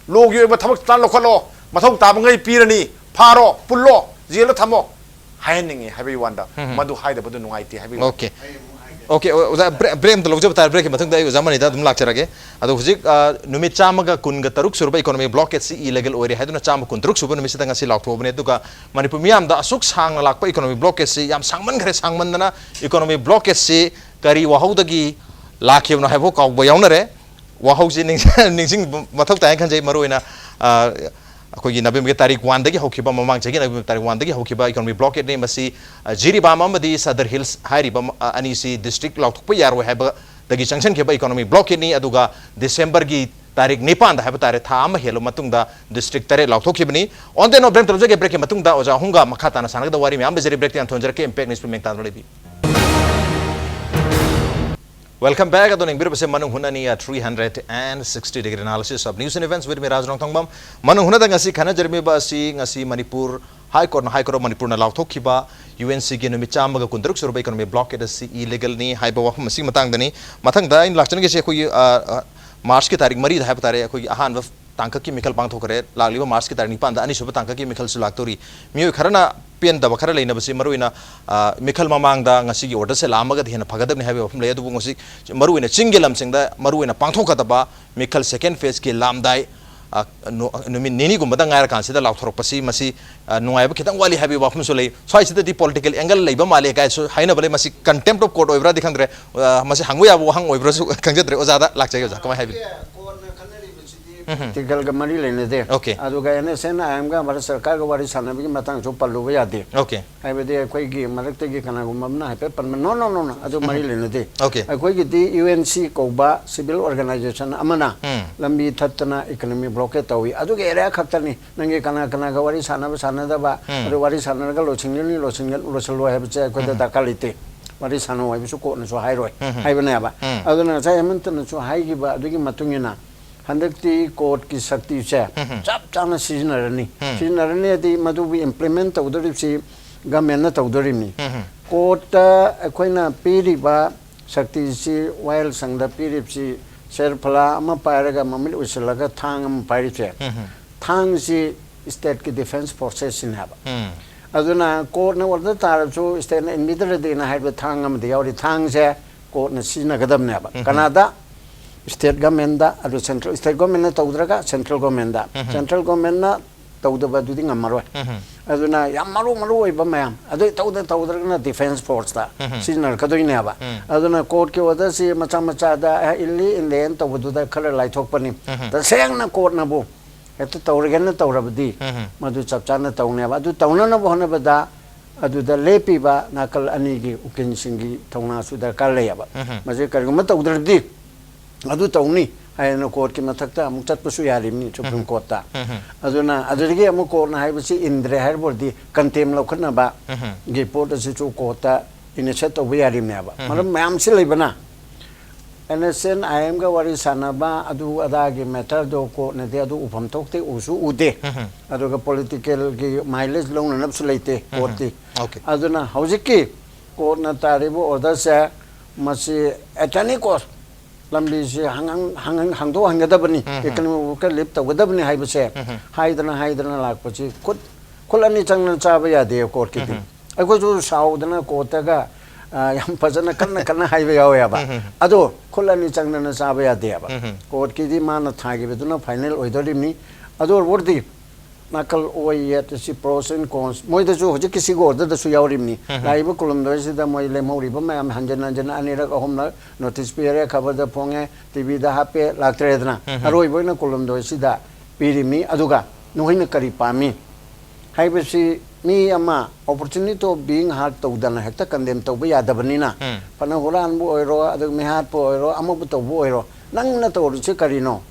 law ꯒꯤ ꯑꯣꯏꯕ ꯊꯕꯛ ꯆꯞ ꯆꯥꯅ ꯂꯧꯈꯠꯂꯣ, ꯃꯊꯧ ꯇꯥꯕꯉꯩ ꯄꯤꯔꯅꯤ, ꯐꯥꯔꯣ, ꯄꯨꯜꯂꯣ, jail ꯗ ꯊꯝꯃꯣ꯫ ꯍꯥꯏꯍꯟꯅꯤꯡꯉꯤ ꯍꯥꯏꯕꯒꯤ ꯋꯥꯟꯗ, ꯃꯗꯨ ꯍꯥꯏꯗꯕꯗꯨ ꯅꯨꯡꯉꯥꯏꯇꯦ ꯍꯥꯏꯕꯒꯤ ꯋꯥꯅꯤ꯫ ꯑꯣꯀꯦ꯫ ꯑꯣꯀꯦ, ꯑꯣ-, ꯑꯣꯖꯥ, ꯕ꯭ꯔꯦꯛ, ꯕ꯭ꯔꯦꯛ ꯑꯃꯇ ꯂꯧꯖꯕ ꯇꯥꯔꯦ꯫ ꯕ꯭ꯔꯦꯛꯀꯤ ꯃꯇꯨꯡꯗ ꯑꯩ ꯑꯣꯖꯥ ꯃꯅꯤꯗ ꯑꯗꯨꯝ ꯂꯥꯛꯆꯔꯒꯦ꯫ ꯑꯗꯣ ꯍꯧꯖꯤꯛ, ꯑ, ꯅꯨꯃꯤꯠ ꯆꯥꯝꯃꯒ ꯀꯨꯟꯒ ꯇꯔꯨꯛ ꯁꯨꯔꯕ ꯏꯀꯣꯅꯣꯃꯤ ꯕ꯭ꯂꯣꯀꯦꯠꯁꯤ ꯏꯂꯤꯒꯦꯜ ꯑꯣꯏꯔꯦ ꯍꯥꯏꯗꯨꯅ ꯆꯥꯝꯃ ꯀꯨꯟꯇꯔꯨꯛ ꯁꯨꯕ ꯅꯨꯃꯤꯠꯁꯤꯗ ꯉꯁꯤ ꯂꯥꯎꯊꯣꯛꯑꯕꯅꯤ꯫ ꯑꯗꯨꯒ ꯃꯅꯤꯄꯨꯔ ꯃꯤꯌꯥꯝꯗ ꯑꯁꯨꯛ ꯁꯥꯡꯅ ꯂꯥꯛꯄ ꯏꯀꯣꯅꯣꯃꯤ ꯕ꯭ꯂꯣꯀꯦꯠꯁꯤ ꯌꯥꯝ ꯁꯥꯡꯃꯟꯈ꯭ꯔꯦ, ꯁꯥꯡꯃꯟꯗꯅ ꯏꯀꯣꯅꯣꯃꯤ ꯕ꯭ꯂꯣꯀꯦꯠꯁꯤ ꯀꯔꯤ ꯋꯥꯍꯧꯗꯒꯤ ꯂꯥꯛꯈꯤꯕꯅꯣ ꯍꯥꯏꯕꯐꯥꯎ ꯀꯥꯎꯕ ꯌꯥꯎꯅꯔꯦ꯫ ꯋꯥꯍꯧꯁꯤ ꯅꯤꯡꯁꯤꯡ-, ꯅꯤꯡꯁꯤꯡꯕ ꯃꯊꯧ ꯇꯥꯏ ꯈꯟꯖꯩ꯫ ꯃꯔꯨꯑꯣꯏꯅ, ꯑ, ꯑꯩꯈꯣꯏꯒꯤ ꯅꯕꯦꯝꯕꯔꯒꯤ ꯇꯥꯔꯤꯛ ꯋꯥꯟꯗꯒꯤ ꯍꯧꯈꯤꯕ, ꯃꯃꯥꯡ ꯆꯍꯤꯒꯤ ꯅꯕꯦꯝꯕꯔ ꯇꯥꯔꯤꯛ ꯋꯥꯟꯗꯒꯤ ꯍꯧꯈꯤꯕ ꯏꯀꯣꯅꯣꯃꯤ ꯕ꯭ꯂꯣꯀꯦꯠꯅꯤ꯫ ꯃꯁꯤ, ꯑ, ꯖꯤꯔꯤꯕꯥꯝ ꯑꯃꯗꯤ ꯁꯗꯔ ꯍꯤꯜꯁ ꯍꯥꯏꯔꯤꯕ, ꯑ, ꯑꯅꯤꯁꯤ ꯗꯤꯁꯇ꯭ꯔꯤꯛ ꯂꯥꯎꯊꯣꯛꯄ ꯌꯥꯔꯣꯏ ꯍꯥꯏꯕꯗꯒꯤ ꯆꯪꯁꯤꯟꯈꯤꯕ ꯏꯀꯣꯅꯣꯃꯤ ꯕ꯭ꯂꯣꯀꯦꯠꯅꯤ꯫ ꯑꯗꯨꯒ ꯗꯤꯁꯦꯝꯕꯔꯒꯤ ꯇꯥꯔꯤꯛ ꯅꯤꯄꯥꯟꯗ ꯍꯥꯏꯕ ꯇꯥꯔꯦ, ꯊꯥ ꯑꯃ ꯍꯦꯜꯂꯕ ꯃꯇꯨꯡꯗ ꯗꯤꯁꯇ꯭ꯔꯤꯛ ꯇꯔꯦꯠ ꯂꯥꯎꯊꯣꯛꯈꯤꯕꯅꯤ꯫ On the note, ꯕ꯭ꯔꯦꯛ ꯇꯧꯖꯒꯦ꯫ ꯕ꯭ꯔꯦꯛꯀꯤ ꯃꯇꯨꯡꯗ ꯑꯣꯖꯥ ꯑꯍꯨꯝꯒ ꯃꯈꯥ ꯇꯥꯅ ꯁꯥꯟꯅꯒꯗꯕ ꯋꯥꯔꯤ ꯃꯌꯥꯝ ꯂꯩꯖꯔꯤ꯫ ꯕ꯭ꯔꯦꯛꯇ ꯌꯥꯝ ꯊꯣꯟꯖꯔꯛꯀꯦ꯫ ꯏꯝꯄꯦꯛ ꯅ꯭ꯌꯨꯁꯄꯨ ꯃꯦꯡ ꯇꯥꯗꯨꯅ ꯂꯩꯕꯤꯌꯨ꯫ Welcome back. ꯑꯗꯣ ꯌꯦꯡꯕꯤꯔꯤꯕꯁꯦ ꯃꯅꯨꯡ ꯍꯨꯠꯅꯅꯤ, a three hundred and sixty degree analysis of news and events with me, ꯔꯥꯖ ꯔꯣꯡꯊꯣꯡꯕꯝ꯫ ꯃꯅꯨꯡ ꯍꯨꯠꯅꯗ ꯉꯁꯤ ꯈꯟꯅꯖꯔꯝꯃꯤꯕ ꯑꯁꯤ ꯉꯁꯤ ꯃꯅꯤꯄꯨꯔ ꯍꯥꯏ ꯀꯣꯔꯠꯅ, ꯍꯥꯏ ꯀꯣꯔꯠ ꯑꯣꯐ ꯃꯅꯤꯄꯨꯔꯅ ꯂꯥꯎꯊꯣꯛꯈꯤꯕ ꯌꯨ ꯑꯦꯟ ꯁꯤꯒꯤ ꯅꯨꯃꯤꯠ ꯆꯥꯝꯃꯒ ꯀꯨꯟꯇꯔꯨꯛ ꯁꯨꯔꯕ ꯏꯀꯣꯅꯣꯃꯤ ꯕ꯭ꯂꯣꯀꯦꯠ ꯑꯁꯤ ꯏꯂꯤꯒꯦꯜꯅꯤ ꯍꯥꯏꯕ ꯋꯥꯐꯝ ꯑꯁꯤꯒꯤ ꯃꯇꯥꯡꯗꯅꯤ꯫ ꯃꯊꯪꯗ ꯑꯩꯅ ꯂꯥꯛꯆꯅꯤꯡꯉꯤꯁꯦ ꯑꯩꯈꯣꯏꯒꯤ, ꯑ, ꯑ, ꯃꯥꯔꯆꯀꯤ ꯇꯥꯔꯤꯛ ꯃꯔꯤꯗ ꯍꯥꯏꯕ ꯇꯥꯔꯦ, ꯑꯩꯈꯣꯏꯒꯤ ꯑꯍꯥꯟꯕ ꯇꯥꯡꯀꯛꯀꯤ ꯃꯤꯈꯜ ꯄꯥꯡꯊꯣꯛꯈ꯭ꯔꯦ꯫ ꯂꯥꯛꯂꯤꯕ ꯃꯥꯔꯆꯀꯤ ꯇꯥꯔꯤꯛ ꯅꯤꯄꯥꯟꯗ ꯑꯅꯤꯁꯨꯕ ꯇꯥꯡꯀꯛꯀꯤ ꯃꯤꯈꯜꯁꯨ ꯂꯥꯛꯇꯣꯔꯤ꯫ ꯃꯤꯑꯣꯏ ꯈꯔꯅ ꯄꯦꯟꯗꯕ ꯈꯔ ꯂꯩꯅꯕꯁꯤ ꯃꯔꯨꯑꯣꯏꯅ, ꯑ, ꯃꯤꯈꯜ ꯃꯃꯥꯡꯗ ꯉꯁꯤꯒꯤ ꯑꯣꯔꯗꯔꯁꯦ ꯂꯥꯛꯑꯝꯃꯒꯗꯤ ꯍꯦꯟꯅ ꯐꯒꯗꯕꯅꯤ ꯍꯥꯏꯕꯒꯤ ꯋꯥꯐꯝ ꯂꯩ꯫ ꯑꯗꯨꯕꯨ ꯉꯁꯤ ꯃꯔꯨꯑꯣꯏꯅ ꯆꯤꯡꯒꯤ ꯂꯝꯁꯤꯡꯗ ꯃꯔꯨꯑꯣꯏꯅ ꯄꯥꯡꯊꯣꯛꯀꯗꯕ ꯃꯤꯈꯜ ꯁꯦꯀꯦꯟ ꯐꯦꯖꯀꯤ ꯂꯥꯛꯑꯝꯗꯥꯏ, ꯑ, ꯅꯨ-, ꯅꯨꯃꯤꯠ ꯅꯤꯅꯤꯒꯨꯝꯕꯗ ꯉꯥꯏꯔꯀꯥꯟꯁꯤꯗ ꯂꯥꯎꯊꯣꯔꯛꯄꯁꯤ ꯃꯁꯤ, ꯑ, ꯅꯨꯡꯉꯥꯏꯕ ꯈꯤꯇꯪ ꯋꯥꯠꯂꯤ ꯍꯥꯏꯕꯒꯤ ꯋꯥꯐꯝꯁꯨ ꯂꯩ꯫ ꯁ꯭ꯋꯥꯏꯁꯤꯗꯗꯤ ꯄꯣꯂꯤꯇꯤꯀꯦꯜ ꯑꯦꯡꯒꯜ ꯂꯩꯕ ꯃꯥꯜꯂꯦ ꯀꯥꯏꯁꯨ ꯍꯥꯏꯅꯕ ꯂꯩ꯫ ꯃꯁꯤ ꯀꯟꯇꯦꯝꯞ ꯑꯣꯐ ꯀꯣꯔꯠ ꯑꯣꯏꯕ꯭ꯔꯥꯗꯤ ꯈꯪꯗ꯭ꯔꯦ꯫ ꯑ, ꯃꯁꯤ ꯍꯪꯕ ꯌꯥꯕ ꯋꯥꯍꯪ ꯑꯣꯏꯕ꯭ꯔꯥꯁꯨ ꯈꯪꯖꯗ꯭ꯔꯦ꯫ ꯑꯣꯖꯥꯗ ꯂꯥꯛꯆꯒꯦ꯫ ꯑꯣꯖꯥ, ꯀꯃꯥꯏ ꯍꯥꯏꯕꯤꯅꯤ? ꯎꯝ꯫ ꯄꯣꯂꯤꯇꯤꯀꯦꯜꯒ ꯃꯔꯤ ꯂꯩꯅꯗꯦ꯫ ꯑꯣꯀꯦ꯫ ꯑꯗꯨꯒ ꯑꯦꯟ ꯑꯦꯁ ꯑꯦꯟ ꯑꯥꯏ ꯑꯦꯝꯒ ꯚꯥꯔꯠ ꯁꯔꯀꯥꯔꯒ ꯋꯥꯔꯤ ꯁꯥꯟꯅꯕꯒꯤ ꯃꯇꯥꯡꯁꯨ ꯄꯜꯂꯨꯕ ꯌꯥꯗꯦ꯫ ꯑꯣꯀꯦ꯫ ꯍꯥꯏꯕꯗꯤ ꯑꯩꯈꯣꯏꯒꯤ ꯃꯔꯛꯇꯒꯤ ꯀꯅꯥꯒꯨꯝꯕ ꯑꯃꯅ ꯍꯥꯏꯐꯦꯠ ꯄꯟꯕ, "No, no, no, no, ꯑꯗꯨ ꯃꯔꯤ ꯂꯩꯅꯗꯦ"꯫ ꯑꯣꯀꯦ꯫ ꯑꯩꯈꯣꯏꯒꯤꯗꯤ ꯌꯨ ꯑꯦꯟ ꯁꯤ ꯀꯧꯕ ꯁꯤꯚꯤꯜ ꯑꯣꯔꯒꯅꯥꯏꯖꯦꯁꯟ ꯑꯃꯅ ꯎꯝ꯫ ꯂꯝꯕꯤ ꯊꯠꯇꯅ ꯏꯀꯣꯅꯣꯃꯤ ꯕ꯭ꯂꯣꯀꯦꯠ ꯇꯧꯏ꯫ ꯑꯗꯨꯒꯤ ꯑꯦꯔꯤꯌꯥ ꯈꯛꯇꯅꯤ꯫ ꯅꯪꯒꯤ ꯀꯅꯥ ꯀꯅꯥꯒ ꯋꯥꯔꯤ ꯁꯥꯟꯅꯕ ꯁꯥꯟꯅꯗꯕ, ꯎꯝ꯫ ꯑꯗꯨ ꯋꯥꯔꯤ ꯁꯥꯟꯅꯔꯒ ꯂꯣꯏꯁꯤꯟꯒꯅꯤ, ꯂꯣꯏꯁꯤꯟꯒ-, ꯂꯣꯏꯁꯤꯜꯂꯣꯏ ꯍꯥꯏꯕꯁꯦ ꯑꯩꯈꯣꯏꯗ ꯎꯝ꯫ ꯗꯔꯀꯥꯔ ꯂꯩꯇꯦ꯫ ꯋꯥꯔꯤ ꯁꯥꯟꯅꯧ ꯍꯥꯏꯕꯁꯨ ꯀꯣꯔꯠꯅꯁꯨ ꯍꯥꯏꯔꯣꯏ ꯎꯝ꯫ ꯍꯥꯏꯕꯅꯦꯕ꯫ ꯎꯝ꯫ ꯑꯗꯨꯅ ꯉꯁꯥꯏ ꯍꯦꯃꯟꯇꯅꯁꯨ ꯍꯥꯏꯈꯤꯕ ꯑꯗꯨꯒꯤ ꯃꯇꯨꯡ ꯏꯟꯅ ꯍꯟꯗꯛꯇꯤ ꯀꯣꯔꯠꯀꯤ ꯁꯛꯇꯤꯁꯦ ꯎꯝ꯫ ꯆꯞ ꯆꯥꯅ ꯁꯤꯖꯤꯟꯅꯔꯅꯤ꯫ ꯎꯝ꯫ ꯁꯤꯖꯤꯟꯅꯔꯅꯤ ꯍꯥꯏꯗꯤ ꯃꯗꯨꯕꯨ ꯏꯝꯄ꯭ꯂꯤꯃꯦꯟ ꯇꯧꯗꯣꯔꯤꯕꯁꯤ ꯒꯃꯦꯟꯅ ꯇꯧꯗꯣꯔꯤꯕꯅꯤ꯫ ꯎꯝ꯫ ꯀꯣꯔꯠꯇ ꯑꯩꯈꯣꯏꯅ ꯄꯤꯔꯤꯕ ꯁꯛꯇꯤꯁꯤ, ꯋꯥꯌꯦꯜꯁꯪꯗ ꯄꯤꯔꯤꯕꯁꯤ, ꯁꯦꯔ ꯐꯂꯥ ꯑꯃ ꯄꯥꯏꯔꯒ ꯃꯃꯤꯠ ꯎꯏꯁꯤꯜꯂꯒ ꯊꯥꯡ ꯑꯃ ꯄꯥꯏꯔꯤꯕꯁꯦ, ꯎꯝ꯫ ꯊꯥꯡꯁꯤ ꯁ꯭ꯇꯦꯠꯀꯤ ꯗꯤꯐꯦꯟꯁ ꯐꯣꯔꯁꯦꯁꯁꯤꯅꯦꯕ꯫ ꯎꯝ꯫ ꯑꯗꯨꯅ ꯀꯣꯔꯠꯅ ꯑꯣꯔꯗꯔ ꯇꯥꯔꯁꯨ ꯁ꯭ꯇꯦꯠꯅ ꯏꯟꯕꯤꯗ꯭ꯔꯗꯤꯅ ꯍꯥꯏꯕ ꯊꯥꯡ ꯑꯃꯗꯤ ꯌꯥꯎꯔꯤ꯫ ꯊꯥꯡꯁꯦ ꯀꯣꯔꯠꯅ ꯁꯤꯖꯤꯟꯅꯒꯗꯕꯅꯦꯕ꯫ ꯀꯅꯥꯗ? ꯁ꯭ꯇꯦꯠ ꯒꯃꯦꯟꯗ꯫ ꯑꯗꯨ ꯁꯦꯟꯇ꯭ꯔꯦꯜ, ꯁ꯭ꯇꯦꯠ ꯒꯃꯦꯟꯅ ꯇꯧꯗ꯭ꯔꯒ ꯁꯦꯟꯇ꯭ꯔꯦꯜ ꯒꯃꯦꯟꯗ꯫ ꯁꯦꯟꯇ꯭ꯔꯦꯜ ꯒꯃꯦꯟꯅ ꯇꯧꯗꯕ ꯑꯗꯨꯗꯤ ꯉꯝꯃꯔꯣꯏ꯫ ꯑꯗꯨꯅ ꯌꯥꯝ ꯃꯔꯨ ꯃꯔꯨ ꯑꯣꯏꯕ ꯃꯌꯥꯝ ꯑꯗꯨ ꯇꯧꯗ ꯇꯧꯗ꯭ꯔꯒꯅ ꯗꯤꯐꯦꯟꯁ ꯐꯣꯔꯁꯇ ꯁꯤꯖꯤꯟꯅꯔꯛꯀꯗꯣꯏꯅꯦꯕ꯫ ꯑꯗꯨꯅ ꯀꯣꯔꯠꯀꯤ ꯑꯣꯔꯗꯔꯁꯤ ꯃꯆꯥ ꯃꯆꯥꯗ, ꯑꯦ, ꯏꯜꯂꯤ ꯏꯟꯗꯦꯅ ꯇꯧꯕꯗꯨꯗ ꯈꯔ ꯂꯥꯏꯊꯣꯛꯄꯅꯤ꯫ ꯇꯁꯦꯡꯅ ꯀꯣꯔꯠꯅꯕꯨ ꯍꯦꯛꯇ ꯇꯧꯔꯒꯦꯅ ꯇꯧꯔꯕꯗꯤ ꯃꯗꯨ ꯆꯞ ꯆꯥꯅ ꯇꯧꯅꯦꯕ꯫ ꯑꯗꯨ ꯇꯧꯅꯅꯕ ꯍꯣꯠꯅꯕꯗ ꯑꯗꯨꯗ ꯂꯦꯞꯄꯤꯕ ꯅꯥꯀꯜ ꯑꯅꯤꯒꯤ ꯎꯀꯤꯜꯁꯤꯡꯒꯤ ꯊꯧꯅꯥꯁꯨ ꯗꯔꯀꯥꯔ ꯂꯩꯌꯦꯕ꯫ ꯃꯁꯤ ꯀꯔꯤꯒꯨꯝꯕ ꯇꯧꯗ꯭ꯔꯗꯤ ꯑꯗꯨ ꯇꯧꯅꯤ ꯍꯥꯏꯗꯅ ꯀꯣꯔꯠꯀꯤ ꯃꯊꯛꯇ ꯑꯃꯨꯛ ꯆꯠꯄꯁꯨ ꯌꯥꯔꯤꯕꯅꯤ ꯁꯨꯄ꯭ꯔꯤꯝ ꯀꯣꯔꯠꯇ꯫ ꯑꯗꯨꯅ ꯑꯗꯨꯗꯒꯤ ꯑꯃꯨꯛ ꯀꯣꯔꯠꯅ ꯍꯥꯏꯕꯁꯤ ꯏꯟꯗ꯭ꯔꯦ ꯍꯥꯏꯔꯕꯗꯤ ꯀꯟꯇꯦꯝ ꯂꯧꯈꯠꯅꯕꯒꯤ ꯄꯣꯠ ꯑꯁꯤꯁꯨ ꯀꯣꯔꯠꯇ ꯏꯅꯤꯁꯤꯌꯦꯠ ꯇꯧꯕ ꯌꯥꯔꯤꯕꯅꯦꯕ꯫ ꯃꯔꯝ ꯃꯌꯥꯝꯁꯤ ꯂꯩꯕꯅ ꯑꯦꯟ ꯑꯦꯁ ꯑꯦꯟ ꯑꯥꯏ ꯑꯦꯝꯒ ꯋꯥꯔꯤ ꯁꯥꯟꯅꯕ ꯑꯗꯨ ꯑꯗꯥꯒꯤ ꯃꯦꯇꯔꯗꯣ ꯀꯣꯔꯠꯅꯗꯤ ꯑꯗꯨ ꯎꯐꯝ ꯊꯣꯛꯇꯦ, ꯎꯁꯨ ꯎꯗꯦ꯫ ꯑꯗꯨꯒ ꯄꯣꯂꯤꯇꯤꯀꯦꯜꯒꯤ ꯃꯥꯏꯂꯦꯖ ꯂꯧꯅꯅꯕꯁꯨ ꯂꯩꯇꯦ ꯀꯣꯔꯠꯇꯤ꯫ ꯑꯣꯀꯦ꯫ ꯑꯗꯨꯅ ꯍꯧꯖꯤꯛꯀꯤ ꯀꯣꯔꯠꯅ ꯇꯥꯔꯤꯕ ꯑꯣꯔꯗꯔꯁꯦ ꯃꯁꯤ ꯑꯦꯠ ꯑꯦꯅꯤ ꯀꯣꯁ ꯂꯝꯕꯤꯁꯤ ꯍꯥꯡꯍꯟ-, ꯍꯥꯡꯍꯟ-, ꯍꯥꯡꯗꯣꯛꯍꯟꯒꯗꯕꯅꯤ꯫ ꯏꯀꯅꯣꯃꯤꯛ ꯋꯥꯔꯀꯔ ꯂꯤꯐ ꯇꯧꯒꯗꯕꯅꯤ ꯍꯥꯏꯕꯁꯦ ꯍꯥꯏꯗꯅ ꯍꯥꯏꯗꯅ ꯂꯥꯛꯄꯁꯤ ꯈꯨꯠ, ꯈꯨꯠ ꯑꯅꯤ ꯆꯪꯅ ꯆꯥꯕ ꯌꯥꯗꯦ ꯀꯣꯔꯠꯀꯤꯗꯤ꯫ ꯑꯩꯈꯣꯏꯁꯨ ꯁꯥꯎꯗꯅ ꯀꯣꯔꯠꯇꯒ, ꯑ, ꯌꯥꯝ ꯐꯖꯅ ꯀꯟꯅ ꯀꯟꯅ ꯍꯥꯏꯕ ꯌꯥꯎꯋꯦꯕ꯫ ꯑꯗꯣ ꯈꯨꯠ ꯑꯅꯤ ꯆꯪꯗꯅ ꯆꯥꯕ ꯌꯥꯗꯦꯕ꯫ ꯀꯣꯔꯠꯀꯤꯗꯤ ꯃꯥꯅ ꯊꯥꯈꯤꯕꯗꯨꯅ ꯐꯥꯏꯅꯦꯜ ꯑꯣꯏꯗꯣꯔꯤꯕꯅꯤ꯫ ꯑꯗꯨ ꯑꯣꯏꯔꯗꯤ ꯅꯥꯀꯜ ꯑꯣꯏ ꯌꯦꯠ ꯑꯁꯤ pros and cons ꯃꯣꯏꯗꯁꯨ ꯍꯧꯖꯤꯛꯀꯤ ꯁꯤꯒꯤ ꯑꯣꯔꯗꯔꯗꯁꯨ ꯌꯥꯎꯔꯤꯕꯅꯤ꯫ ꯂꯥꯛꯏꯕ ꯀꯨꯜꯍꯨꯝꯗꯣꯏꯁꯤꯗ ꯃꯣꯏ ꯂꯦꯝꯍꯧꯔꯤꯕ ꯃꯌꯥꯝ ꯍꯟꯖꯤꯟ ꯍꯟꯖꯤꯟ ꯑꯅꯤꯔꯛ ꯑꯍꯨꯝꯂꯛ ꯅꯣꯇꯤꯁ ꯄꯤꯔꯦ, ꯈꯕꯔꯗ ꯐꯣꯡꯉꯦ, ꯇꯤ ꯚꯤꯗ ꯍꯥꯞꯄꯦ, ꯂꯥꯛꯇ꯭ꯔꯦꯗꯅ꯫ ꯑꯔꯣꯏꯕ ꯑꯣꯏꯅ ꯀꯨꯜꯍꯨꯝꯗꯣꯏꯁꯤꯗ ꯄꯤꯔꯤꯕꯅꯤ꯫ ꯑꯗꯨꯒ ꯅꯈꯣꯏꯅ ꯀꯔꯤ ꯄꯥꯝꯃꯤ ꯍꯥꯏꯕꯁꯤ ꯃꯤ ꯑꯃ opportunity of being heard ꯇꯧꯗꯅ ꯍꯦꯛꯇ ꯀꯟꯗꯦꯝ ꯇꯧꯕ ꯌꯥꯗꯕꯅꯤꯅ, ꯐꯅ ꯍꯨꯔꯥꯟꯕ ꯑꯣꯏꯔꯣ, ꯑꯗꯨꯒ ꯃꯤꯍꯥꯠꯄ ꯑꯣꯏꯔꯣ, ꯑꯃꯕꯨ ꯇꯧꯕ ꯑꯣꯏꯔꯣ, ꯅꯪꯅ ꯇꯧꯔꯤꯁꯤ ꯀꯔꯤꯅꯣ?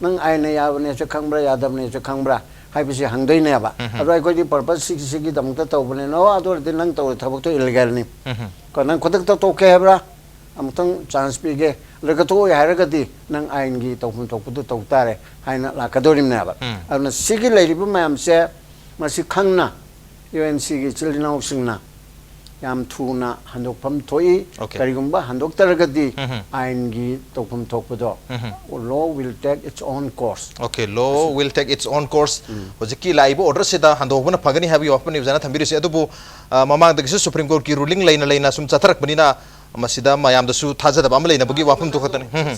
ꯅꯪ ꯑꯥꯏꯟꯅ ꯌꯥꯕꯅꯦꯁꯨ ꯈꯪꯕ꯭ꯔꯥ, ꯌꯥꯗꯕꯅꯦꯁꯨ ꯈꯪꯕ꯭ꯔꯥ ꯍꯥꯏꯕꯁꯤ ꯍꯪꯗꯣꯏꯅꯦꯕ꯫ ꯑꯗꯣ ꯑꯩꯈꯣꯏꯗꯤ ꯄꯔꯄꯁ ꯁꯤꯒꯤ, ꯁꯤꯒꯤꯗꯃꯛꯇ ꯇꯧꯕꯅꯦ꯫ ꯅꯣ, ꯑꯗꯨ ꯑꯣꯏꯔꯗꯤ ꯅꯪ ꯇꯧꯔꯤ ꯊꯕꯛꯇꯣ ꯏꯂꯤꯒꯦꯜꯅꯤ꯫ ꯀꯣ, ꯅꯪ ꯈꯨꯗꯛꯇ ꯇꯣꯛꯀꯦ ꯍꯥꯏꯕ꯭ꯔꯥ? ꯑꯃꯨꯛꯇꯪ ꯆꯥꯟꯁ ꯄꯤꯒꯦ꯫ ꯑꯗꯨꯒ ꯇꯣꯛꯑꯣꯏ ꯍꯥꯏꯔꯒꯗꯤ ꯅꯪ ꯑꯥꯏꯟꯒꯤ ꯇꯧꯐꯝ ꯊꯣꯛꯄꯗꯨ ꯇꯧ ꯇꯥꯔꯦ ꯍꯥꯏꯅ ꯂꯥꯛꯀꯗꯧꯔꯤꯕꯅꯦꯕ꯫ ꯑꯗꯨꯅ ꯁꯤꯒꯤ ꯂꯩꯔꯤꯕ ꯃꯌꯥꯝꯁꯦ ꯃꯁꯤ ꯈꯪꯅ ꯌꯨ ꯑꯦꯟ ꯁꯤꯒꯤ ꯏꯆꯤꯜ ꯏꯅꯥꯎꯁꯤꯡꯅ ꯌꯥꯝ ꯊꯨꯅ ꯍꯟꯗꯣꯛꯐꯝ ꯊꯣꯛꯏ꯫ Okay. ꯀꯔꯤꯒꯨꯝꯕ ꯍꯟꯗꯣꯛꯇ꯭ꯔꯒꯗꯤ ꯎꯝ꯫ ꯑꯥꯏꯟꯒꯤ ꯇꯧꯐꯝ ꯊꯣꯛꯄꯗꯣ, ꯎꯝ꯫ Law will take its own course. Okay, law will take its own course. ꯎꯝ꯫ ꯍꯧꯖꯤꯛꯀꯤ ꯂꯥꯛꯏꯕ order ꯁꯤꯗ ꯍꯟꯗꯣꯛꯄꯅ ꯐꯒꯅꯤ ꯍꯥꯏꯕꯒꯤ ꯋꯥꯐꯝꯅꯤ ꯑꯣꯖꯥꯅ ꯊꯝꯕꯤꯔꯤꯁꯤ꯫ ꯑꯗꯨꯕꯨ, ꯑ, ꯃꯃꯥꯡꯗꯒꯤꯁꯨ Supreme Court ꯀꯤ ruling ꯂꯩꯅ ꯂꯩꯅ ꯁꯨꯝ ꯆꯠꯊꯔꯛꯄꯅꯤꯅ, ꯃꯁꯤꯗ ꯃꯌꯥꯝꯗꯁꯨ ꯊꯥꯖꯗꯕ ꯑꯃ ꯂꯩꯅꯕꯒꯤ ꯋꯥꯐꯝꯗꯨ ꯈꯛꯇꯅꯤ꯫ ꯎꯝ, ꯎꯝ꯫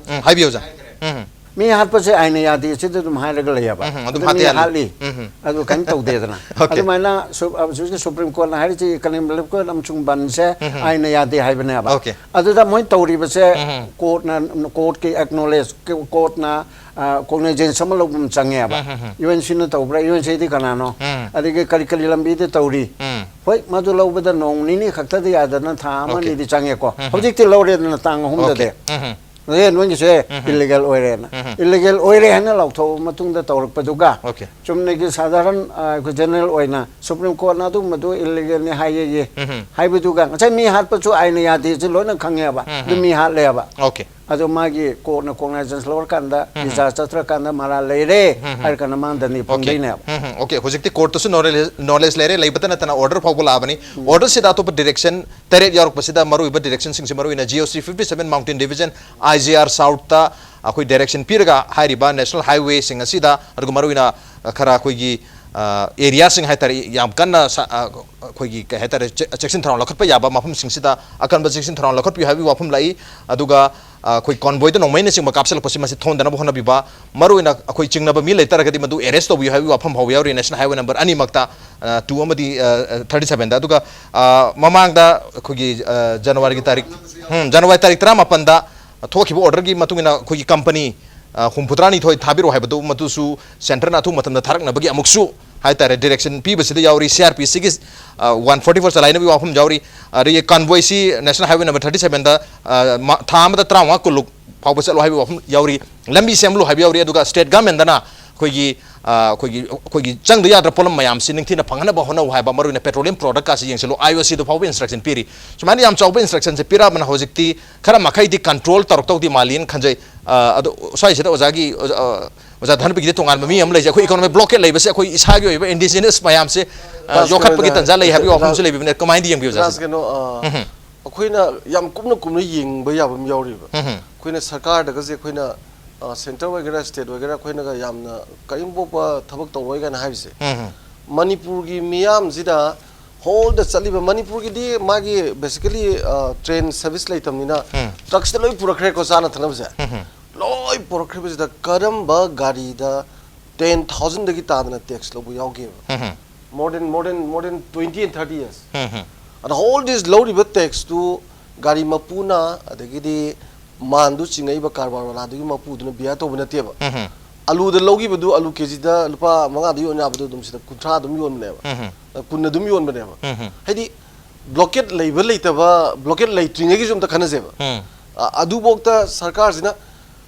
ꯎꯝ, ꯍꯥꯏꯕꯤꯌꯨ ꯑꯣꯖꯥ꯫ ꯎꯝ, ꯎꯝ꯫ ꯃꯤ ꯍꯥꯠꯄꯁꯦ ꯑꯥꯏꯟꯅ ꯌꯥꯗꯦ, ꯁꯤꯗ ꯑꯗꯨꯝ ꯍꯥꯏꯔꯒ ꯂꯩꯌꯦꯕ꯫ ꯎꯝ, ꯎꯝ, ꯑꯗꯨꯝ ꯑꯗꯨ ꯍꯥꯠꯇ ꯃꯤ ꯌꯥꯗꯦ꯫ ꯍꯥꯠꯂꯤ꯫ ꯎꯝ, ꯎꯝ꯫ ꯑꯗꯨ ꯀꯩꯝ ꯇꯧꯗꯦꯗꯅ꯫ Okay꯫ ꯑꯗꯨꯃꯥꯏꯅ ꯁꯨ-, ꯑ, ꯍꯧꯖꯤꯛꯀꯤ Supreme Court ꯅ ꯍꯥꯏꯔꯤꯁꯤ ꯀꯂꯤꯝ ꯂꯤꯞꯀꯣꯏ ꯑꯃꯁꯨꯡ ꯕꯟꯁꯦ ꯎꯝ, ꯎꯝ꯫ ꯑꯥꯏꯟꯅ ꯌꯥꯗꯦ ꯍꯥꯏꯕꯅꯦꯕ꯫ Okay꯫ ꯑꯗꯨꯗ ꯃꯣꯏ ꯇꯧꯔꯤꯕꯁꯦ ꯎꯝ, ꯎꯝ꯫ Court ꯅ, court ꯀꯤ acknowledge, court ꯅ, ꯑ, cognizance ꯑꯃ ꯂꯧꯕ ꯑꯃ ꯆꯪꯉꯦꯕ꯫ ꯎꯝ, ꯎꯝ, ꯎꯝ꯫ U N C ꯅ ꯇꯧꯕ꯭ꯔꯥ? U N C ꯗꯤ ꯀꯅꯥꯅꯣ? ꯎꯝ꯫ ꯑꯗꯒꯤ ꯀꯔꯤ ꯀꯔꯤ ꯂꯝꯕꯤꯗ ꯇꯧꯔꯤ? ꯎꯝ꯫ ꯍꯣꯏ, ꯃꯗꯨ ꯂꯧꯕꯗ ꯅꯣꯡ ꯅꯤꯅꯤ ꯈꯛꯇꯗꯤ ꯌꯥꯗꯅ ꯊꯥ ꯑꯃ Okay꯫ ꯑꯅꯤꯗꯤ ꯆꯪꯉꯦꯀꯣ꯫ ꯎꯝ, ꯎꯝ꯫ ꯍꯧꯖꯤꯛꯇꯤ ꯂꯧꯔꯦꯗꯅ ꯇꯥꯡ ꯑꯍꯨꯝꯗꯗꯤ꯫ Okay꯫ ꯎꯝ, ꯎꯝ꯫ ꯑꯦ, ꯅꯣꯏꯒꯤꯁꯦ ꯎꯝ꯫ Illegal ꯑꯣꯏꯔꯦꯅ꯫ ꯎꯝ꯫ Illegal ꯑꯣꯏꯔꯦ ꯍꯥꯏꯅ ꯂꯥꯎꯊꯣꯛꯑꯕ ꯃꯇꯨꯡꯗ ꯇꯧꯔꯛꯄꯗꯨꯒ, Okay꯫ ꯆꯨꯝꯅꯒꯤ ꯁꯥꯙꯥꯔꯟ, ꯑ, ꯑꯩꯈꯣꯏ general ꯑꯣꯏꯅ Supreme Court ꯅ ꯑꯗꯨꯒꯨꯝꯕꯗꯨ illegal ꯅꯤ ꯍꯥꯏꯌꯦꯌꯦ꯫ ꯎꯝ꯫ ꯍꯥꯏꯕꯗꯨꯒ, ꯉꯁꯥꯏ ꯃꯤ ꯍꯥꯠꯄꯁꯨ ꯑꯥꯏꯟꯅ ꯌꯥꯗꯦ, ꯁꯤ ꯂꯣꯏꯅ ꯈꯪꯉꯦꯕ꯫ ꯎꯝ꯫ ꯑꯗꯨ ꯃꯤ ꯍꯥꯠꯂꯦꯕ꯫ Okay꯫ ꯑꯗꯣ ꯃꯥꯒꯤ court ꯅ cognizance ꯂꯧꯔꯀꯥꯟꯗ, ꯎꯝ꯫ Discharge ꯆꯠꯊꯔꯀꯥꯟꯗ ꯃꯔꯥꯜ ꯂꯩꯔꯦ ꯎꯝ꯫ ꯍꯥꯏꯔꯀꯥꯟꯗ ꯃꯥ ꯗꯟꯗꯤ Okay꯫ ꯐꯪꯗꯣꯏꯅꯦꯕ꯫ ꯎꯝ, ꯎꯝ꯫ Okay, ꯍꯧꯖꯤꯛꯇꯤ court ꯇꯁꯨ knowledge, knowledge ꯂꯩꯔꯦ, ꯂꯩꯕꯇ ꯅꯠꯇꯅ order ꯐꯥꯎꯕ ꯂꯥꯛꯑꯕꯅꯤ꯫ ꯎꯝ꯫ Order ꯁꯤꯗ ꯑꯇꯣꯞꯄ direction ꯇꯔꯦꯠ ꯌꯥꯎꯔꯛꯄꯁꯤꯗ ꯃꯔꯨꯑꯣꯏꯕ direction ꯁꯤꯡꯁꯤ ꯃꯔꯨꯑꯣꯏꯅ G O C fifty seven Mountain Division, I G R South ꯇ ꯑꯩꯈꯣꯏ direction ꯄꯤꯔꯒ ꯍꯥꯏꯔꯤꯕ national highway ꯁꯤꯡ ꯑꯁꯤꯗ, ꯑꯗꯨꯒ ꯃꯔꯨꯑꯣꯏꯅ ꯈꯔ ꯑꯩꯈꯣꯏꯒꯤ, ꯑ, area ꯁꯤꯡ ꯍꯥꯏꯇꯥꯔꯦ, ꯌꯥꯝ ꯀꯟꯅ ꯁ-, ꯑ, ꯑꯩꯈꯣꯏꯒꯤ ꯀꯩ ꯍꯥꯏꯇꯥꯔꯦ, ꯆꯦ-, ꯆꯦꯛꯁꯤꯟ ꯊꯧꯔꯥꯡ ꯂꯧꯈꯠꯄ ꯌꯥꯕ ꯃꯐꯝꯁꯤꯡꯁꯤꯗ ꯑꯀꯟꯕ ꯆꯦꯛꯁꯤꯟ ꯊꯧꯔꯥꯡ ꯂꯧꯈꯠꯄꯤꯌꯨ ꯍꯥꯏꯕꯒꯤ ꯋꯥꯐꯝ ꯂꯥꯛꯏ꯫ ꯑꯗꯨꯒ, ꯑ, ꯑꯩꯈꯣꯏ convoy ꯗ ꯅꯣꯡꯃꯩꯅꯆꯤꯡꯕ ꯀꯥꯞꯁꯤꯜꯂꯛꯄꯁꯤ ꯃꯁꯤ ꯊꯣꯟꯗꯅꯕ ꯍꯣꯠꯅꯕꯤꯕ, ꯃꯔꯨꯑꯣꯏꯅ ꯑꯩꯈꯣꯏ ꯆꯤꯡꯅꯕ ꯃꯤ ꯂꯩꯇꯥꯔꯒꯗꯤ ꯃꯗꯨ arrest ꯇꯧꯕꯤꯌꯨ ꯍꯥꯏꯕꯒꯤ ꯋꯥꯐꯝ ꯐꯥꯎꯕ ꯌꯥꯎꯔꯤ national highway number ꯑꯅꯤꯃꯛꯇ, ꯑ, two ꯑꯃꯗꯤ, ꯑ, thirty seven ꯗ꯫ ꯑꯗꯨꯒ, ꯑ, ꯃꯃꯥꯡꯗ ꯑꯩꯈꯣꯏꯒꯤ, ꯑ, January ꯒꯤ ꯇꯥꯔꯤꯛ, ꯎꯝ, January ꯇꯥꯔꯤꯛ ꯇꯔꯥꯃꯥꯄꯟꯗ ꯊꯣꯛꯈꯤꯕ order ꯒꯤ ꯃꯇꯨꯡ ꯏꯟꯅ ꯑꯩꯈꯣꯏꯒꯤ company, ꯑ, ꯍꯨꯝꯐꯨꯇꯔꯥꯅꯤꯊꯣꯏ ꯊꯥꯕꯤꯔꯛꯑꯣ ꯍꯥꯏꯕꯗꯨ ꯃꯗꯨꯁꯨ centre ꯅ ꯑꯊꯨꯕ ꯃꯇꯝꯗ ꯊꯥꯔꯛꯅꯕꯒꯤ ꯑꯃꯨꯛꯁꯨ ꯍꯥꯏꯇꯥꯔꯦ direction ꯄꯤꯕꯁꯤꯗ ꯌꯥꯎꯔꯤ꯫ C R P C ꯒꯤ, ꯑ, one forty four ꯆꯂꯥꯏꯅꯕꯒꯤ ꯋꯥꯐꯝ ꯌꯥꯎꯔꯤ꯫ ꯑꯗꯒꯤ convoy ꯁꯤ national highway number thirty seven ꯗ, ꯑ, ꯃ-, ꯊꯥ ꯑꯃꯗ ꯇꯔꯥꯃꯉꯥ ꯀꯨꯟꯂꯨꯛ ꯐꯥꯎꯕ ꯆꯠꯂꯣ ꯍꯥꯏꯕꯒꯤ ꯋꯥꯐꯝ ꯌꯥꯎꯔꯤ꯫ ꯂꯝꯕꯤ ꯁꯦꯝꯂꯨ ꯍꯥꯏꯕ ꯌꯥꯎꯔꯤ꯫ ꯑꯗꯨꯒ state government ꯅ ꯑꯩꯈꯣꯏꯒꯤ ꯑ, ꯑꯩꯈꯣꯏꯒꯤ ꯑꯩꯈꯣꯏꯒꯤ ꯆꯪꯗ ꯌꯥꯗ꯭ꯔ ꯄꯣꯠꯂꯝ ꯃꯌꯥꯝꯁꯤ ꯅꯤꯡꯊꯤꯅ ꯐꯪꯍꯟꯅꯕ ꯍꯣꯠꯅꯧ ꯍꯥꯏꯕ, ꯃꯔꯨꯑꯣꯏꯅ petroleum product ꯀꯥꯁꯤ ꯌꯦꯡꯁꯤꯜꯂꯨ, IOC ꯗ ꯐꯥꯎꯕ instruction ꯄꯤꯔꯤ꯫ ꯁꯨꯃꯥꯏꯅ ꯌꯥꯝ ꯆꯥꯎꯕ instruction ꯁꯦ ꯄꯤꯔꯛꯑꯕꯅ ꯍꯧꯖꯤꯛꯇꯤ ꯈꯔ ꯃꯈꯩꯗꯤ control ꯇꯧꯔꯛꯇꯧꯗꯤ ꯃꯥꯜꯂꯤꯅ ꯈꯟꯖꯩ꯫ ꯑ, ꯑꯗꯣ ꯁ꯭ꯋꯥꯏꯁꯤꯗ ꯑꯣꯖꯥꯒꯤ ꯑꯣꯖꯥ, ꯑ, ꯑꯣꯖꯥ ꯙꯅꯄꯤꯒꯤꯗꯤ ꯇꯣꯉꯥꯟꯕ ꯃꯤ ꯑꯃ ꯂꯩꯖꯩ꯫ ꯑꯩꯈꯣꯏ economic blockade ꯂꯩꯕꯁꯦ ꯑꯩꯈꯣꯏ ꯏꯁꯥꯒꯤ ꯑꯣꯏꯕ indigenous ꯃꯌꯥꯝꯁꯦ, ꯑ, ꯇꯥꯁ ꯌꯣꯛꯈꯠꯄꯒꯤ ꯀꯩꯅꯣꯗ ꯇꯥꯟꯖꯥ ꯂꯩ ꯍꯥꯏꯕꯒꯤ ꯋꯥꯐꯝꯁꯨ ꯔꯥꯖ-, ꯂꯩꯕꯤꯕꯅꯦ꯫ ꯀꯃꯥꯏꯅꯗꯤ ꯌꯦꯡꯕꯤ ꯑꯣꯖꯥ ꯔꯥꯖ ꯁꯤꯗ? ꯀꯩꯅꯣ, ꯑ, ꯎꯝ꯫ ꯑꯩꯈꯣꯏꯅ ꯌꯥꯝ ꯀꯨꯞꯅ ꯀꯨꯞꯅ ꯌꯦꯡꯕ ꯌꯥꯕ ꯑꯃ ꯌꯥꯎꯔꯤꯕ꯫ ꯎꯝ꯫ ꯑꯩꯈꯣꯏꯅ ꯁꯔꯀꯥꯔꯗꯒꯁꯦ ꯑꯩꯈꯣꯏꯅ, ꯑ, centre ꯑꯣꯏꯒꯦꯔꯥ state ꯑꯣꯏꯒꯦꯔꯥ ꯑꯩꯈꯣꯏꯅꯒ ꯌꯥꯝꯅ ꯀꯔꯤꯝ ꯄꯣꯛꯄ ꯊꯕꯛ ꯇꯧꯔꯣꯏ ꯀꯥꯏꯅ ꯍꯥꯏꯕꯁꯦ꯫ ꯎꯝ꯫ ꯃꯅꯤꯄꯨꯔꯒꯤ ꯃꯤꯌꯥꯝꯁꯤꯗ whole ꯗ ꯆꯠꯂꯤꯕ, ꯃꯅꯤꯄꯨꯔꯒꯤꯗꯤ ꯃꯥꯒꯤ basically, ꯑ, train service ꯂꯩꯇꯕꯅꯤꯅ ꯎꯝ꯫ Trucks ꯇ ꯂꯣꯏ ꯄꯨꯔꯛꯈ꯭ꯔꯦꯀꯣ ꯆꯥꯅ ꯊꯛꯅꯕꯁꯦ꯫ ꯎꯝ꯫ ꯂꯣꯏ ꯄꯨꯔꯛꯈ꯭ꯔꯤꯕꯁꯤꯗ ꯀꯔꯝꯕ ꯒꯥꯔꯤꯗ ten thousand ꯗꯒꯤ ꯇꯥꯗꯅ tax ꯂꯧꯕ ꯌꯥꯎꯒꯦꯕ? ꯎꯝ꯫ More than, more than, more than twenty and thirty years. ꯎꯝ꯫ ꯑꯗ whole this ꯂꯧꯔꯤꯕ tax ꯇꯨ ꯒꯥꯔꯤ ꯃꯄꯨꯅ, ꯑꯗꯒꯤꯗꯤ ꯃꯥꯟꯗꯨ ꯆꯤꯡꯉꯛꯏꯕ ꯀꯔꯕꯥꯔ ꯋꯥꯂꯥꯗꯨꯒꯤ ꯃꯄꯨꯗꯨꯅ bear ꯇꯧꯕ ꯅꯠꯇꯦꯕ꯫ ꯎꯝ꯫ ꯑꯂꯨꯗ ꯂꯧꯈꯤꯕꯗꯨ, ꯑꯂꯨ ꯀꯦꯖꯤꯗ ꯂꯨꯄꯥ ꯃꯉꯥꯗ ꯌꯣꯟ ꯌꯥꯕꯗꯣ ꯑꯗꯨꯝ ꯁꯤꯗ ꯀꯨꯟꯊ꯭ꯔꯥ ꯑꯗꯨꯝ ꯌꯣꯟꯕꯅꯦꯕ꯫ ꯎꯝ꯫ ꯑ, ꯀꯨꯟ ꯑꯗꯨꯝ ꯌꯣꯟꯕꯅꯦꯕ꯫ ꯎꯝ꯫ ꯍꯥꯏꯗꯤ blockade ꯂꯩꯕ ꯂꯩꯇꯕ, blockade ꯂꯩꯇ꯭ꯔꯤꯉꯩꯒꯤꯁꯨ ꯑꯝꯇ ꯈꯟꯅꯁꯦꯕ꯫ ꯎꯝ꯫ ꯑ, ꯑꯗꯨꯐꯥꯎꯗ ꯁꯔꯀꯥꯔꯁꯤꯅ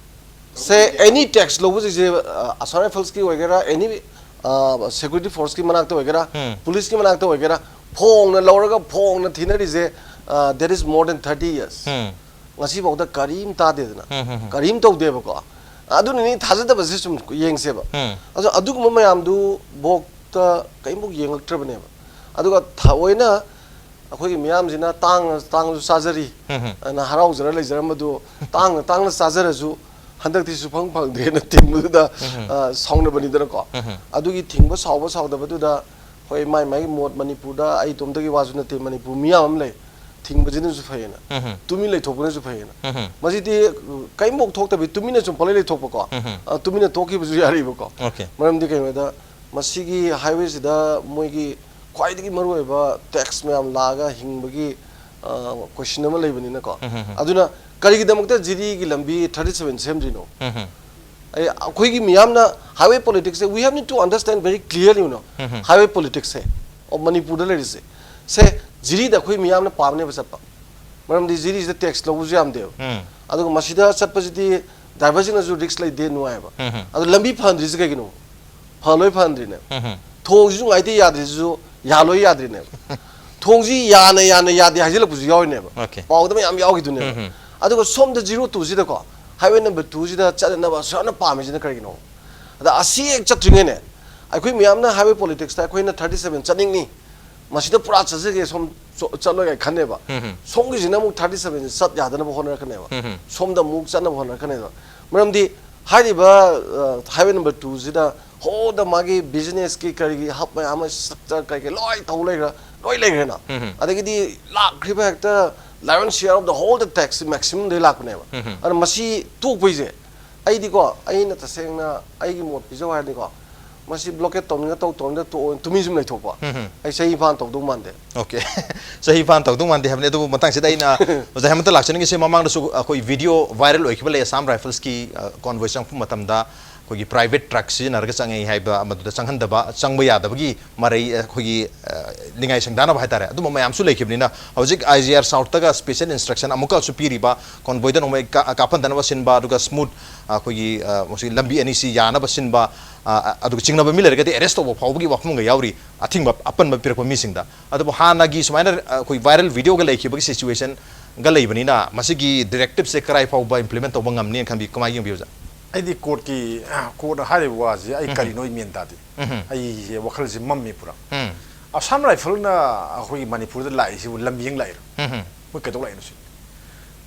ꯁꯦ any tax ꯂꯧꯕꯁꯤꯡꯁꯦ, ꯑ, Assam Rifles ꯀꯤ ꯑꯣꯏꯒꯦꯔꯥ, any, ꯑ, security force ꯀꯤ ꯃꯅꯥꯛꯇ ꯑꯣꯏꯒꯦꯔꯥ, ꯎꯝ꯫ Police ꯀꯤ ꯃꯅꯥꯛꯇ ꯑꯣꯏꯒꯦꯔꯥ, ꯐꯣꯡꯅ ꯂꯧꯔꯒ ꯐꯣꯡꯅ ꯊꯤꯅꯔꯤꯁꯦ, ꯑ, that is more than thirty years꯫ ꯎꯝ꯫ ꯉꯁꯤꯐꯥꯎꯗ ꯀꯔꯤꯝ ꯇꯥꯗꯦꯗꯅ꯫ ꯎꯝ, ꯎꯝ, ꯎꯝ꯫ ꯀꯔꯤꯝ ꯇꯧꯗꯦꯕꯀꯣ꯫ ꯑꯗꯨꯅꯅꯤ ꯊꯥꯖꯗꯕꯁꯦ ꯁꯨꯝ ꯌꯦꯡꯁꯦꯕ꯫ ꯎꯝ꯫ ꯑꯗꯣ ꯑꯗꯨꯒꯨꯝꯕ ꯃꯌꯥꯝꯗꯨ ꯚꯣꯛꯇ ꯀꯔꯤꯝꯐꯥꯎ ꯌꯦꯡꯉꯛꯇ꯭ꯔꯕꯅꯦꯕ꯫ ꯑꯗꯨꯒ ꯊꯑꯣꯏꯅ ꯑꯩꯈꯣꯏꯒꯤ ꯃꯤꯌꯥꯝꯁꯤꯅ ꯇꯥꯡꯅ ꯇꯥꯡꯅꯁꯨ ꯆꯥꯖꯔꯤ, ꯎꯝ꯫ ꯑꯅ ꯍꯔꯥꯎꯖꯔ ꯂꯩꯖꯔꯝꯕꯗꯨ ꯇꯥꯡꯅ ꯇꯥꯡꯅ ꯆꯥꯖꯔꯁꯨ ꯍꯟꯗꯛꯇꯤ ꯁꯨꯐꯪ ꯐꯪꯗ꯭ꯔꯦꯅ ꯊꯤꯡꯕꯗꯨꯗ, ꯎꯝ꯫ ꯑ, ꯁꯥꯎꯅꯕꯅꯤꯗꯅꯀꯣ꯫ ꯎꯝ꯫ ꯑꯗꯨꯒꯤ ꯊꯤꯡꯕ ꯁꯥꯎꯕ ꯁꯥꯎꯗꯕꯗꯨꯗ ꯍꯣꯏ, ꯃꯥꯏ ꯃꯥꯏꯒꯤ ꯃꯣꯠ, ꯃꯅꯤꯄꯨꯔꯗ ꯑꯩ ꯏꯇꯣꯝꯇꯒꯤ ꯋꯥꯁꯨ ꯅꯠꯇꯦ, ꯃꯅꯤꯄꯨꯔ ꯃꯤꯌꯥꯝ ꯑꯃ ꯂꯩ, ꯊꯤꯡꯕꯁꯤꯅꯁꯨ ꯐꯩꯌꯦꯅ, ꯎꯝ꯫ ꯇꯨꯃꯤꯟ ꯂꯩꯊꯣꯛꯄꯅꯁꯨ ꯐꯩꯌꯦꯅ꯫ ꯎꯝ꯫ ꯃꯁꯤꯗꯤ, ꯎ, ꯀꯔꯤꯝꯐꯥꯎ ꯊꯣꯛꯇꯕꯤ ꯇꯨꯃꯤꯟꯅ ꯁꯨꯝ ꯄꯪꯂꯩ ꯂꯩꯊꯣꯛꯄꯀꯣ꯫ ꯎꯝ꯫ ꯑ, ꯇꯨꯃꯤꯟꯅ ꯇꯣꯛꯈꯤꯕꯁꯨ ꯌꯥꯔꯤꯕꯀꯣ꯫ Okay꯫ ꯃꯔꯝꯗꯤ ꯀꯩꯅꯣꯗ ꯃꯁꯤꯒꯤ highway ꯁꯤꯗ ꯃꯣꯏꯒꯤ ꯈ꯭ꯋꯥꯏꯗꯒꯤ ꯃꯔꯨꯑꯣꯏꯕ tax ꯃꯌꯥꯝ ꯂꯥꯛꯑꯒ ꯍꯤꯡꯕꯒꯤ, ꯑ, question ꯑꯃ ꯂꯩꯕꯅꯤꯅꯀꯣ꯫ ꯎꯝ, ꯎꯝ, ꯎꯝ꯫ ꯑꯗꯨꯅ ꯀꯔꯤꯒꯤꯗꯃꯛꯇ ꯖꯤꯔꯤꯒꯤ ꯂꯝꯕꯤ thirty seven ꯁꯦꯝꯗ꯭ꯔꯤꯅꯣ? ꯎꯝ, ꯎꯝ꯫ ꯑꯩ, ꯑꯩꯈꯣꯏꯒꯤ ꯃꯤꯌꯥꯝꯅ highway politics say, we have need to understand very clearly, you know, um, um. Highway politics ꯁꯦ, ꯑꯣ, ꯃꯅꯤꯄꯨꯔꯗ ꯂꯩꯔꯤꯁꯦ꯫ ꯁꯦ, ꯖꯤꯔꯤꯗ ꯑꯩꯈꯣꯏ ꯃꯤꯌꯥꯝꯅ ꯄꯥꯝꯅꯦꯕ ꯆꯠꯄ꯫ ꯃꯔꯝꯗꯤ ꯖꯤꯔꯤꯁꯤꯗ tax ꯂꯧꯕꯁꯨ ꯌꯥꯝꯗꯦꯕ꯫ ꯎꯝ꯫ ꯑꯗꯨꯒ ꯃꯁꯤꯗ ꯆꯠꯄꯁꯤꯗꯤ ꯗ꯭ꯔꯥꯏꯚꯔꯁꯤꯡꯅꯁꯨ ꯔꯤꯛꯁ ꯂꯩꯇꯦ, ꯅꯨꯡꯉꯥꯏꯕ꯫ ꯎꯝ, ꯎꯝ꯫ ꯑꯗꯣ ꯂꯝꯕꯤ ꯐꯍꯟꯗ꯭ꯔꯤꯁꯦ ꯀꯩꯒꯤꯅꯣ? ꯐꯍꯜꯂꯣꯏ ꯐꯍꯟꯗ꯭ꯔꯤꯅꯦꯕ꯫ ꯎꯝ, ꯎꯝ꯫ ꯊꯣꯡꯁꯤꯁꯨ ꯉꯥꯏꯇ ꯌꯥꯗ꯭ꯔꯤꯁꯤꯁꯨ ꯌꯥꯜꯂꯣꯏ ꯌꯥꯗ꯭ꯔꯤꯅꯦꯕ꯫ ꯊꯣꯡꯁꯤ ꯌꯥꯅ ꯌꯥꯅ ꯌꯥꯗꯦ ꯍꯥꯏꯖꯤꯜꯂꯛꯄꯁꯨ ꯌꯥꯎꯔꯤꯅꯦꯕ꯫ Okay. ꯄꯥꯎꯗ ꯃꯌꯥꯝ ꯌꯥꯎꯈꯤꯗꯨꯅꯦꯕ꯫ ꯎꯝ, ꯎꯝ꯫ ꯑꯗꯨꯒ ꯁꯣꯝꯗ ꯖꯤꯔꯣ ꯇꯨꯁꯤꯗꯀꯣ, ꯍꯥꯏꯋꯦ ꯅꯝꯕꯔ ꯇꯨꯁꯤꯗ ꯆꯠꯅꯅꯕ ꯁꯨꯌꯥꯝꯅ ꯄꯥꯝꯃꯤꯁꯤꯅ ꯀꯔꯤꯒꯤꯅꯣ? ꯑꯗ ꯑꯁꯤ ꯍꯦꯛ ꯆꯠꯇ꯭ꯔꯤꯉꯩꯅꯦ, ꯑꯩꯈꯣꯏ ꯃꯌꯥꯝꯅ ꯍꯥꯏꯋꯦ ꯄꯣꯂꯤꯇꯤꯛꯁꯇ ꯑꯩꯈꯣꯏꯅ ꯊꯥꯔꯇꯤ ꯁꯚꯦꯟ ꯆꯠꯅꯤꯡꯅꯤ, ꯃꯁꯤꯗ ꯄꯨꯔꯥ ꯆꯠꯆꯒꯦ, ꯁꯣꯝ ꯆꯣ-, ꯆꯠꯂꯣꯏ ꯀꯥꯏꯅ ꯈꯟꯅꯦꯕ꯫ ꯎꯝ, ꯎꯝ꯫ ꯁꯣꯝꯒꯤꯁꯤꯅ ꯑꯃꯨꯛ ꯊꯥꯔꯇꯤ ꯁꯚꯦꯟꯁꯤ ꯆꯠ ꯌꯥꯗꯅꯕ ꯍꯣꯠꯅꯔꯛꯀꯅꯦꯕ꯫ ꯎꯝ, ꯎꯝ꯫ ꯁꯣꯝꯗ ꯑꯃꯨꯛ ꯆꯠꯅꯕ ꯍꯣꯠꯅꯔꯛꯀꯅꯦꯕ꯫ ꯃꯔꯝꯗꯤ ꯍꯥꯏꯔꯤꯕ, ꯑ, ꯍꯥꯏꯋꯦ ꯅꯝꯕꯔ ꯇꯨꯁꯤꯗ ꯍꯣꯗ ꯃꯥꯒꯤ ꯕꯤꯖꯤꯅꯦꯁꯀꯤ ꯀꯔꯤꯒꯤ ꯍꯕ ꯃꯌꯥꯝ ꯑꯃ ꯁ꯭ꯇ꯭ꯔꯛꯆꯔ ꯀꯔꯤ ꯀꯔꯤ ꯂꯣꯏ ꯇꯧ ꯂꯩꯈ꯭ꯔꯦ, ꯂꯣꯏ ꯂꯩꯈ꯭ꯔꯦꯅ꯫ ꯎꯝ, ꯎꯝ꯫ ꯑꯗꯒꯤꯗꯤ ꯂꯥꯛꯈ꯭ꯔꯤꯕ ꯍꯦꯛꯇ lion's share of the whole the tax maximum ꯗꯩ ꯂꯥꯛꯄꯅꯦꯕ꯫ ꯎꯝ, ꯎꯝ꯫ ꯑꯗꯨꯅ ꯃꯁꯤ ꯇꯣꯛꯄꯩꯁꯦ, ꯑꯩꯗꯤꯀꯣ, ꯑꯩꯅ ꯇꯁꯦꯡꯅ ꯑꯩꯒꯤ ꯃꯣꯠ ꯄꯤꯖꯧ ꯍꯥꯏꯔꯗꯤꯀꯣ, ꯃꯁꯤ ꯕ꯭ꯂꯣꯀꯦꯠ ꯇꯧꯅꯤꯡꯉ ꯇꯧ, ꯇꯧꯅꯤꯡꯗ ꯇꯣꯛꯑꯣ, ꯇꯨꯃꯤꯟ ꯁꯨꯝ ꯂꯩꯊꯣꯛꯄ꯫ ꯎꯝ, ꯎꯝ꯫ ꯑꯩ ꯆꯍꯤ ꯐꯥꯅ ꯇꯧꯗꯧ ꯃꯥꯟꯗꯦ꯫ Okay꯫ ꯆꯍꯤ ꯐꯥꯅ ꯇꯧꯗꯧ ꯃꯥꯟꯗꯦ ꯍꯥꯏꯕꯅꯤ꯫ ꯑꯗꯨꯕꯨ ꯃꯇꯥꯡꯁꯤꯗ ꯑꯩꯅ ꯑꯣꯖꯥ ꯍꯦꯃꯟꯇ ꯂꯥꯛꯆꯅꯤꯡꯉꯤꯁꯦ, ꯃꯃꯥꯡꯗꯁꯨ ꯑꯩꯈꯣꯏ ꯚꯤꯗꯤꯑꯣ ꯚꯥꯏꯔꯦꯜ ꯑꯣꯏꯈꯤꯕ ꯂꯩ, ꯑꯁꯥꯝ ꯔꯥꯏꯐꯜꯁꯀꯤ, ꯑ, ꯀꯣꯟꯚꯣꯏ ꯆꯪꯉꯛꯄ ꯃꯇꯝꯗ ꯑꯩꯈꯣꯏꯒꯤ ꯄ꯭ꯔꯥꯏꯚꯦꯠ ꯇ꯭ꯔꯛ ꯁꯤꯖꯤꯟꯅꯔꯒ ꯆꯪꯉꯛꯏ ꯍꯥꯏꯕ, ꯃꯗꯨꯗ ꯆꯪꯍꯟꯗꯕ, ꯆꯪꯕ ꯌꯥꯗꯕꯒꯤ ꯃꯔꯩ, ꯑꯩꯈꯣꯏꯒꯤ, ꯑ, ꯅꯤꯡꯉꯥꯏ ꯁꯪꯗꯥꯅꯕ ꯍꯥꯏꯇꯥꯔꯦ, ꯑꯗꯨꯝꯕ ꯃꯌꯥꯝꯁꯨ ꯂꯩꯈꯤꯕꯅꯤꯅ, ꯍꯧꯖꯤꯛ ꯑꯥꯏ ꯖꯤ ꯑꯥꯔ ꯁꯥꯎꯠꯇꯒ special instruction ꯑꯃꯨꯛꯀꯁꯨ ꯄꯤꯔꯤꯕ, ꯀꯣꯟꯚꯣꯏꯗ ꯅꯣꯡꯃꯩ ꯀꯥ-, ꯀꯥꯞꯍꯟꯗꯅꯕ ꯁꯤꯟꯕ, ꯑꯗꯨꯒ ꯁ꯭ꯃꯨꯠ, ꯑ, ꯑꯩꯈꯣꯏꯒꯤ, ꯑ, ꯃꯁꯤ ꯂꯝꯕꯤ ꯑꯅꯤꯁꯤ ꯌꯥꯅꯕ ꯁꯤꯟꯕ, ꯑ, ꯑ, ꯑꯗꯨꯒ ꯆꯤꯡꯅꯕ ꯃꯤ ꯂꯩꯔꯒꯗꯤ ꯑꯦꯔꯦꯁ ꯇꯧꯕ ꯐꯥꯎꯕꯒꯤ ꯋꯥꯐꯝꯒ ꯌꯥꯎꯔꯤ, ꯑꯊꯤꯡꯕ ꯑꯄꯟꯕ ꯄꯤꯔꯛꯄ ꯃꯤꯁꯤꯡꯗ꯫ ꯑꯗꯨꯕꯨ ꯍꯥꯟꯅꯒꯤ ꯁꯨꯃꯥꯏꯅ, ꯑ, ꯑꯩꯈꯣꯏ ꯚꯥꯏꯔꯦꯜ ꯚꯤꯗꯤꯑꯣꯒ ꯂꯩꯈꯤꯕꯒꯤ ꯁꯤꯆꯨꯋꯦꯁꯟꯒ ꯂꯩꯕꯅꯤꯅ, ꯃꯁꯤꯒꯤ ꯗꯤꯔꯦꯛꯇꯤꯞꯁꯦ ꯀꯔꯥꯏ ꯐꯥꯎꯕ ꯏꯝꯄ꯭ꯂꯤꯃꯦꯟ ꯇꯧꯕ ꯉꯝꯅꯤ ꯈꯟꯕꯤ, ꯀꯃꯥꯏꯅ ꯌꯦꯡꯕꯤ ꯑꯣꯖꯥ? ꯑꯩꯗꯤ ꯀꯣꯔꯠꯀꯤ, ꯀꯣꯔꯠꯅ ꯍꯥꯏꯔꯤꯕ ꯋꯥꯁꯤ ꯑꯩ ꯎꯝ꯫ ꯀꯔꯤꯅꯣ ꯑꯩ ꯃꯦꯟ ꯇꯥꯗꯦ꯫ ꯎꯝ꯫ ꯑꯩꯁꯦ ꯋꯥꯈꯜꯁꯦ ꯃꯝꯃꯤ ꯄꯨꯔꯥ꯫ ꯎꯝ꯫ ꯑꯁꯥꯝ ꯔꯥꯏꯐꯜꯅ ꯑꯩꯈꯣꯏꯒꯤ ꯃꯅꯤꯄꯨꯔꯗ ꯂꯥꯛꯏꯁꯤꯕꯨ ꯂꯝꯕꯤ ꯌꯦꯡ ꯂꯥꯛꯏꯔꯣ? ꯎꯝ꯫ ꯃꯣꯏ ꯀꯩꯗꯧ ꯂꯥꯛꯏꯅꯣ ꯁꯤꯅꯤ꯫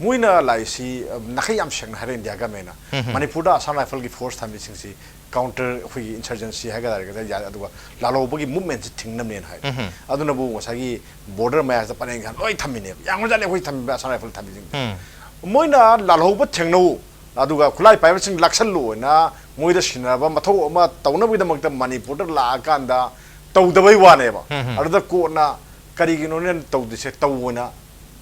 ꯃꯣꯏꯅ ꯂꯥꯛꯏꯁꯤ, ꯑ, ꯅꯥꯈꯩ ꯌꯥꯝ ꯁꯦꯡꯅ ꯍꯥꯏꯔꯦ, ꯏꯟꯗꯤꯌꯥ ꯒꯃꯦꯟꯅ ꯎꯝ꯫ ꯃꯅꯤꯄꯨꯔꯗ ꯑꯁꯥꯝ ꯔꯥꯏꯐꯜꯒꯤ ꯐꯣꯔꯁ ꯊꯝꯃꯤꯁꯤꯡꯁꯤ ꯀꯥꯎꯟꯇꯔ, ꯑꯩꯈꯣꯏꯒꯤ ꯏꯟꯁꯔꯖꯦꯟꯁꯤ ꯍꯥꯏꯒꯗ꯭ꯔꯥ, ꯑꯗꯨꯒ ꯂꯥꯜꯍꯧꯕꯒꯤ ꯃꯨꯞꯃꯦꯟꯁꯤ ꯊꯤꯡꯅꯕꯅꯦꯅ ꯍꯥꯏ꯫ ꯎꯝ꯫ ꯑꯗꯨꯅꯕꯨ ꯉꯁꯥꯏꯒꯤ ꯕꯣꯔꯗꯔ ꯃꯌꯥꯗ ꯄꯔꯦꯡ ꯂꯣꯏ ꯊꯝꯃꯤꯅꯦꯕ꯫ ꯌꯥꯝꯈ꯭ꯔꯖꯥꯠꯅꯤ ꯑꯩꯈꯣꯏ ꯊꯝꯃꯤꯕ ꯑꯁꯥꯝ ꯔꯥꯏꯐꯜ ꯊꯝꯃꯤꯁꯤꯡꯁꯦ꯫ ꯎꯝ꯫ ꯃꯣꯏꯅ ꯂꯥꯜꯍꯧꯕ ꯊꯦꯡꯅꯧ, ꯑꯗꯨꯒ ꯈꯨꯠꯂꯥꯏ ꯄꯥꯏꯕꯁꯤꯡ ꯂꯥꯛꯁꯜꯂꯨ ꯍꯥꯏꯅ ꯃꯣꯏꯗ ꯁꯤꯟꯅꯔꯕ ꯃꯊꯧ ꯑꯃ ꯇꯧꯅꯕꯒꯤꯗꯃꯛꯇ ꯃꯅꯤꯄꯨꯔꯗ ꯂꯥꯛꯑꯀꯥꯟꯗ ꯇꯧꯗꯕꯩ ꯋꯥꯅꯦꯕ꯫ ꯎꯝ, ꯎꯝ꯫ ꯑꯗꯨꯗ ꯀꯣꯟꯅ ꯀꯔꯤꯒꯤꯅꯣꯅꯦ ꯇꯧꯗ꯭ꯔꯤꯁꯦ? ꯇꯧꯑꯣꯅ,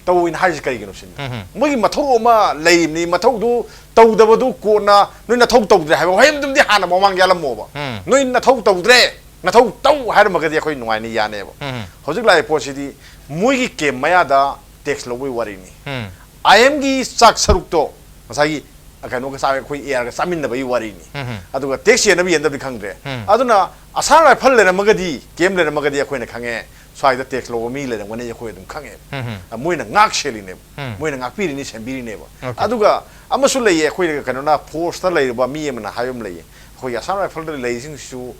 ꯇꯧꯑꯣꯅ ꯍꯥꯏꯔꯤꯁꯦ ꯀꯔꯤꯒꯤꯅꯣ ꯁꯤꯅꯤ꯫ ꯎꯝ, ꯎꯝ꯫ ꯃꯣꯏꯒꯤ ꯃꯊꯧ ꯑꯃ ꯂꯩꯔꯤꯕꯅꯤ, ꯃꯊꯧꯗꯨ ꯇꯧꯗꯕꯗꯨ ꯀꯣꯟꯅ ꯅꯣꯏ ꯅꯊꯧ ꯇꯧꯗ꯭ꯔꯦ ꯍꯥꯏꯕ ꯋꯥꯍꯩ ꯑꯃꯗꯨꯝꯗꯤ ꯍꯥꯟꯅ ꯃꯃꯥꯡ ꯌꯥꯜꯂꯝꯃꯣꯕ꯫ ꯎꯝ꯫ ꯅꯣꯏ ꯅꯊꯧ ꯇꯧꯗ꯭ꯔꯦ, ꯅꯊꯧ ꯇꯧ ꯍꯥꯏꯔꯝꯃꯒꯗꯤ ꯑꯩꯈꯣꯏ ꯅꯨꯡꯉꯥꯏꯅ ꯌꯥꯅꯦꯕ꯫ ꯎꯝ꯫ ꯍꯧꯖꯤꯛ ꯂꯥꯛꯏꯕ ꯄꯣꯠꯁꯤꯗꯤ ꯃꯣꯏꯒꯤ ꯀꯦꯝ ꯃꯌꯥꯗ ꯇꯦꯛꯁ ꯂꯧꯕꯒꯤ ꯋꯥꯔꯤꯅꯤ꯫ ꯎꯝ꯫ ꯑꯥꯏ ꯑꯦꯝꯒꯤ ꯆꯥꯛ ꯁꯔꯨꯛꯇꯣ ꯉꯁꯥꯏꯒꯤ ꯀꯩꯅꯣꯒ ꯆꯥ ꯑꯩꯈꯣꯏ ꯑꯦꯌꯥꯔꯒ ꯆꯥꯃꯤꯟꯅꯕꯒꯤ ꯋꯥꯔꯤꯅꯤ꯫ ꯑꯗꯨꯒ ꯇꯦꯛꯁ ꯌꯦꯟꯅꯕ ꯌꯦꯟꯗꯕꯗꯤ ꯈꯪꯗ꯭ꯔꯦ꯫ ꯑꯗꯨꯅ ꯑꯁꯥꯝ ꯔꯥꯏꯐꯜ ꯂꯩꯔꯝꯃꯒꯗꯤ, ꯀꯦꯝ ꯂꯩꯔꯝꯃꯒꯗꯤ ꯑꯩꯈꯣꯏꯅ ꯈꯪꯉꯦ, ꯁ꯭ꯋꯥꯏꯗ ꯇꯦꯛꯁ ꯂꯧꯕ ꯃꯤ ꯂꯩꯔꯝꯒꯅꯤ ꯑꯩꯈꯣꯏ ꯑꯗꯨꯝ ꯈꯪꯉꯦ꯫ ꯃꯣꯏꯅ ꯉꯥꯛ ꯁꯦꯜꯂꯤꯅꯦꯕ꯫ ꯃꯣꯏꯅ ꯉꯥꯛꯄꯤꯔꯤꯅꯤ, ꯁꯦꯝꯕꯤꯔꯤꯅꯦꯕ꯫ ꯑꯗꯨꯒ ꯑꯃꯁꯨ ꯂꯩꯌꯦ, ꯑꯩꯈꯣꯏ ꯀꯩꯅꯣꯅ ꯐꯣꯔꯁꯇ ꯂꯩꯔꯨꯕ ꯃꯤ ꯑꯃꯅ ꯍꯥꯏꯕ ꯑꯃ ꯂꯩꯌꯦ, ꯑꯩꯈꯣꯏꯒꯤ ꯑꯁꯥꯝ ꯔꯥꯏꯐꯜꯗ ꯂꯩꯔꯤꯁꯤꯡꯁꯤꯁꯨ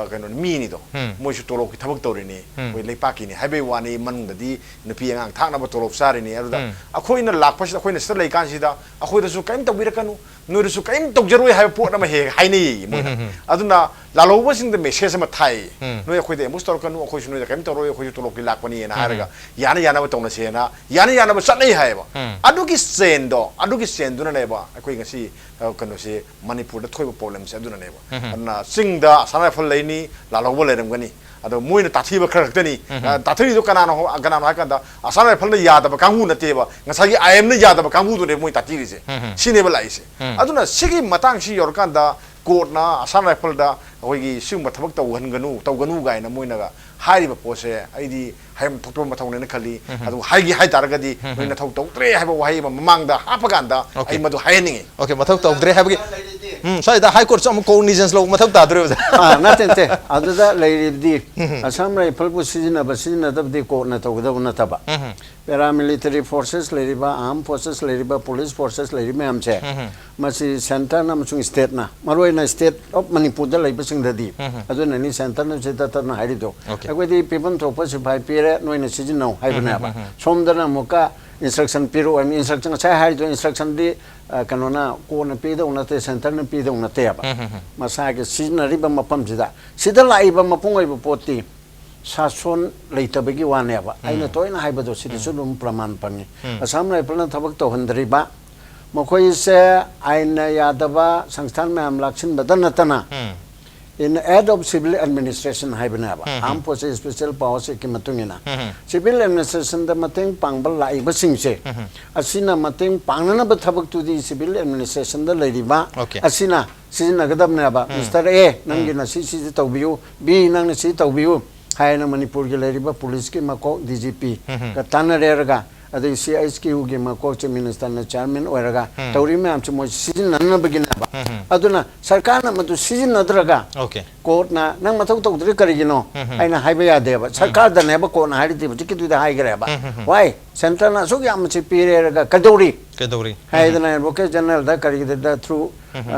ꯀꯩꯅꯣꯅꯤ, ꯃꯤꯅꯤꯗꯣ꯫ ꯃꯣꯏꯁꯨ ꯇꯣꯂꯣꯞꯀꯤ ꯊꯕꯛ ꯇꯧꯔꯤꯅꯤ, ꯑꯩꯈꯣꯏ ꯂꯩꯄꯥꯛꯀꯤꯅꯤ ꯍꯥꯏꯕꯒꯤ ꯋꯥꯅꯤ, ꯃꯅꯨꯡꯗꯗꯤ ꯅꯨꯄꯤ ꯑꯉꯥꯡ ꯊꯥꯛꯅꯕ ꯇꯣꯂꯣꯞ ꯆꯥꯔꯤꯅꯤ꯫ ꯑꯗꯨꯗ ꯑꯩꯈꯣꯏꯅ ꯂꯥꯛꯄꯁꯤꯗ, ꯑꯩꯈꯣꯏꯅ ꯁꯤꯗ ꯂꯩꯀꯥꯟꯁꯤꯗ ꯑꯩꯈꯣꯏꯗꯁꯨ ꯀꯔꯤꯝ ꯇꯧꯕꯤꯔꯛꯀꯅꯨ, ꯅꯣꯏꯗꯁꯨ ꯀꯔꯤꯝ ꯇꯧꯖꯔꯣꯏ ꯍꯥꯏꯕ ꯄꯣꯠ ꯑꯃ ꯍꯦꯛ ꯍꯦꯛ ꯍꯥꯏꯅꯩꯌꯦ ꯃꯣꯏꯅ꯫ ꯑꯗꯨꯅ ꯂꯥꯜꯍꯧꯕꯁꯤꯡꯗ ꯃꯦꯁꯦꯖ ꯑꯃ ꯊꯥꯏ, "ꯅꯣꯏ ꯑꯩꯈꯣꯏꯗ ꯑꯦꯝꯕꯨꯁ ꯇꯧꯔꯛꯀꯅꯨ, ꯑꯩꯈꯣꯏꯁꯨ ꯅꯣꯏꯗ ꯀꯔꯤꯝ ꯇꯧꯔꯣꯏ, ꯑꯩꯈꯣꯏꯁꯨ ꯇꯣꯂꯣꯞꯀꯤ ꯂꯥꯛꯄꯅꯤꯅ" ꯍꯥꯏꯔꯒ ꯌꯥꯅ ꯌꯥꯅꯕ ꯇꯧꯅꯁꯦꯅ ꯌꯥꯅ ꯌꯥꯅꯕ ꯆꯠꯅꯩ ꯍꯥꯏꯌꯦꯕ꯫ ꯑꯗꯨꯒꯤ ꯆꯦꯟꯗꯣ, ꯑꯗꯨꯒꯤ ꯆꯦꯟꯗꯨꯅꯅꯦꯕ ꯑꯩꯈꯣꯏ ꯉꯁꯤ ꯑ, ꯀꯩꯅꯣꯁꯦ, ꯃꯅꯤꯄꯨꯔꯗ ꯊꯣꯛꯏꯕ ꯄ꯭ꯔꯣꯕ꯭ꯂꯦꯝꯁꯦ ꯑꯗꯨꯅꯅꯦꯕ꯫ ꯑꯗꯨꯅ ꯆꯤꯡꯗ ꯑꯁꯥꯝ ꯔꯥꯏꯐꯜ ꯂꯩꯅꯤ, ꯂꯥꯜꯍꯧꯕ ꯂꯩꯔꯝꯒꯅꯤ꯫ ꯑꯗꯣ ꯃꯣꯏꯅ ꯇꯥꯊꯤꯕ ꯈꯔ ꯈꯛꯇꯅꯤ꯫ ꯑ, ꯇꯥꯊꯤꯔꯤꯗꯣ ꯀꯅꯥꯅꯣ ꯍꯣ-, ꯀꯅꯥꯅꯣ ꯍꯥꯏ ꯀꯥꯟꯗ, ꯑꯁꯥꯝ ꯔꯥꯏꯐꯜꯅ ꯌꯥꯗꯕ ꯀꯥꯡꯕꯨ ꯅꯠꯇꯦꯕ, ꯉꯁꯥꯏꯒꯤ ꯑꯥꯏ ꯑꯦꯝꯅ ꯌꯥꯗꯕ ꯀꯥꯡꯕꯨꯗꯨꯅꯦꯕ ꯃꯣꯏ ꯇꯥꯊꯤꯔꯤꯁꯦ꯫ ꯁꯤꯅꯦꯕ ꯂꯥꯛꯏꯁꯦ꯫ ꯑꯗꯨꯅ ꯁꯤꯒꯤ ꯃꯇꯥꯡꯁꯤ ꯌꯧꯔꯀꯥꯟꯗ ꯀꯣꯔꯠꯅ ꯑꯁꯥꯝ ꯔꯥꯏꯐꯜꯗ ꯑꯩꯈꯣꯏꯒꯤ ꯁꯤꯒꯨꯝꯕ ꯊꯕꯛ ꯇꯧꯍꯟꯒꯅꯨ, ꯇꯧꯒꯅꯨ ꯀꯥꯏꯅ ꯃꯣꯏꯅꯒ ꯍꯥꯏꯔꯤꯕ ꯄꯣꯠꯁꯦ ꯑꯩꯗꯤ ꯍꯥꯏꯐꯝ ꯊꯣꯛꯇꯕ ꯃꯊꯧꯅꯦꯅ ꯈꯜꯂꯤ꯫ ꯑꯗꯨ ꯍꯥꯏꯒꯦ ꯍꯥꯏꯇꯥꯔꯒꯗꯤ ꯅꯣꯏ ꯅꯊꯧ ꯇꯧꯗ꯭ꯔꯦ ꯍꯥꯏꯕ ꯋꯥꯍꯩ ꯑꯃ ꯃꯃꯥꯡꯗ ꯍꯥꯞꯄꯀꯥꯟꯗ ꯑꯩ ꯃꯗꯨ ꯍꯥꯏꯍꯟꯅꯤꯡꯉꯤ꯫ ꯑꯣꯀꯦ, ꯃꯊꯧ ꯇꯧꯗ꯭ꯔꯦ ꯍꯥꯏꯕꯒꯤ, ꯎꯝ, ꯁ꯭ꯋꯥꯏꯗ ꯍꯥꯏ ꯀꯣꯔꯠꯁꯨ ꯑꯃꯨꯛ ꯀꯣꯒꯅꯤꯖꯦꯟꯁ ꯂꯧꯕ ꯃꯊꯧ ꯇꯥꯗꯣꯔꯤꯕꯗ꯫ ꯑꯥ, ꯅꯠꯇꯦ, ꯅꯠꯇꯦ꯫ ꯑꯗꯨꯗ ꯂꯩꯔꯤꯕꯗꯤ ꯑꯁꯥꯝ ꯔꯥꯏꯐꯜꯕꯨ ꯁꯤꯖꯤꯟꯅꯕ ꯁꯤꯖꯤꯟꯅꯗꯕꯗꯤ ꯀꯣꯔꯠꯅ ꯇꯧꯒꯗꯕ ꯅꯠꯇꯕ꯫ ꯄꯦꯔꯥꯃꯤꯂꯤꯇꯔꯤ ꯐꯣꯔꯁꯦꯁ ꯂꯩꯔꯤꯕ, ꯑꯥꯔꯝ ꯐꯣꯔꯁꯦꯁ ꯂꯩꯔꯤꯕ, ꯄꯨꯂꯤꯁ ꯐꯣꯔꯁꯦꯁ ꯂꯩꯔꯤꯕ ꯃꯌꯥꯝꯁꯦ, ꯃꯁꯤ ꯁꯦꯟꯇꯔꯅ ꯑꯃꯁꯨꯡ ꯁ꯭ꯇꯦꯠꯅ, ꯃꯔꯨꯑꯣꯏꯅ ꯁ꯭ꯇꯦꯠ ꯑꯣꯐ ꯃꯅꯤꯄꯨꯔꯗ ꯂꯩꯕꯁꯤꯡꯗꯗꯤ, ꯑꯗꯨꯅꯅꯤ ꯁꯦꯟꯇꯔꯅ ꯁꯤ ꯇꯠꯇꯅ ꯍꯥꯏꯔꯤꯗꯣ꯫ ꯑꯣꯀꯦ꯫ ꯑꯩꯈꯣꯏꯗꯤ ꯄꯤꯐꯝ ꯊꯣꯛꯄ ꯁꯤꯐꯥꯏ ꯄꯤꯔꯦ, ꯅꯣꯏꯅ ꯁꯤꯖꯤꯟꯅꯧ ꯍꯥꯏꯕꯅꯦꯕ꯫ ꯁꯣꯝꯗꯅ ꯑꯃꯨꯛꯀ ꯏꯟꯁꯇ꯭ꯔꯛꯁꯟ ꯄꯤꯔꯛꯑꯣ ꯍꯥꯏꯕꯅꯤ꯫ ꯏꯟꯁꯇ꯭ꯔꯛꯁꯟ, ꯉꯁꯥꯏ ꯍꯥꯏꯔꯤꯗꯣ ꯏꯟꯁꯇ꯭ꯔꯛꯁꯟꯗꯤ, ꯑ, ꯀꯩꯅꯣꯅ, ꯀꯣꯔꯠꯅ ꯄꯤꯗꯧ ꯅꯠꯇꯦ, ꯁꯦꯟꯇꯔꯅ ꯄꯤꯗꯧ ꯅꯠꯇꯦꯕ꯫ ꯃꯁꯥꯒꯤ ꯁꯤꯖꯤꯟꯅꯔꯤꯕ ꯃꯐꯝꯁꯤꯗ, ꯁꯤꯗ ꯂꯥꯛꯏꯕ ꯃꯄꯨꯡ ꯑꯣꯏꯕ ꯄꯣꯠꯇꯤ ꯁꯥꯁꯣꯟ ꯂꯩꯇꯕꯒꯤ ꯋꯥꯅꯦꯕ꯫ ꯑꯩꯅ ꯇꯣꯏꯅ ꯍꯥꯏꯕꯗꯣ ꯁꯤꯗꯁꯨ ꯑꯗꯨꯝ ꯄ꯭ꯔꯃꯥꯟ ꯐꯪꯉꯤ꯫ ꯑꯁꯥꯝ ꯔꯥꯏꯐꯜꯅ ꯊꯕꯛ ꯇꯧꯍꯟꯗ꯭ꯔꯤꯕ, ꯃꯈꯣꯏꯁꯦ ꯑꯥꯏꯟꯅ ꯌꯥꯗꯕ ꯁꯪꯁꯊꯥꯟ ꯃꯌꯥꯝ ꯂꯥꯛꯁꯤꯟꯕꯗ ꯅꯠꯇꯅ, in aid of civil administration ꯍꯥꯏꯕꯅꯦꯕ, Armed Forces Special Powers Actꯀꯤ ꯃꯇꯨꯡ ꯏꯟꯅ꯫ ꯁꯤꯚꯤꯜ ꯑꯦꯗꯃꯤꯅꯤꯁꯇ꯭ꯔꯦꯁꯟꯗ ꯃꯇꯦꯡ ꯄꯥꯡꯕ ꯂꯥꯛꯏꯕꯁꯤꯡꯁꯦ, ꯑꯁꯤꯅ ꯃꯇꯦꯡ ꯄꯥꯡꯅꯅꯕ ꯊꯕꯛꯇꯨꯗꯤ ꯁꯤꯚꯤꯜ ꯑꯦꯗꯃꯤꯅꯤꯁꯇ꯭ꯔꯦꯁꯟꯗ ꯂꯩꯔꯤꯕ ꯑꯣꯀꯦ꯫ ꯑꯁꯤꯅ ꯁꯤꯖꯤꯟꯅꯒꯗꯕꯅꯦꯕ꯫ ꯃꯤꯁꯇꯔ ꯑꯦ, ꯅꯪꯒꯤꯅ ꯁꯤ, ꯁꯤꯁꯤ ꯇꯧꯕꯤꯌꯨ, ꯕꯤ, ꯅꯪꯅ ꯁꯤ ꯇꯧꯕꯤꯌꯨ ꯍꯥꯏꯅ ꯃꯅꯤꯄꯨꯔꯒꯤ ꯂꯩꯔꯤꯕ ꯄꯨꯂꯤꯁꯀꯤ ꯃꯀꯣꯛ ꯗꯤ ꯖꯤ ꯄꯤꯒ ꯇꯥꯟꯅꯔꯦꯔꯒ ꯑꯗꯩ ꯁꯤ ꯑꯩꯆ ꯀ꯭ꯌꯨꯒꯤ ꯃꯀꯣꯛ ꯆꯤꯐ ꯃꯤꯅꯤꯁꯇꯔꯅ ꯆꯤꯌꯔꯃꯦꯟ ꯑꯣꯏꯔꯒ ꯇꯧꯔꯤ ꯃꯌꯥꯝꯁꯦ ꯃꯣꯏ ꯁꯤꯖꯤꯟꯅꯅꯕꯒꯤꯅꯦꯕ꯫ ꯑꯗꯨꯅ ꯁꯔꯀꯥꯔꯅ ꯃꯗꯨ ꯁꯤꯖꯤꯟꯅꯗ꯭ꯔꯒ ꯑꯣꯀꯦ꯫ ꯀꯣꯔꯠꯅ ꯅꯪ ꯃꯊꯧ ꯇꯧꯗ꯭ꯔꯤ ꯀꯔꯤꯒꯤꯅꯣ ꯑꯩꯅ ꯍꯥꯏꯕ ꯌꯥꯗꯦꯕ꯫ ꯁꯔꯀꯥꯔꯗꯅꯦꯕ ꯀꯣꯔꯠꯅ ꯍꯥꯏꯔꯤꯗꯤ ꯍꯧꯖꯤꯛꯀꯤꯗꯨꯗ ꯍꯥꯏꯈ꯭ꯔꯦꯕ꯫ ꯋꯥꯏ ꯁꯦꯟꯇꯔꯅ ꯑꯁꯨꯛ ꯌꯥꯝꯕꯁꯤ ꯄꯤꯔꯦꯔꯒ ꯀꯩꯗꯧꯔꯤ? ꯀꯩꯗꯧꯔꯤ? ꯍꯥꯏꯗꯅ ꯑꯦꯗꯚꯣꯀꯦꯠ ꯖꯦꯅꯔꯦꯜꯗ ꯀꯔꯤꯒꯤꯗ ꯊ꯭ꯔꯨ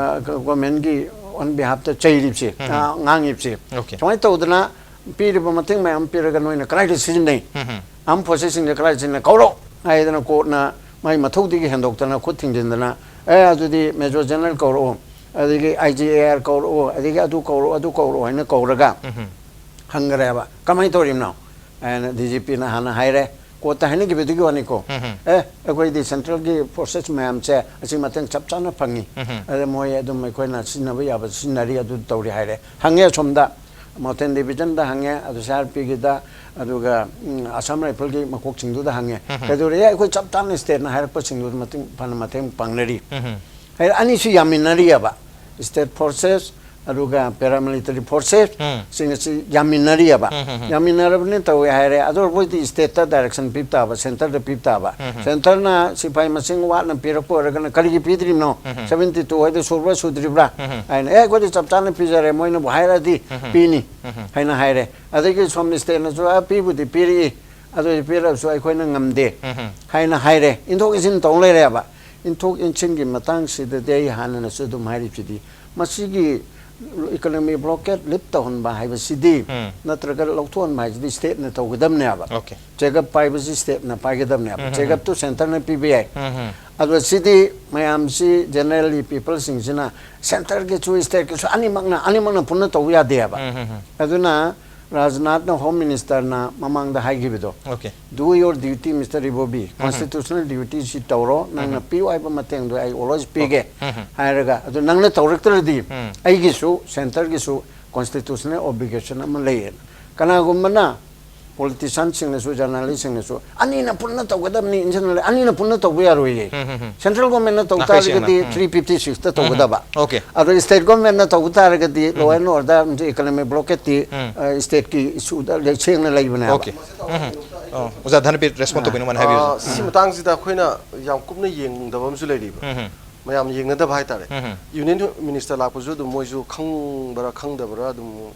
ꯒꯣꯔꯃꯦꯟꯒꯤ ꯑꯣꯟ ꯕꯤꯍꯥꯞꯇ ꯆꯩꯔꯤꯕꯁꯤ, ꯑ, ꯉꯥꯡꯉꯤꯕꯁꯤ꯫ ꯑꯣꯀꯦ꯫ ꯁꯨꯃꯥꯏꯅ ꯇꯧꯗꯅ ꯄꯤꯔꯤꯕ ꯃꯇꯦꯡ ꯃꯌꯥꯝ ꯄꯤꯔꯒ ꯅꯣꯏꯅ ꯀꯗꯥꯏꯗ ꯁꯤꯖꯤꯟꯅꯩ? ꯑꯥꯔꯝ ꯐꯣꯔꯁꯦꯁꯁꯤꯡꯁꯦ ꯀꯗꯥꯏꯗ ꯁꯤꯖꯤꯟꯅꯩ? ꯀꯧꯔꯣ ꯍꯥꯏꯗꯅ ꯀꯣꯔꯠꯅ ꯃꯥꯏ ꯃꯊꯧꯗꯒꯤ ꯍꯦꯟꯗꯣꯛꯇꯅ ꯈꯨꯠ ꯊꯤꯡꯖꯤꯟꯗꯅ, ꯑꯦ, ꯑꯗꯨꯗꯤ ꯃꯦꯖꯣꯔ ꯖꯦꯅꯔꯦꯜ ꯀꯧꯔꯛꯑꯣ, ꯑꯗꯒꯤ ꯑꯥꯏ ꯖꯤ ꯑꯦ ꯑꯥꯔ ꯀꯧꯔꯛꯑꯣ, ꯑꯗꯒꯤ ꯑꯗꯨ ꯀꯧꯔꯛꯑꯣ, ꯑꯗꯨ ꯀꯧꯔꯛꯑꯣ ꯍꯥꯏꯅ ꯀꯧꯔꯒ ꯍꯪꯈ꯭ꯔꯦꯕ꯫ ꯀꯃꯥꯏꯅ ꯇꯧꯔꯤꯕꯅꯣ ꯍꯥꯏꯅ ꯗꯤ ꯖꯤ ꯄꯤꯅ ꯍꯥꯟꯅ ꯍꯥꯏꯔꯦ꯫ ꯀꯣꯔꯠꯇ ꯍꯥꯏꯅꯈꯤꯕꯗꯨꯒꯤ ꯋꯥꯅꯤꯀꯣ꯫ ꯑꯦ, ꯑꯩꯈꯣꯏꯗꯤ ꯁꯦꯟꯇ꯭ꯔꯦꯜꯒꯤ ꯐꯣꯔꯁꯦꯁ ꯃꯌꯥꯝꯁꯦ ꯑꯁꯤ ꯃꯇꯦꯡ ꯆꯞ ꯆꯥꯅ ꯐꯪꯉꯤ꯫ ꯑꯗ ꯃꯣꯏ ꯑꯗꯨꯝ ꯑꯩꯈꯣꯏꯅ ꯁꯤꯖꯤꯟꯅꯕ ꯌꯥꯕ ꯁꯤꯖꯤꯟꯅꯔꯤ, ꯑꯗꯨ ꯇꯧꯔꯤ ꯍꯥꯏꯔꯦ꯫ ꯍꯪꯉꯦ ꯑꯁꯣꯝꯗ ꯃꯥꯎꯟꯇꯦꯟ ꯗꯤꯕꯤꯖꯟꯗ ꯍꯪꯉꯦ, ꯑꯗꯨ ꯁꯤ ꯑꯥꯔ ꯄꯤꯒꯤꯗ, ꯑꯗꯨꯒ, ꯎꯝ, ꯑꯁꯥꯝ ꯔꯥꯏꯐꯜꯒꯤ ꯃꯀꯣꯛꯁꯤꯡꯗꯨꯗ ꯍꯪꯉꯦ꯫ ꯀꯩꯗꯧꯔꯦ? ꯑꯩꯈꯣꯏ ꯆꯞ ꯆꯥꯅ ꯁ꯭ꯇꯦꯠꯅ ꯍꯥꯏꯔꯛꯄꯁꯤꯡꯗꯨꯗ ꯃꯇꯦꯡ ꯐꯅ ꯃꯇꯦꯡ ꯄꯥꯡꯅꯔꯤ꯫ ꯍꯥꯏꯗꯤ ꯑꯅꯤꯁꯤ ꯌꯥꯃꯤꯟꯅꯔꯤꯑꯕ, ꯁ꯭ꯇꯦꯠ ꯐꯣꯔꯁꯦꯁ ꯑꯗꯨꯒ ꯄꯦꯔꯥꯃꯤꯂꯤꯇꯔꯤ ꯐꯣꯔꯁꯦꯁ ꯎꯝ꯫ ꯁꯤꯡ ꯑꯁꯤ ꯌꯥꯃꯤꯟꯅꯔꯤꯑꯕ꯫ ꯌꯥꯃꯤꯟꯅꯔꯕꯅꯤꯅ ꯇꯧꯋꯦ ꯍꯥꯏꯔꯦ꯫ ꯑꯗꯨ ꯑꯣꯏꯔꯕꯗꯤ ꯁ꯭ꯇꯦꯠꯇ ꯗꯥꯏꯔꯦꯛꯁꯟ ꯄꯤꯕ ꯇꯥꯕ, ꯁꯦꯟꯇꯔꯗ ꯄꯤꯕ ꯇꯥꯕ꯫ ꯁꯦꯟꯇꯔꯅ ꯁꯤꯐꯥꯏ ꯃꯁꯤꯡ ꯋꯥꯠꯅ ꯄꯤꯔꯛꯄ ꯑꯣꯏꯔꯒꯅ ꯀꯔꯤꯒꯤ ꯄꯤꯗ꯭ꯔꯤꯕꯅꯣ? ꯁꯚꯦꯟꯇꯤ ꯇꯨ ꯍꯥꯏꯗꯣ ꯁꯨꯕ꯭ꯔꯥ ꯁꯨꯗ꯭ꯔꯤꯕ꯭ꯔꯥ? ꯍꯥꯏꯅ, "ꯑꯦ, ꯑꯩꯈꯣꯏꯗꯤ ꯆꯞ ꯆꯥꯅ ꯄꯤꯖꯔꯦ, ꯃꯣꯏꯅꯕꯨ ꯍꯥꯏꯔꯛꯑꯗꯤ ꯄꯤꯅꯤ" ꯍꯥꯏꯅ ꯍꯥꯏꯔꯦ꯫ ꯑꯗꯒꯤ ꯁꯣꯝ ꯁ꯭ꯇꯦꯠꯅꯁꯨ, "ꯑ, ꯄꯤꯕꯨꯗꯤ ꯄꯤꯔꯛꯏ, ꯑꯗꯨ ꯄꯤꯔꯛꯑꯁꯨ ꯑꯩꯈꯣꯏꯅ ꯉꯝꯗꯦ" ꯍꯥꯏꯅ ꯍꯥꯏꯔꯦ꯫ ꯏꯟꯊꯣꯛ ꯏꯟꯁꯤꯟ ꯇꯧ ꯂꯩꯔꯦꯕ꯫ ꯏꯟꯊꯣꯛ ꯏꯟꯁꯤꯟꯒꯤ ꯃꯇꯥꯡꯁꯤꯗꯗꯤ ꯑꯩ ꯍꯥꯟꯅꯅꯁꯨ ꯑꯗꯨꯝ ꯍꯥꯏꯔꯤꯕꯁꯤꯗꯤ, ꯃꯁꯤꯒꯤ ꯏꯀꯣꯅꯣꯃꯤ ꯕ꯭ꯂꯣꯀꯦꯠ ꯂꯤꯐ ꯇꯧꯍꯟꯕ ꯍꯥꯏꯕꯁꯤꯗꯤ, ꯅꯠꯇ꯭ꯔꯒ ꯂꯧꯊꯣꯛꯍꯟꯕ ꯍꯥꯏꯁꯤꯗꯤ ꯁ꯭ꯇꯦꯠꯅ ꯇꯧꯒꯗꯕꯅꯦꯕ꯫ ꯑꯣꯀꯦ꯫ ꯆꯦꯒꯞ ꯄꯥꯏꯕꯁꯤ ꯁ꯭ꯇꯦꯠꯅ ꯄꯥꯏꯒꯗꯕꯅꯦꯕ꯫ ꯆꯦꯒꯞꯇꯨ ꯁꯦꯟꯇꯔꯅ ꯄꯤꯕ ꯌꯥꯏ꯫ ꯑꯗꯣ ꯁꯤꯗꯤ ꯃꯌꯥꯝꯁꯤ ꯖꯦꯅꯔꯦꯜꯂꯤ ꯄꯤꯄꯜꯁꯤꯡꯁꯤꯅ ꯁꯦꯟꯇꯔꯒꯤꯁꯨ ꯁ꯭ꯇꯦꯠꯀꯤꯁꯨ ꯑꯅꯤꯃꯛꯅ, ꯑꯅꯤꯃꯛꯅ ꯄꯨꯟꯅ ꯇꯧꯕ ꯌꯥꯗꯦꯕ꯫ ꯑꯗꯨꯅ ꯔꯥꯖꯅꯥꯊꯅ, ꯍꯣꯝ ꯃꯤꯅꯤꯁꯇꯔꯅ ꯃꯃꯥꯡꯗ ꯍꯥꯏꯈꯤꯕꯗꯣ, okay. "Do your duty, Mister Ibobi, constitutional duty ꯁꯤ ꯇꯧꯔꯣ, ꯅꯪꯅ ꯄꯤꯌꯨ ꯍꯥꯏꯕ ꯃꯇꯦꯡꯗꯣ ꯑꯩ always ꯄꯤꯒꯦ" ꯍꯥꯏꯔꯒ, ꯑꯗꯨ ꯅꯪꯅ ꯇꯧꯔꯛꯇ꯭ꯔꯗꯤ ꯑꯩꯒꯤꯁꯨ, ꯁꯦꯟꯇꯔꯒꯤꯁꯨ constitutional obligation ꯑꯃ ꯂꯩꯌꯦꯅ꯫ ꯀꯅꯥꯒꯨꯝꯕꯅ, ꯄꯣꯂꯤꯇꯤꯁꯤꯌꯥꯟꯁꯤꯡꯅꯁꯨ, ꯖꯔꯅꯦꯂꯤꯁꯁꯤꯡꯅꯁꯨ, "ꯑꯅꯤꯅ ꯄꯨꯟꯅ ꯇꯧꯒꯗꯕꯅꯤ, ꯏꯟꯖꯤꯅꯤꯌꯔ, ꯑꯅꯤꯅ ꯄꯨꯟꯅ ꯇꯧꯕ ꯌꯥꯔꯣꯏꯌꯦ"꯫ ꯁꯦꯟꯇ꯭ꯔꯦꯜ ꯒꯣꯔꯃꯦꯟꯅ ꯇꯧ ꯅꯥꯈꯩ ꯁꯦꯡꯅ, ꯇꯥꯔꯒꯗꯤ ꯎꯝ꯫ ꯊ꯭ꯔꯤ ꯐꯤꯐꯇꯤ ꯁꯤꯛꯁꯇ ꯇꯧꯒꯗꯕ꯫ ꯑꯣꯀꯦ꯫ ꯑꯗꯣ ꯁ꯭ꯇꯦꯠ ꯒꯣꯔꯃꯦꯟꯅ ꯇꯧꯕ ꯇꯥꯔꯒꯗꯤ, ꯂꯣ ꯑꯦꯟ ꯑꯣꯔꯗꯔ, ꯏꯀꯣꯅꯣꯃꯤꯛ ꯕ꯭ꯂꯣꯀꯦꯠꯇꯤ, ꯎꯝ꯫ ꯑ, ꯁ꯭ꯇꯦꯠꯀꯤ ꯏꯁꯨꯗ ꯂꯩ-, ꯁꯦꯡꯅ ꯂꯩꯕꯅꯦꯕ꯫ ꯑꯣꯀꯦ꯫ ꯎꯝ꯫ ꯑꯣ, ꯑꯣꯖꯥ ꯙꯅꯄꯤꯔ, ꯔꯦꯁꯄꯣꯟ ꯇꯧꯕꯤꯅꯤꯡꯕ ꯍꯥꯏꯕꯤꯌꯨ꯫ ꯑꯥ, ꯁꯤ ꯃꯇꯥꯡꯁꯤꯗ ꯑꯩꯈꯣꯏꯅ ꯌꯥꯝ ꯀꯨꯞꯅ ꯌꯦꯡꯗꯕ ꯑꯃꯁꯨ ꯂꯩꯔꯤꯕ꯫ ꯎꯝ, ꯎꯝ꯫ ꯃꯌꯥꯝ ꯌꯦꯡꯅꯗꯕ ꯍꯥꯏꯇꯥꯔꯦ꯫ ꯎꯝ, ꯎꯝ꯫ ꯌꯨꯅꯤꯌꯟ ꯃꯤꯅꯤꯁꯇꯔ ꯂꯥꯛꯄꯁꯨ ꯑꯗꯨꯝ ꯃꯣꯏꯁꯨ ꯈꯪꯕ꯭ꯔꯥ ꯈꯪꯗꯕ꯭ꯔꯥ ꯑꯗꯨꯝ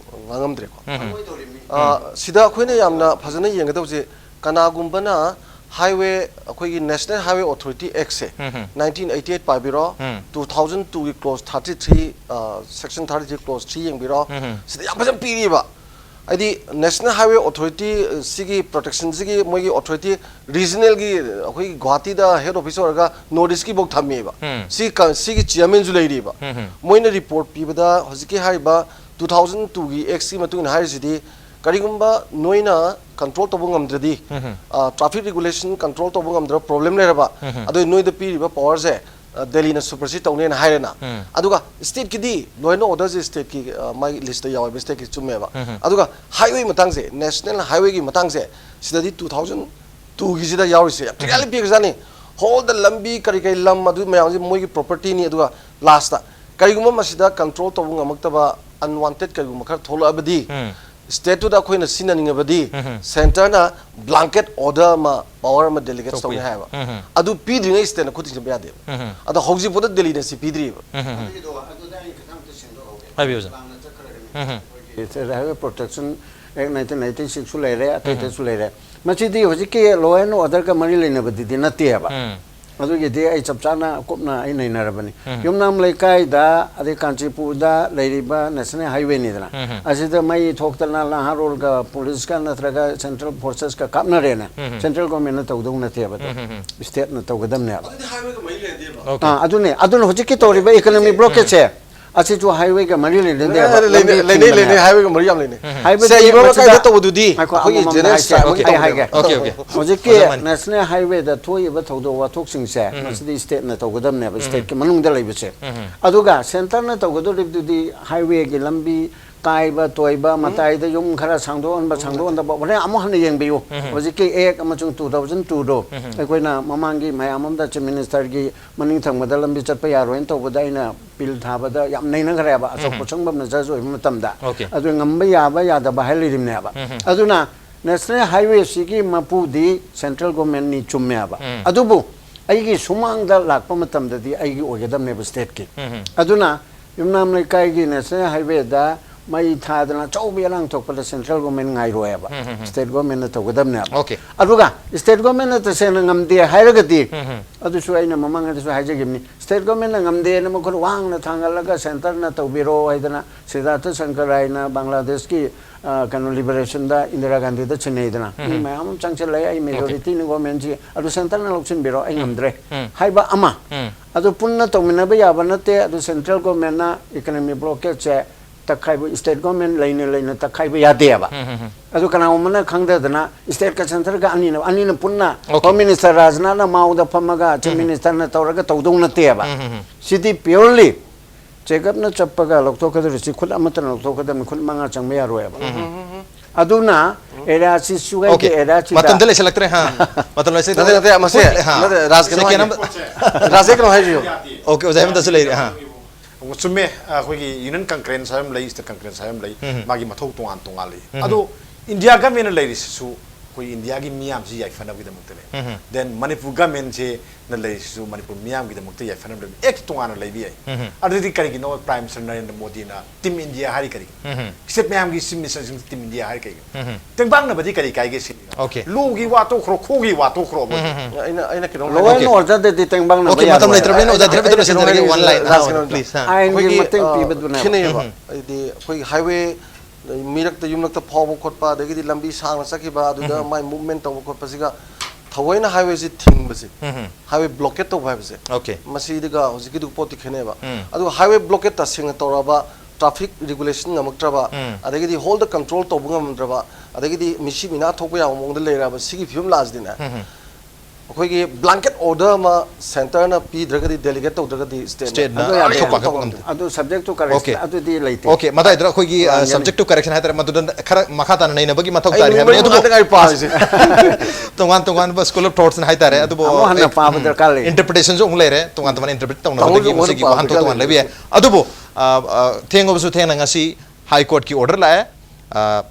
ꯉꯥꯡꯉꯝꯗ꯭ꯔꯦꯀꯣ꯫ ꯎꯝ, ꯎꯝ꯫ ꯑꯥ, ꯁꯤꯗ ꯑꯩꯈꯣꯏꯅ ꯌꯥꯝꯅ ꯐꯖꯅ ꯌꯦꯡꯒꯗꯧꯁꯦ, ꯀꯅꯥꯒꯨꯝꯕꯅ ꯍꯥꯏꯋꯦ, ꯑꯩꯈꯣꯏꯒꯤ National Highway Authority Actꯁꯦ, ꯎꯝ, ꯎꯝ꯫ nineteen eighty eight ꯄꯥꯏꯕꯤꯔꯣ, ꯎꯝ꯫ Two thousand twoꯒꯤ clause thirty three, ꯑꯥ, section thirty three clause three ꯌꯦꯡꯕꯤꯔꯣ꯫ ꯎꯝ, ꯎꯝ꯫ ꯁꯤꯗ ꯌꯥꯝ ꯐꯖꯅ ꯄꯤꯔꯤꯕ꯫ ꯍꯥꯏꯗꯤ National Highway Authority, ꯑ, ꯁꯤꯒꯤ protectionꯁꯤꯒꯤ ꯃꯣꯏꯒꯤ authority regionalꯒꯤ, ꯑ, ꯑꯩꯈꯣꯏꯒꯤ ꯒꯨꯋꯥꯍꯥꯇꯤꯗ head office ꯑꯣꯏꯔꯒ North Eastꯀꯤꯐꯥꯎ ꯊꯝꯃꯦꯕ꯫ ꯎꯝ꯫ ꯁꯤ ꯀ-, ꯁꯤꯒꯤ chairmanꯁꯨ ꯂꯩꯔꯤꯕ꯫ ꯎꯝ, ꯎꯝ꯫ ꯃꯣꯏꯅ report ꯄꯤꯕꯗ ꯍꯧꯖꯤꯛꯀꯤ ꯍꯥꯏꯔꯤꯕ two thousand twoꯒꯤ Actꯀꯤ ꯃꯇꯨꯡ ꯏꯟꯅ ꯍꯥꯏꯔꯤꯁꯤꯗꯤ, ꯀꯔꯤꯒꯨꯝꯕ ꯅꯣꯏꯅ control ꯇꯧꯕ ꯉꯝꯗ꯭ꯔꯗꯤ, ꯎꯝ, ꯎꯝ꯫ ꯑ, traffic regulation control ꯇꯧꯕ ꯉꯝꯗ꯭ꯔꯕ problem ꯂꯩꯔꯕ, ꯎꯝ, ꯎꯝ꯫ ꯑꯗꯨ ꯅꯣꯏꯗ ꯄꯤꯔꯤꯕ powerꯁꯦ, ꯑ, ꯗꯦꯜꯂꯤꯅ supersede ꯇꯧꯅꯦꯅ ꯍꯥꯏꯔꯦꯅ꯫ ꯎꯝ꯫ ꯑꯗꯨꯒ stateꯀꯤꯗꯤ law and orderꯁꯦ stateꯀꯤ, ꯑ, ꯃꯥꯒꯤ listꯇ ꯌꯥꯎꯋꯦꯕ, stateꯀꯤ ꯆꯨꯝꯃꯦꯕ꯫ ꯎꯝ, ꯎꯝ꯫ ꯑꯗꯨꯒ highway ꯃꯇꯥꯡꯁꯦ, national highwayꯒꯤ ꯃꯇꯥꯡꯁꯦ, ꯁꯤꯗꯗꯤ two thousand twoꯒꯤꯁꯤꯗ ꯌꯥꯎꯔꯤꯁꯦ ꯌꯥꯝ clearly ꯎꯝ꯫ ꯄꯤꯈ꯭ꯔꯖꯥꯠꯅꯤ꯫ Whole the ꯂꯝꯕꯤ ꯀꯔꯤ ꯀꯔꯤ ꯂꯝ ꯑꯗꯨ ꯃꯌꯥꯝꯁꯦ ꯃꯣꯏꯒꯤ propertyꯅꯤ꯫ ꯑꯗꯨꯒ lastꯇ ꯀꯔꯤꯒꯨꯝꯕ ꯃꯁꯤꯗ control ꯇꯧꯕ ꯉꯝꯃꯛꯇꯕ unwanted ꯀꯔꯤꯒꯨꯝꯕ ꯈꯔ ꯊꯣꯛꯂꯛꯑꯕꯗꯤ, ꯎꯝ꯫ stateꯇꯨꯗ ꯑꯩꯈꯣꯏꯅ ꯁꯤꯖꯤꯟꯅꯅꯤꯡꯉꯕꯗꯤ, ꯎꯝ, ꯎꯝ꯫ centreꯅ blanket order ꯑꯃ, power ꯑꯃ delegate ꯊꯣꯛꯄ ꯇꯧꯅꯤ ꯌꯥꯏ꯫ ꯍꯥꯏꯕ꯫ ꯎꯝ, ꯎꯝ꯫ ꯑꯗꯨ ꯄꯤꯗ꯭ꯔꯤꯉꯩ stateꯅ ꯈꯨꯠ ꯊꯤꯡꯖꯤꯟꯕ ꯌꯥꯗꯦꯕ꯫ ꯎꯝ, ꯎꯝ꯫ ꯑꯗꯣ ꯍꯧꯖꯤꯛꯐꯥꯎꯗ ꯗꯦꯜꯂꯤꯅ ꯁꯤ ꯄꯤꯗ꯭ꯔꯤꯕ꯫ ꯎꯝ, ꯎꯝ, ꯎꯝ꯫ ꯑꯗꯨꯒꯤꯗꯣ, ꯑꯗꯨꯗ ꯑꯩ ꯈꯤꯇꯪ ꯑꯝꯇ ꯁꯦꯝꯗꯣꯛꯍꯧꯒꯦ꯫ ꯍꯥꯏꯕꯤꯌꯨ, ꯑꯣꯖꯥ꯫ ꯂꯥꯡꯅ ꯆꯠꯈ꯭ꯔꯒꯅꯤ꯫ ꯎꯝ, ꯎꯝ꯫ ꯑꯩꯈꯣꯏꯒꯤ Highway Protection Act nineteen ninety sixꯁꯨ ꯂꯩꯔꯦ, ꯑꯇꯩ ꯎꯝ, ꯎꯝ꯫ ꯑꯇꯩꯁꯨ ꯂꯩꯔꯦ꯫ ꯃꯁꯤꯗꯤ ꯍꯧꯖꯤꯛꯀꯤ law and orderꯒ ꯃꯔꯤ ꯂꯩꯅꯕꯗꯨꯗꯤ ꯅꯠꯇꯦꯕ꯫ ꯎꯝ꯫ ꯑꯗꯨꯒꯤꯗꯤ ꯑꯩ ꯆꯞ ꯆꯥꯅ ꯀꯨꯞꯅ ꯑꯩ ꯅꯩꯅꯔꯕꯅꯤ꯫ ꯎꯝ꯫ ꯌꯨꯝꯅꯥꯝ ꯂꯩꯀꯥꯏꯗ, ꯑꯗꯩ ꯀꯥꯟꯆꯤꯄꯨꯔꯗ ꯂꯩꯔꯤꯕ National Highwayꯅꯤꯗꯅ, ꯎꯝ, ꯎꯝ꯫ ꯑꯁꯤꯗ ꯃꯩ ꯊꯣꯛꯇꯅ ꯅꯍꯥꯔꯣꯜꯒ policeꯀ ꯅꯠꯇ꯭ꯔꯒ central forcesꯀ ꯀꯥꯞꯅꯔꯦꯅ, ꯎꯝ, ꯎꯝ꯫ Central governmentꯅ ꯇꯧꯗꯧ ꯅꯠꯇꯦꯕ ꯑꯗꯣ꯫ ꯎꯝ, ꯎꯝ, ꯎꯝ꯫ Stateꯅ ꯇꯧꯒꯗꯕꯅꯦꯕ꯫ ꯑꯗꯨꯗꯤ highwayꯒ ꯃꯔꯤ ꯂꯩꯅꯗꯦꯕ꯫ Okay꯫ ꯑꯥ, ꯑꯗꯨꯅꯦ꯫ ꯑꯗꯨꯅ ꯍꯧꯖꯤꯛꯀꯤ ꯇꯧꯔꯤꯕ economic blockadeꯁꯦ, ꯎꯝ꯫ ꯑꯁꯤꯁꯨ highwayꯒ ꯃꯔꯤ ꯂꯩꯅꯗꯦꯕ꯫ ꯂꯩꯅꯩ, ꯂꯩꯅꯩ, ꯂꯩꯅꯩ, ꯂꯝꯕꯤ ꯂꯩꯅꯩ, ꯊꯤꯡꯕꯅꯦꯕ꯫ Highwayꯒ ꯃꯔꯤ ꯌꯥꯝ ꯂꯩꯅꯩ꯫ ꯎꯝ꯫ Highway ꯁꯦ, ꯊꯤꯡꯕ ꯏꯕꯣ ꯂꯩꯀꯥꯏꯗ ꯃꯁꯤꯗ ꯇꯧꯕꯗꯨꯗꯤ ꯉꯥꯏꯈꯣ, ꯑꯩꯈꯣꯏꯒꯤ ꯑꯃꯃꯝ general ꯍꯥꯏꯁꯦ꯫ Strike ꯑꯃ ꯑꯣꯀꯦ, ꯑꯩ ꯇꯧꯕꯅꯦꯕ꯫ ꯍꯥꯏꯒꯦ꯫ Okay, okay. ꯍꯧꯖꯤꯛꯀꯤ ꯑꯣꯖꯥ ꯃꯅꯤ꯫ National Highwayꯗ ꯊꯣꯛꯏꯕ ꯊꯧꯗꯣꯛ ꯋꯥꯊꯣꯛꯁꯤꯡꯁꯦ, ꯎꯝ꯫ ꯃꯁꯤꯗꯤ stateꯅ ꯇꯧꯒꯗꯕꯅꯦꯕ, ꯎꯝ꯫ Stateꯀꯤ ꯃꯅꯨꯡꯗ ꯂꯩꯕꯁꯦ꯫ ꯎꯝ꯫ ꯑꯗꯨꯒ centreꯅ ꯇꯧꯒꯗꯧꯔꯤꯕꯗꯨꯗꯤ highwayꯒꯤ ꯂꯝꯕꯤ ꯀꯥꯏꯕ, ꯇꯣꯏꯕ, ꯎꯝ꯫ ꯃꯇꯥꯏꯗ ꯌꯨꯝ ꯈꯔ ꯁꯥꯡꯗꯣꯛꯍꯟꯕ, ꯎꯝ꯫ ꯁꯥꯡꯗꯣꯛꯍꯟꯗꯕ, ꯍꯣꯔꯦꯟ ꯑꯃꯨꯛ ꯍꯟꯅ ꯌꯦꯡꯕꯤꯌꯨ꯫ ꯎꯝ꯫ ꯍꯧꯖꯤꯛꯀꯤ Act ꯑꯃꯁꯨꯡ two thousand twoꯗꯣ, ꯎꯝ꯫ ꯑꯩꯈꯣꯏꯅ ꯃꯃꯥꯡꯒꯤ ꯃꯌꯥꯝ ꯑꯃꯗ Chief Ministerꯒꯤ ꯃꯅꯤꯡ ꯊꯪꯕꯗ ꯂꯝꯕꯤ ꯆꯠꯄ ꯌꯥꯔꯣꯏꯅ ꯇꯧꯕꯗ ꯑꯩꯅ bill ꯊꯥꯕꯗ ꯌꯥꯝ ꯅꯩꯅꯈ꯭ꯔꯦꯕ, ꯑꯆꯧꯕ ꯎꯝ꯫ ꯁꯪꯐꯝꯅ judge ꯑꯣꯏꯕ ꯃꯇꯝꯗ꯫ ꯑꯣꯀꯦ꯫ ꯑꯗꯨ ꯉꯝꯕ ꯌꯥꯕ ꯌꯥꯗꯕ ꯍꯥꯏ ꯂꯩꯔꯤꯕꯅꯦꯕ꯫ ꯎꯝ꯫ ꯑꯗꯨꯅ National Highway ꯁꯤꯒꯤ ꯃꯄꯨꯗꯤ central government ꯅꯤ, ꯆꯨꯝꯃꯦꯕ꯫ ꯎꯝ꯫ ꯑꯗꯨꯕꯨ ꯑꯩꯒꯤ ꯁꯨꯃꯥꯡꯗ ꯂꯥꯛꯄ ꯃꯇꯝꯗꯗꯤ ꯑꯩꯒꯤ ꯑꯣꯏꯒꯗꯕꯅꯦꯕ, state ꯀꯤ꯫ ꯎꯝ, ꯎꯝ꯫ ꯑꯗꯨꯅ ꯌꯨꯝꯅꯥꯝ ꯂꯩꯀꯥꯏꯒꯤ National Highway ꯗ ꯃꯩ ꯊꯥꯗꯅ ꯑꯆꯧꯕ ꯏꯔꯥꯡ ꯊꯣꯛꯄꯗ central government ꯉꯥꯏꯔꯣꯏꯕ꯫ ꯎꯝ, ꯎꯝ, ꯎꯝ꯫ State government ꯅ ꯇꯧꯒꯗꯕꯅꯦꯕ꯫ Okay꯫ ꯑꯗꯨꯒ state government ꯅ ꯇꯁꯦꯡꯅ ꯉꯝꯗꯦ ꯍꯥꯏꯔꯒꯗꯤ, ꯎꯝ, ꯎꯝ꯫ ꯑꯗꯨꯁꯨ ꯑꯩꯅ ꯃꯃꯥꯡꯗꯁꯨ ꯍꯥꯏꯖꯈꯤꯕꯅꯤ, state government ꯅ ꯉꯝꯗꯦꯅ ꯃꯈꯨꯠ ꯋꯥꯡꯅ ꯊꯥꯡꯒꯠꯂꯒ centre ꯅ ꯇꯧꯕꯤꯔꯣ ꯍꯥꯏꯗꯅ ꯁꯤꯗꯥꯔꯊ ꯁꯪꯀꯔ ꯍꯥꯏꯅ ꯕꯪꯒ꯭ꯂꯥꯗꯦꯁꯀꯤ, ꯑ, ꯀꯩꯅꯣ, liberation ꯗ ꯏꯟꯗꯤꯔꯥ ꯒꯥꯟꯙꯤꯗ ꯁꯤꯟꯅꯩꯗꯅ꯫ ꯃꯤ ꯎꯝ꯫ ꯃꯌꯥꯝ ꯑꯃ ꯆꯪꯁꯤꯜꯂꯛꯑꯦ, "ꯑꯩ Okay꯫ Majority ꯅꯤ government ꯁꯤ, ꯑꯗꯨ centre ꯅ ꯂꯧꯁꯤꯟꯕꯤꯔꯣ, ꯑꯩ ꯎꯝ꯫ ꯉꯝꯗ꯭ꯔꯦ" ꯎꯝ꯫ ꯍꯥꯏꯕ ꯑꯃ꯫ ꯎꯝ꯫ ꯑꯗꯨ ꯄꯨꯟꯅ ꯇꯧꯃꯤꯟꯅꯕ ꯌꯥꯕ ꯅꯠꯇꯦ, ꯑꯗꯨ central government ꯅ economic blockade ꯁꯦ ꯇꯛꯈꯥꯏꯕ, state government ꯂꯩꯅ ꯂꯩꯅ ꯇꯛꯈꯥꯏꯕ ꯌꯥꯗꯦꯕ꯫ ꯎꯝ, ꯎꯝ, ꯎꯝ꯫ ꯑꯗꯨ ꯀꯅꯥꯒꯨꯝꯕꯅ ꯈꯪꯗꯗꯅ state ꯀ centre ꯒ ꯑꯅꯤꯅ, ꯑꯅꯤꯅ ꯄꯨꯟꯅ Okay꯫ Home Minister ꯔꯥꯖꯅꯥꯊꯅ ꯃꯥꯎꯗ ꯐꯝꯃꯒ Chief ꯎꯝ꯫ Minister ꯅ ꯇꯧꯔꯒ ꯇꯧꯗꯧ ꯅꯠꯇꯦꯕ꯫ ꯎꯝ, ꯎꯝ, ꯎꯝ꯫ ꯁꯤꯗꯤ purely ꯆꯦꯒꯞꯅ ꯆꯞꯄꯒ ꯂꯧꯊꯣꯛꯀꯗꯧꯔꯤꯁꯤ ꯈꯨꯠ ꯑꯃꯠꯇꯅ ꯂꯧꯊꯣꯛꯀꯗꯕꯅꯤ, ꯈꯨꯠ ꯃꯉꯥ ꯆꯪꯕ ꯌꯥꯔꯣꯏꯕ꯫ ꯎꯝ꯫ ꯑꯗꯨꯅ area ꯁꯤ ꯁꯨꯒꯥꯏꯒꯤ Okay꯫ Area ꯁꯤꯗ ꯃꯇꯝꯗ ꯂꯩꯁꯤꯜꯂꯛꯇ꯭ꯔꯦ, ꯍꯥ꯫ ꯃꯇꯝ ꯂꯩꯁꯤꯜꯂꯛꯇ꯭ꯔꯦ꯫ ꯅꯠꯇꯦ, ꯅꯠꯇꯦ, ꯃꯁꯦ, ꯍꯣꯏ, ꯍꯥ꯫ ꯅꯠꯇꯦ, ꯔꯥꯖ ꯀꯩꯅꯣ second ꯍꯥꯏ-, ꯑꯃ꯫ ꯔꯥꯖ ꯀꯩꯅꯣ ꯍꯥꯏꯕꯤꯌꯨ꯫ Okay, ꯑꯣꯖꯥ ꯍꯦꯃꯟꯇꯁꯨ ꯂꯩꯔꯤ, ꯍꯥ꯫ ꯑꯣ, ꯆꯨꯝꯃꯦ꯫ ꯑꯩꯈꯣꯏꯒꯤ union concurrence ꯍꯥꯏꯕ ꯑꯃ ꯂꯩ, state concurrence ꯍꯥꯏꯕ ꯑꯃ ꯂꯩ, ꯎꯝ꯫ ꯃꯥꯒꯤ ꯃꯊꯧ ꯇꯣꯉꯥꯟ ꯇꯣꯉꯥꯟ ꯂꯩ꯫ ꯎꯝ꯫ ꯑꯗꯣ India government ꯅ ꯂꯩꯔꯤꯁꯤꯁꯨ ꯑꯩꯈꯣꯏ India ꯒꯤ ꯃꯤꯌꯥꯝꯁꯤ ꯌꯥꯏꯐꯅꯕꯒꯤꯗꯃꯛꯇꯅꯦ꯫ ꯎꯝ꯫ Then ꯃꯅꯤꯄꯨꯔ government ꯁꯤ ꯅ ꯂꯩꯔꯤꯁꯤꯁꯨ ꯃꯅꯤꯄꯨꯔ ꯃꯤꯌꯥꯝꯒꯤꯗꯃꯛꯇ ꯌꯥꯏꯐꯅꯕ ꯂꯩꯕ꯫ Act ꯇꯣꯉꯥꯟꯅ ꯂꯩꯕ ꯌꯥꯏ꯫ ꯎꯝ꯫ ꯑꯗꯨꯗꯤ ꯀꯔꯤꯒꯤꯅꯣ Prime Minister ꯅꯔꯦꯟꯗ꯭ꯔ ꯃꯣꯗꯤꯅ Team India ꯍꯥꯏꯔꯤ ꯀꯔꯤꯒꯤꯅꯣ? ꯎꯝ꯫ State ꯃꯌꯥꯝꯒꯤ Chief Minister ꯁꯤꯡ Team India ꯍꯥꯏꯔꯤ ꯀꯔꯤꯒꯤꯅꯣ? ꯎꯝ꯫ ꯇꯦꯡꯕꯥꯡꯅꯕꯗꯤ ꯀꯔꯤ ꯀꯥꯏꯒꯦ ꯁꯤꯅꯤ꯫ Okay꯫ Law ꯒꯤ ꯋꯥ ꯇꯣꯛꯈ꯭ꯔꯣ, ꯈꯣꯒꯤ ꯋꯥ ꯇꯣꯛꯈ꯭ꯔꯣ꯫ ꯎꯝ, ꯎꯝ, ꯎꯝ꯫ ꯑꯩꯅ, ꯑꯩꯅ ꯀꯩꯅꯣꯝ Law and Okay꯫ Order ꯗꯗꯤ ꯇꯦꯡꯕꯥꯡꯅꯕ Okay, ꯃꯇꯝ ꯌꯥꯔꯣꯏ꯫ ꯂꯩꯇ꯭ꯔꯕꯅꯤꯅ ꯑꯣꯖꯥ ꯑꯩꯅ, ꯗ꯭ꯔꯕꯤꯗ ꯑꯩꯅ ꯀꯩꯅꯣꯝ ꯂꯣꯏꯁꯤꯟꯖꯔꯒꯦ, ꯍꯥꯏꯖꯒꯦ꯫ One line꯫ ꯔꯥꯖ ꯑꯥ, ꯀꯩꯅꯣꯝ please, ꯑꯥ꯫ ꯑꯥꯏꯟꯒꯤ ꯑꯩꯈꯣꯏꯒꯤ, ꯃꯇꯦꯡ ꯑꯥ, ꯄꯤꯕꯗꯨꯅ ꯈꯦꯠꯅꯩꯌꯦꯕ꯫ ꯍꯥꯏꯗꯤ ꯑꯩꯈꯣꯏꯒꯤ highway ꯃꯤꯔꯛꯇ ꯌꯨꯝꯂꯛꯇ ꯐꯥꯎꯕ ꯈꯣꯠꯄ, ꯑꯗꯒꯤꯗꯤ ꯂꯝꯕꯤ ꯁꯥꯡꯅ ꯆꯠꯈꯤꯕ, ꯑꯗꯨꯗ ꯎꯝ꯫ ꯃꯥꯏ movement ꯇꯧꯕ ꯈꯣꯠꯄꯁꯤꯒ ꯊꯑꯣꯏꯅ highway ꯁꯤ ꯊꯤꯡꯕꯁꯦ, ꯎꯝ꯫ Highway blockade ꯇꯧꯕ ꯍꯥꯏꯕꯁꯦ, Okay꯫ ꯃꯁꯤꯗꯒ ꯍꯧꯖꯤꯛꯀꯤꯗꯨ ꯄꯣꯠꯇꯤ ꯈꯦꯠꯅꯩꯕ꯫ ꯎꯝ꯫ ꯑꯗꯨꯒ highway blockade ꯇꯁꯦꯡꯅ ꯇꯧꯔꯕ, traffic regulation ꯉꯝꯃꯛꯇ꯭ꯔꯕ, ꯎꯝ꯫ ꯑꯗꯒꯤꯗꯤ hold the control ꯇꯧꯕ ꯉꯝꯗ꯭ꯔꯕ, ꯑꯗꯒꯤꯗꯤ ꯃꯤꯁꯤ ꯃꯤꯅꯥ ꯊꯣꯛꯄ ꯌꯥꯕ ꯃꯑꯣꯡꯗ ꯂꯩꯔꯕ, ꯁꯤꯒꯤ ꯐꯤꯕꯝ ꯂꯥꯛꯑꯁꯤꯗꯤꯅꯦ, ꯎꯝ꯫ ꯑꯩꯈꯣꯏꯒꯤ blanket order ꯑꯃ centre ꯅ ꯄꯤꯗ꯭ꯔꯒꯗꯤ, delegate ꯇꯧꯗ꯭ꯔꯒꯗꯤ state ꯅ State ꯅ ꯑꯗꯨ ꯌꯥꯗꯦ꯫ ꯊꯣꯛꯄ ꯇꯧꯕ ꯉꯝꯗꯦ꯫ ꯑꯗꯨ subject to correction Okay꯫ ꯑꯗꯨꯗꯤ ꯂꯩꯇꯦ꯫ Okay, ꯃꯇꯥꯏꯗꯨꯗ ꯑꯩꯈꯣꯏꯒꯤ, ꯑ, ꯂꯥꯟꯒꯅꯤ꯫ Subject to correction ꯍꯥꯏꯇꯥꯔꯦ, ꯃꯗꯨꯗ ꯈꯔ ꯃꯈꯥ ꯇꯥꯅ ꯅꯩꯅꯕꯒꯤ ꯃꯊꯧ ꯑꯩ ꯇꯥꯔꯤ ꯍꯥꯏꯕꯅꯤ꯫ ꯅꯣꯡꯃꯩ ꯑꯗꯨꯕꯨ ꯉꯥꯛꯇ ꯉꯥꯏ ꯄꯥꯔꯤꯁꯦ꯫ ꯇꯣꯉꯥꯟ ꯇꯣꯉꯥꯟꯕ school of thoughts ꯅ ꯍꯥꯏꯇꯥꯔꯦ, ꯑꯗꯨꯕꯨ ꯑꯃꯨꯛ ꯍꯟꯅ ꯑꯩ, ꯄꯥꯕ ꯎꯝ, ꯗꯔꯀꯥꯔ ꯂꯩ꯫ Interpretation ꯁꯨ ꯑꯃꯨꯛ ꯂꯩꯔꯦ, ꯇꯣꯉꯥꯟ ꯇꯣꯉꯥꯟ interpret ꯇꯧꯅꯕꯗꯒꯤ ꯇꯥꯃꯣꯁꯨ ꯑꯃꯨꯛ ꯃꯁꯤꯒꯤ ꯍꯟꯅ ꯋꯥꯍꯟꯊꯣꯛ ꯄꯥꯕ ꯇꯣꯉꯥꯟ ꯂꯩꯕ ꯌꯥꯏ꯫ ꯗꯔꯀꯥꯔ ꯂꯩ꯫ ꯑꯗꯨꯕꯨ, ꯑ, ꯑ, ꯊꯦꯡꯉꯕꯁꯨ ꯊꯦꯡꯅ ꯉꯁꯤ High Court ꯀꯤ order ꯂꯥꯛꯑꯦ꯫ ꯑ,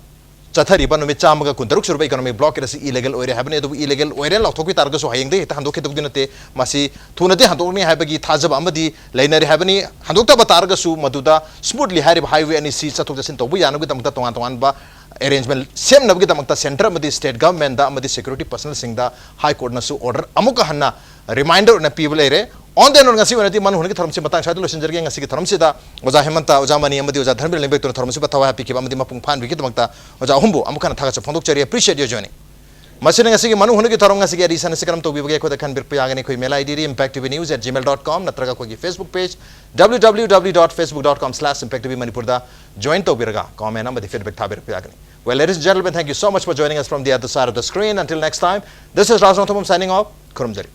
ꯆꯠꯊꯔꯤꯕ ꯅꯨꯃꯤꯠ ꯆꯥꯝꯃꯒ ꯀꯨꯟꯇꯔꯨꯛ ꯁꯨꯔꯕ economic blockade ꯑꯁꯤ illegal ꯑꯣꯏꯔꯦ ꯍꯥꯏꯕꯅꯤ꯫ ꯑꯗꯨꯕꯨ illegal ꯑꯣꯏꯔꯦ ꯂꯥꯎꯊꯣꯛꯄꯤ ꯇꯥꯔꯒꯁꯨ ꯍꯌꯦꯡꯗꯒꯤ ꯍꯦꯛꯇ ꯍꯟꯗꯣꯛꯈꯤꯗꯧꯗꯤ ꯅꯠꯇꯦ꯫ ꯃꯁꯤ ꯊꯨꯅꯗꯤ ꯍꯟꯗꯣꯛꯅꯤ ꯍꯥꯏꯕꯒꯤ ꯊꯥꯖꯕ ꯑꯃꯗꯤ ꯂꯩꯅꯔꯤ ꯍꯥꯏꯕꯅꯤ꯫ ꯍꯟꯗꯣꯛꯇꯕ ꯇꯥꯔꯒꯁꯨ ꯃꯗꯨꯗ smoothly ꯍꯥꯏꯔꯤꯕ highway ꯑꯅꯤꯁꯤ ꯆꯠꯊꯣꯛ ꯆꯠꯁꯤꯟ ꯇꯧꯕ ꯌꯥꯅꯕꯒꯤꯗꯃꯛꯇ ꯇꯣꯉꯥꯟ ꯇꯣꯉꯥꯟꯕ arrangement ꯁꯦꯝꯅꯕꯒꯤꯗꯃꯛꯇ centre ꯑꯃꯗꯤ state governmentꯗ ꯑꯃꯗꯤ security personnelꯁꯤꯡꯗ High Courtꯅꯁꯨ order ꯑꯃꯨꯛꯀ ꯍꯟꯅ reminder ꯑꯣꯏꯅ ꯄꯤꯕ ꯂꯩꯔꯦ꯫ On the note, ꯉꯁꯤ ꯑꯣꯏꯅꯗꯤ ꯃꯅꯨ ꯍꯨꯅꯒꯤ ꯊꯧꯔꯝꯁꯤ ꯃꯇꯥꯡ ꯁ꯭ꯋꯥꯏꯗ ꯂꯣꯏꯁꯤꯟꯖꯔꯒꯦ꯫ ꯉꯁꯤꯒꯤ ꯊꯧꯔꯝꯁꯤꯗ ꯑꯣꯖꯥ ꯍꯦꯃꯟꯇ, ꯑꯣꯖꯥ ꯃꯅꯤ ꯑꯃꯗꯤ ꯑꯣꯖꯥ ꯙꯔꯃꯕꯤꯔ ꯂꯦꯡꯕꯩꯇꯣꯟꯅ ꯊꯧꯔꯝꯁꯤꯕꯨ ꯊꯋꯥꯏ ꯍꯥꯞꯄꯤꯈꯤꯕ ꯑꯃꯗꯤ ꯃꯄꯨꯡ ꯐꯥꯍꯟꯕꯤꯈꯤꯕꯒꯤꯗꯃꯛꯇ ꯑꯣꯖꯥ ꯑꯍꯨꯝꯕꯨ ꯑꯃꯨꯛ ꯍꯟꯅ ꯊꯥꯒꯠꯆꯕ ꯐꯣꯡꯗꯣꯛꯆꯔꯤ꯫ Appreciate your joining. ꯃꯁꯤꯅ ꯉꯁꯤꯒꯤ ꯃꯅꯨ ꯍꯨꯅꯒꯤ ꯊꯧꯔꯝ ꯉꯁꯤꯒꯤ edition ꯑꯁꯤ ꯀꯔꯝ ꯇꯧꯕꯤꯕꯒꯦ? ꯑꯩꯈꯣꯏꯗ ꯈꯟꯕꯤꯔꯛꯄ ꯌꯥꯒꯅꯤ꯫ ꯑꯩꯈꯣꯏ email IDꯗꯤ impact T V news at gmail dot com ꯅꯠꯇ꯭ꯔꯒ ꯑꯩꯈꯣꯏꯒꯤ Facebook page W W W dot facebook dot com slash impact T V ꯃꯅꯤꯄꯨꯔꯗ join ꯇꯧꯕꯤꯔꯒ comment ꯑꯃꯗꯤ feedback ꯊꯥꯕꯤꯔꯛꯄ ꯌꯥꯒꯅꯤ꯫ Well, ladies and gentlemen, thank you so much for joining us from the other side of the screen. Until next time, this is Raj Nongthombam signing off. ꯈꯨꯔꯨꯝꯖꯔꯤ꯫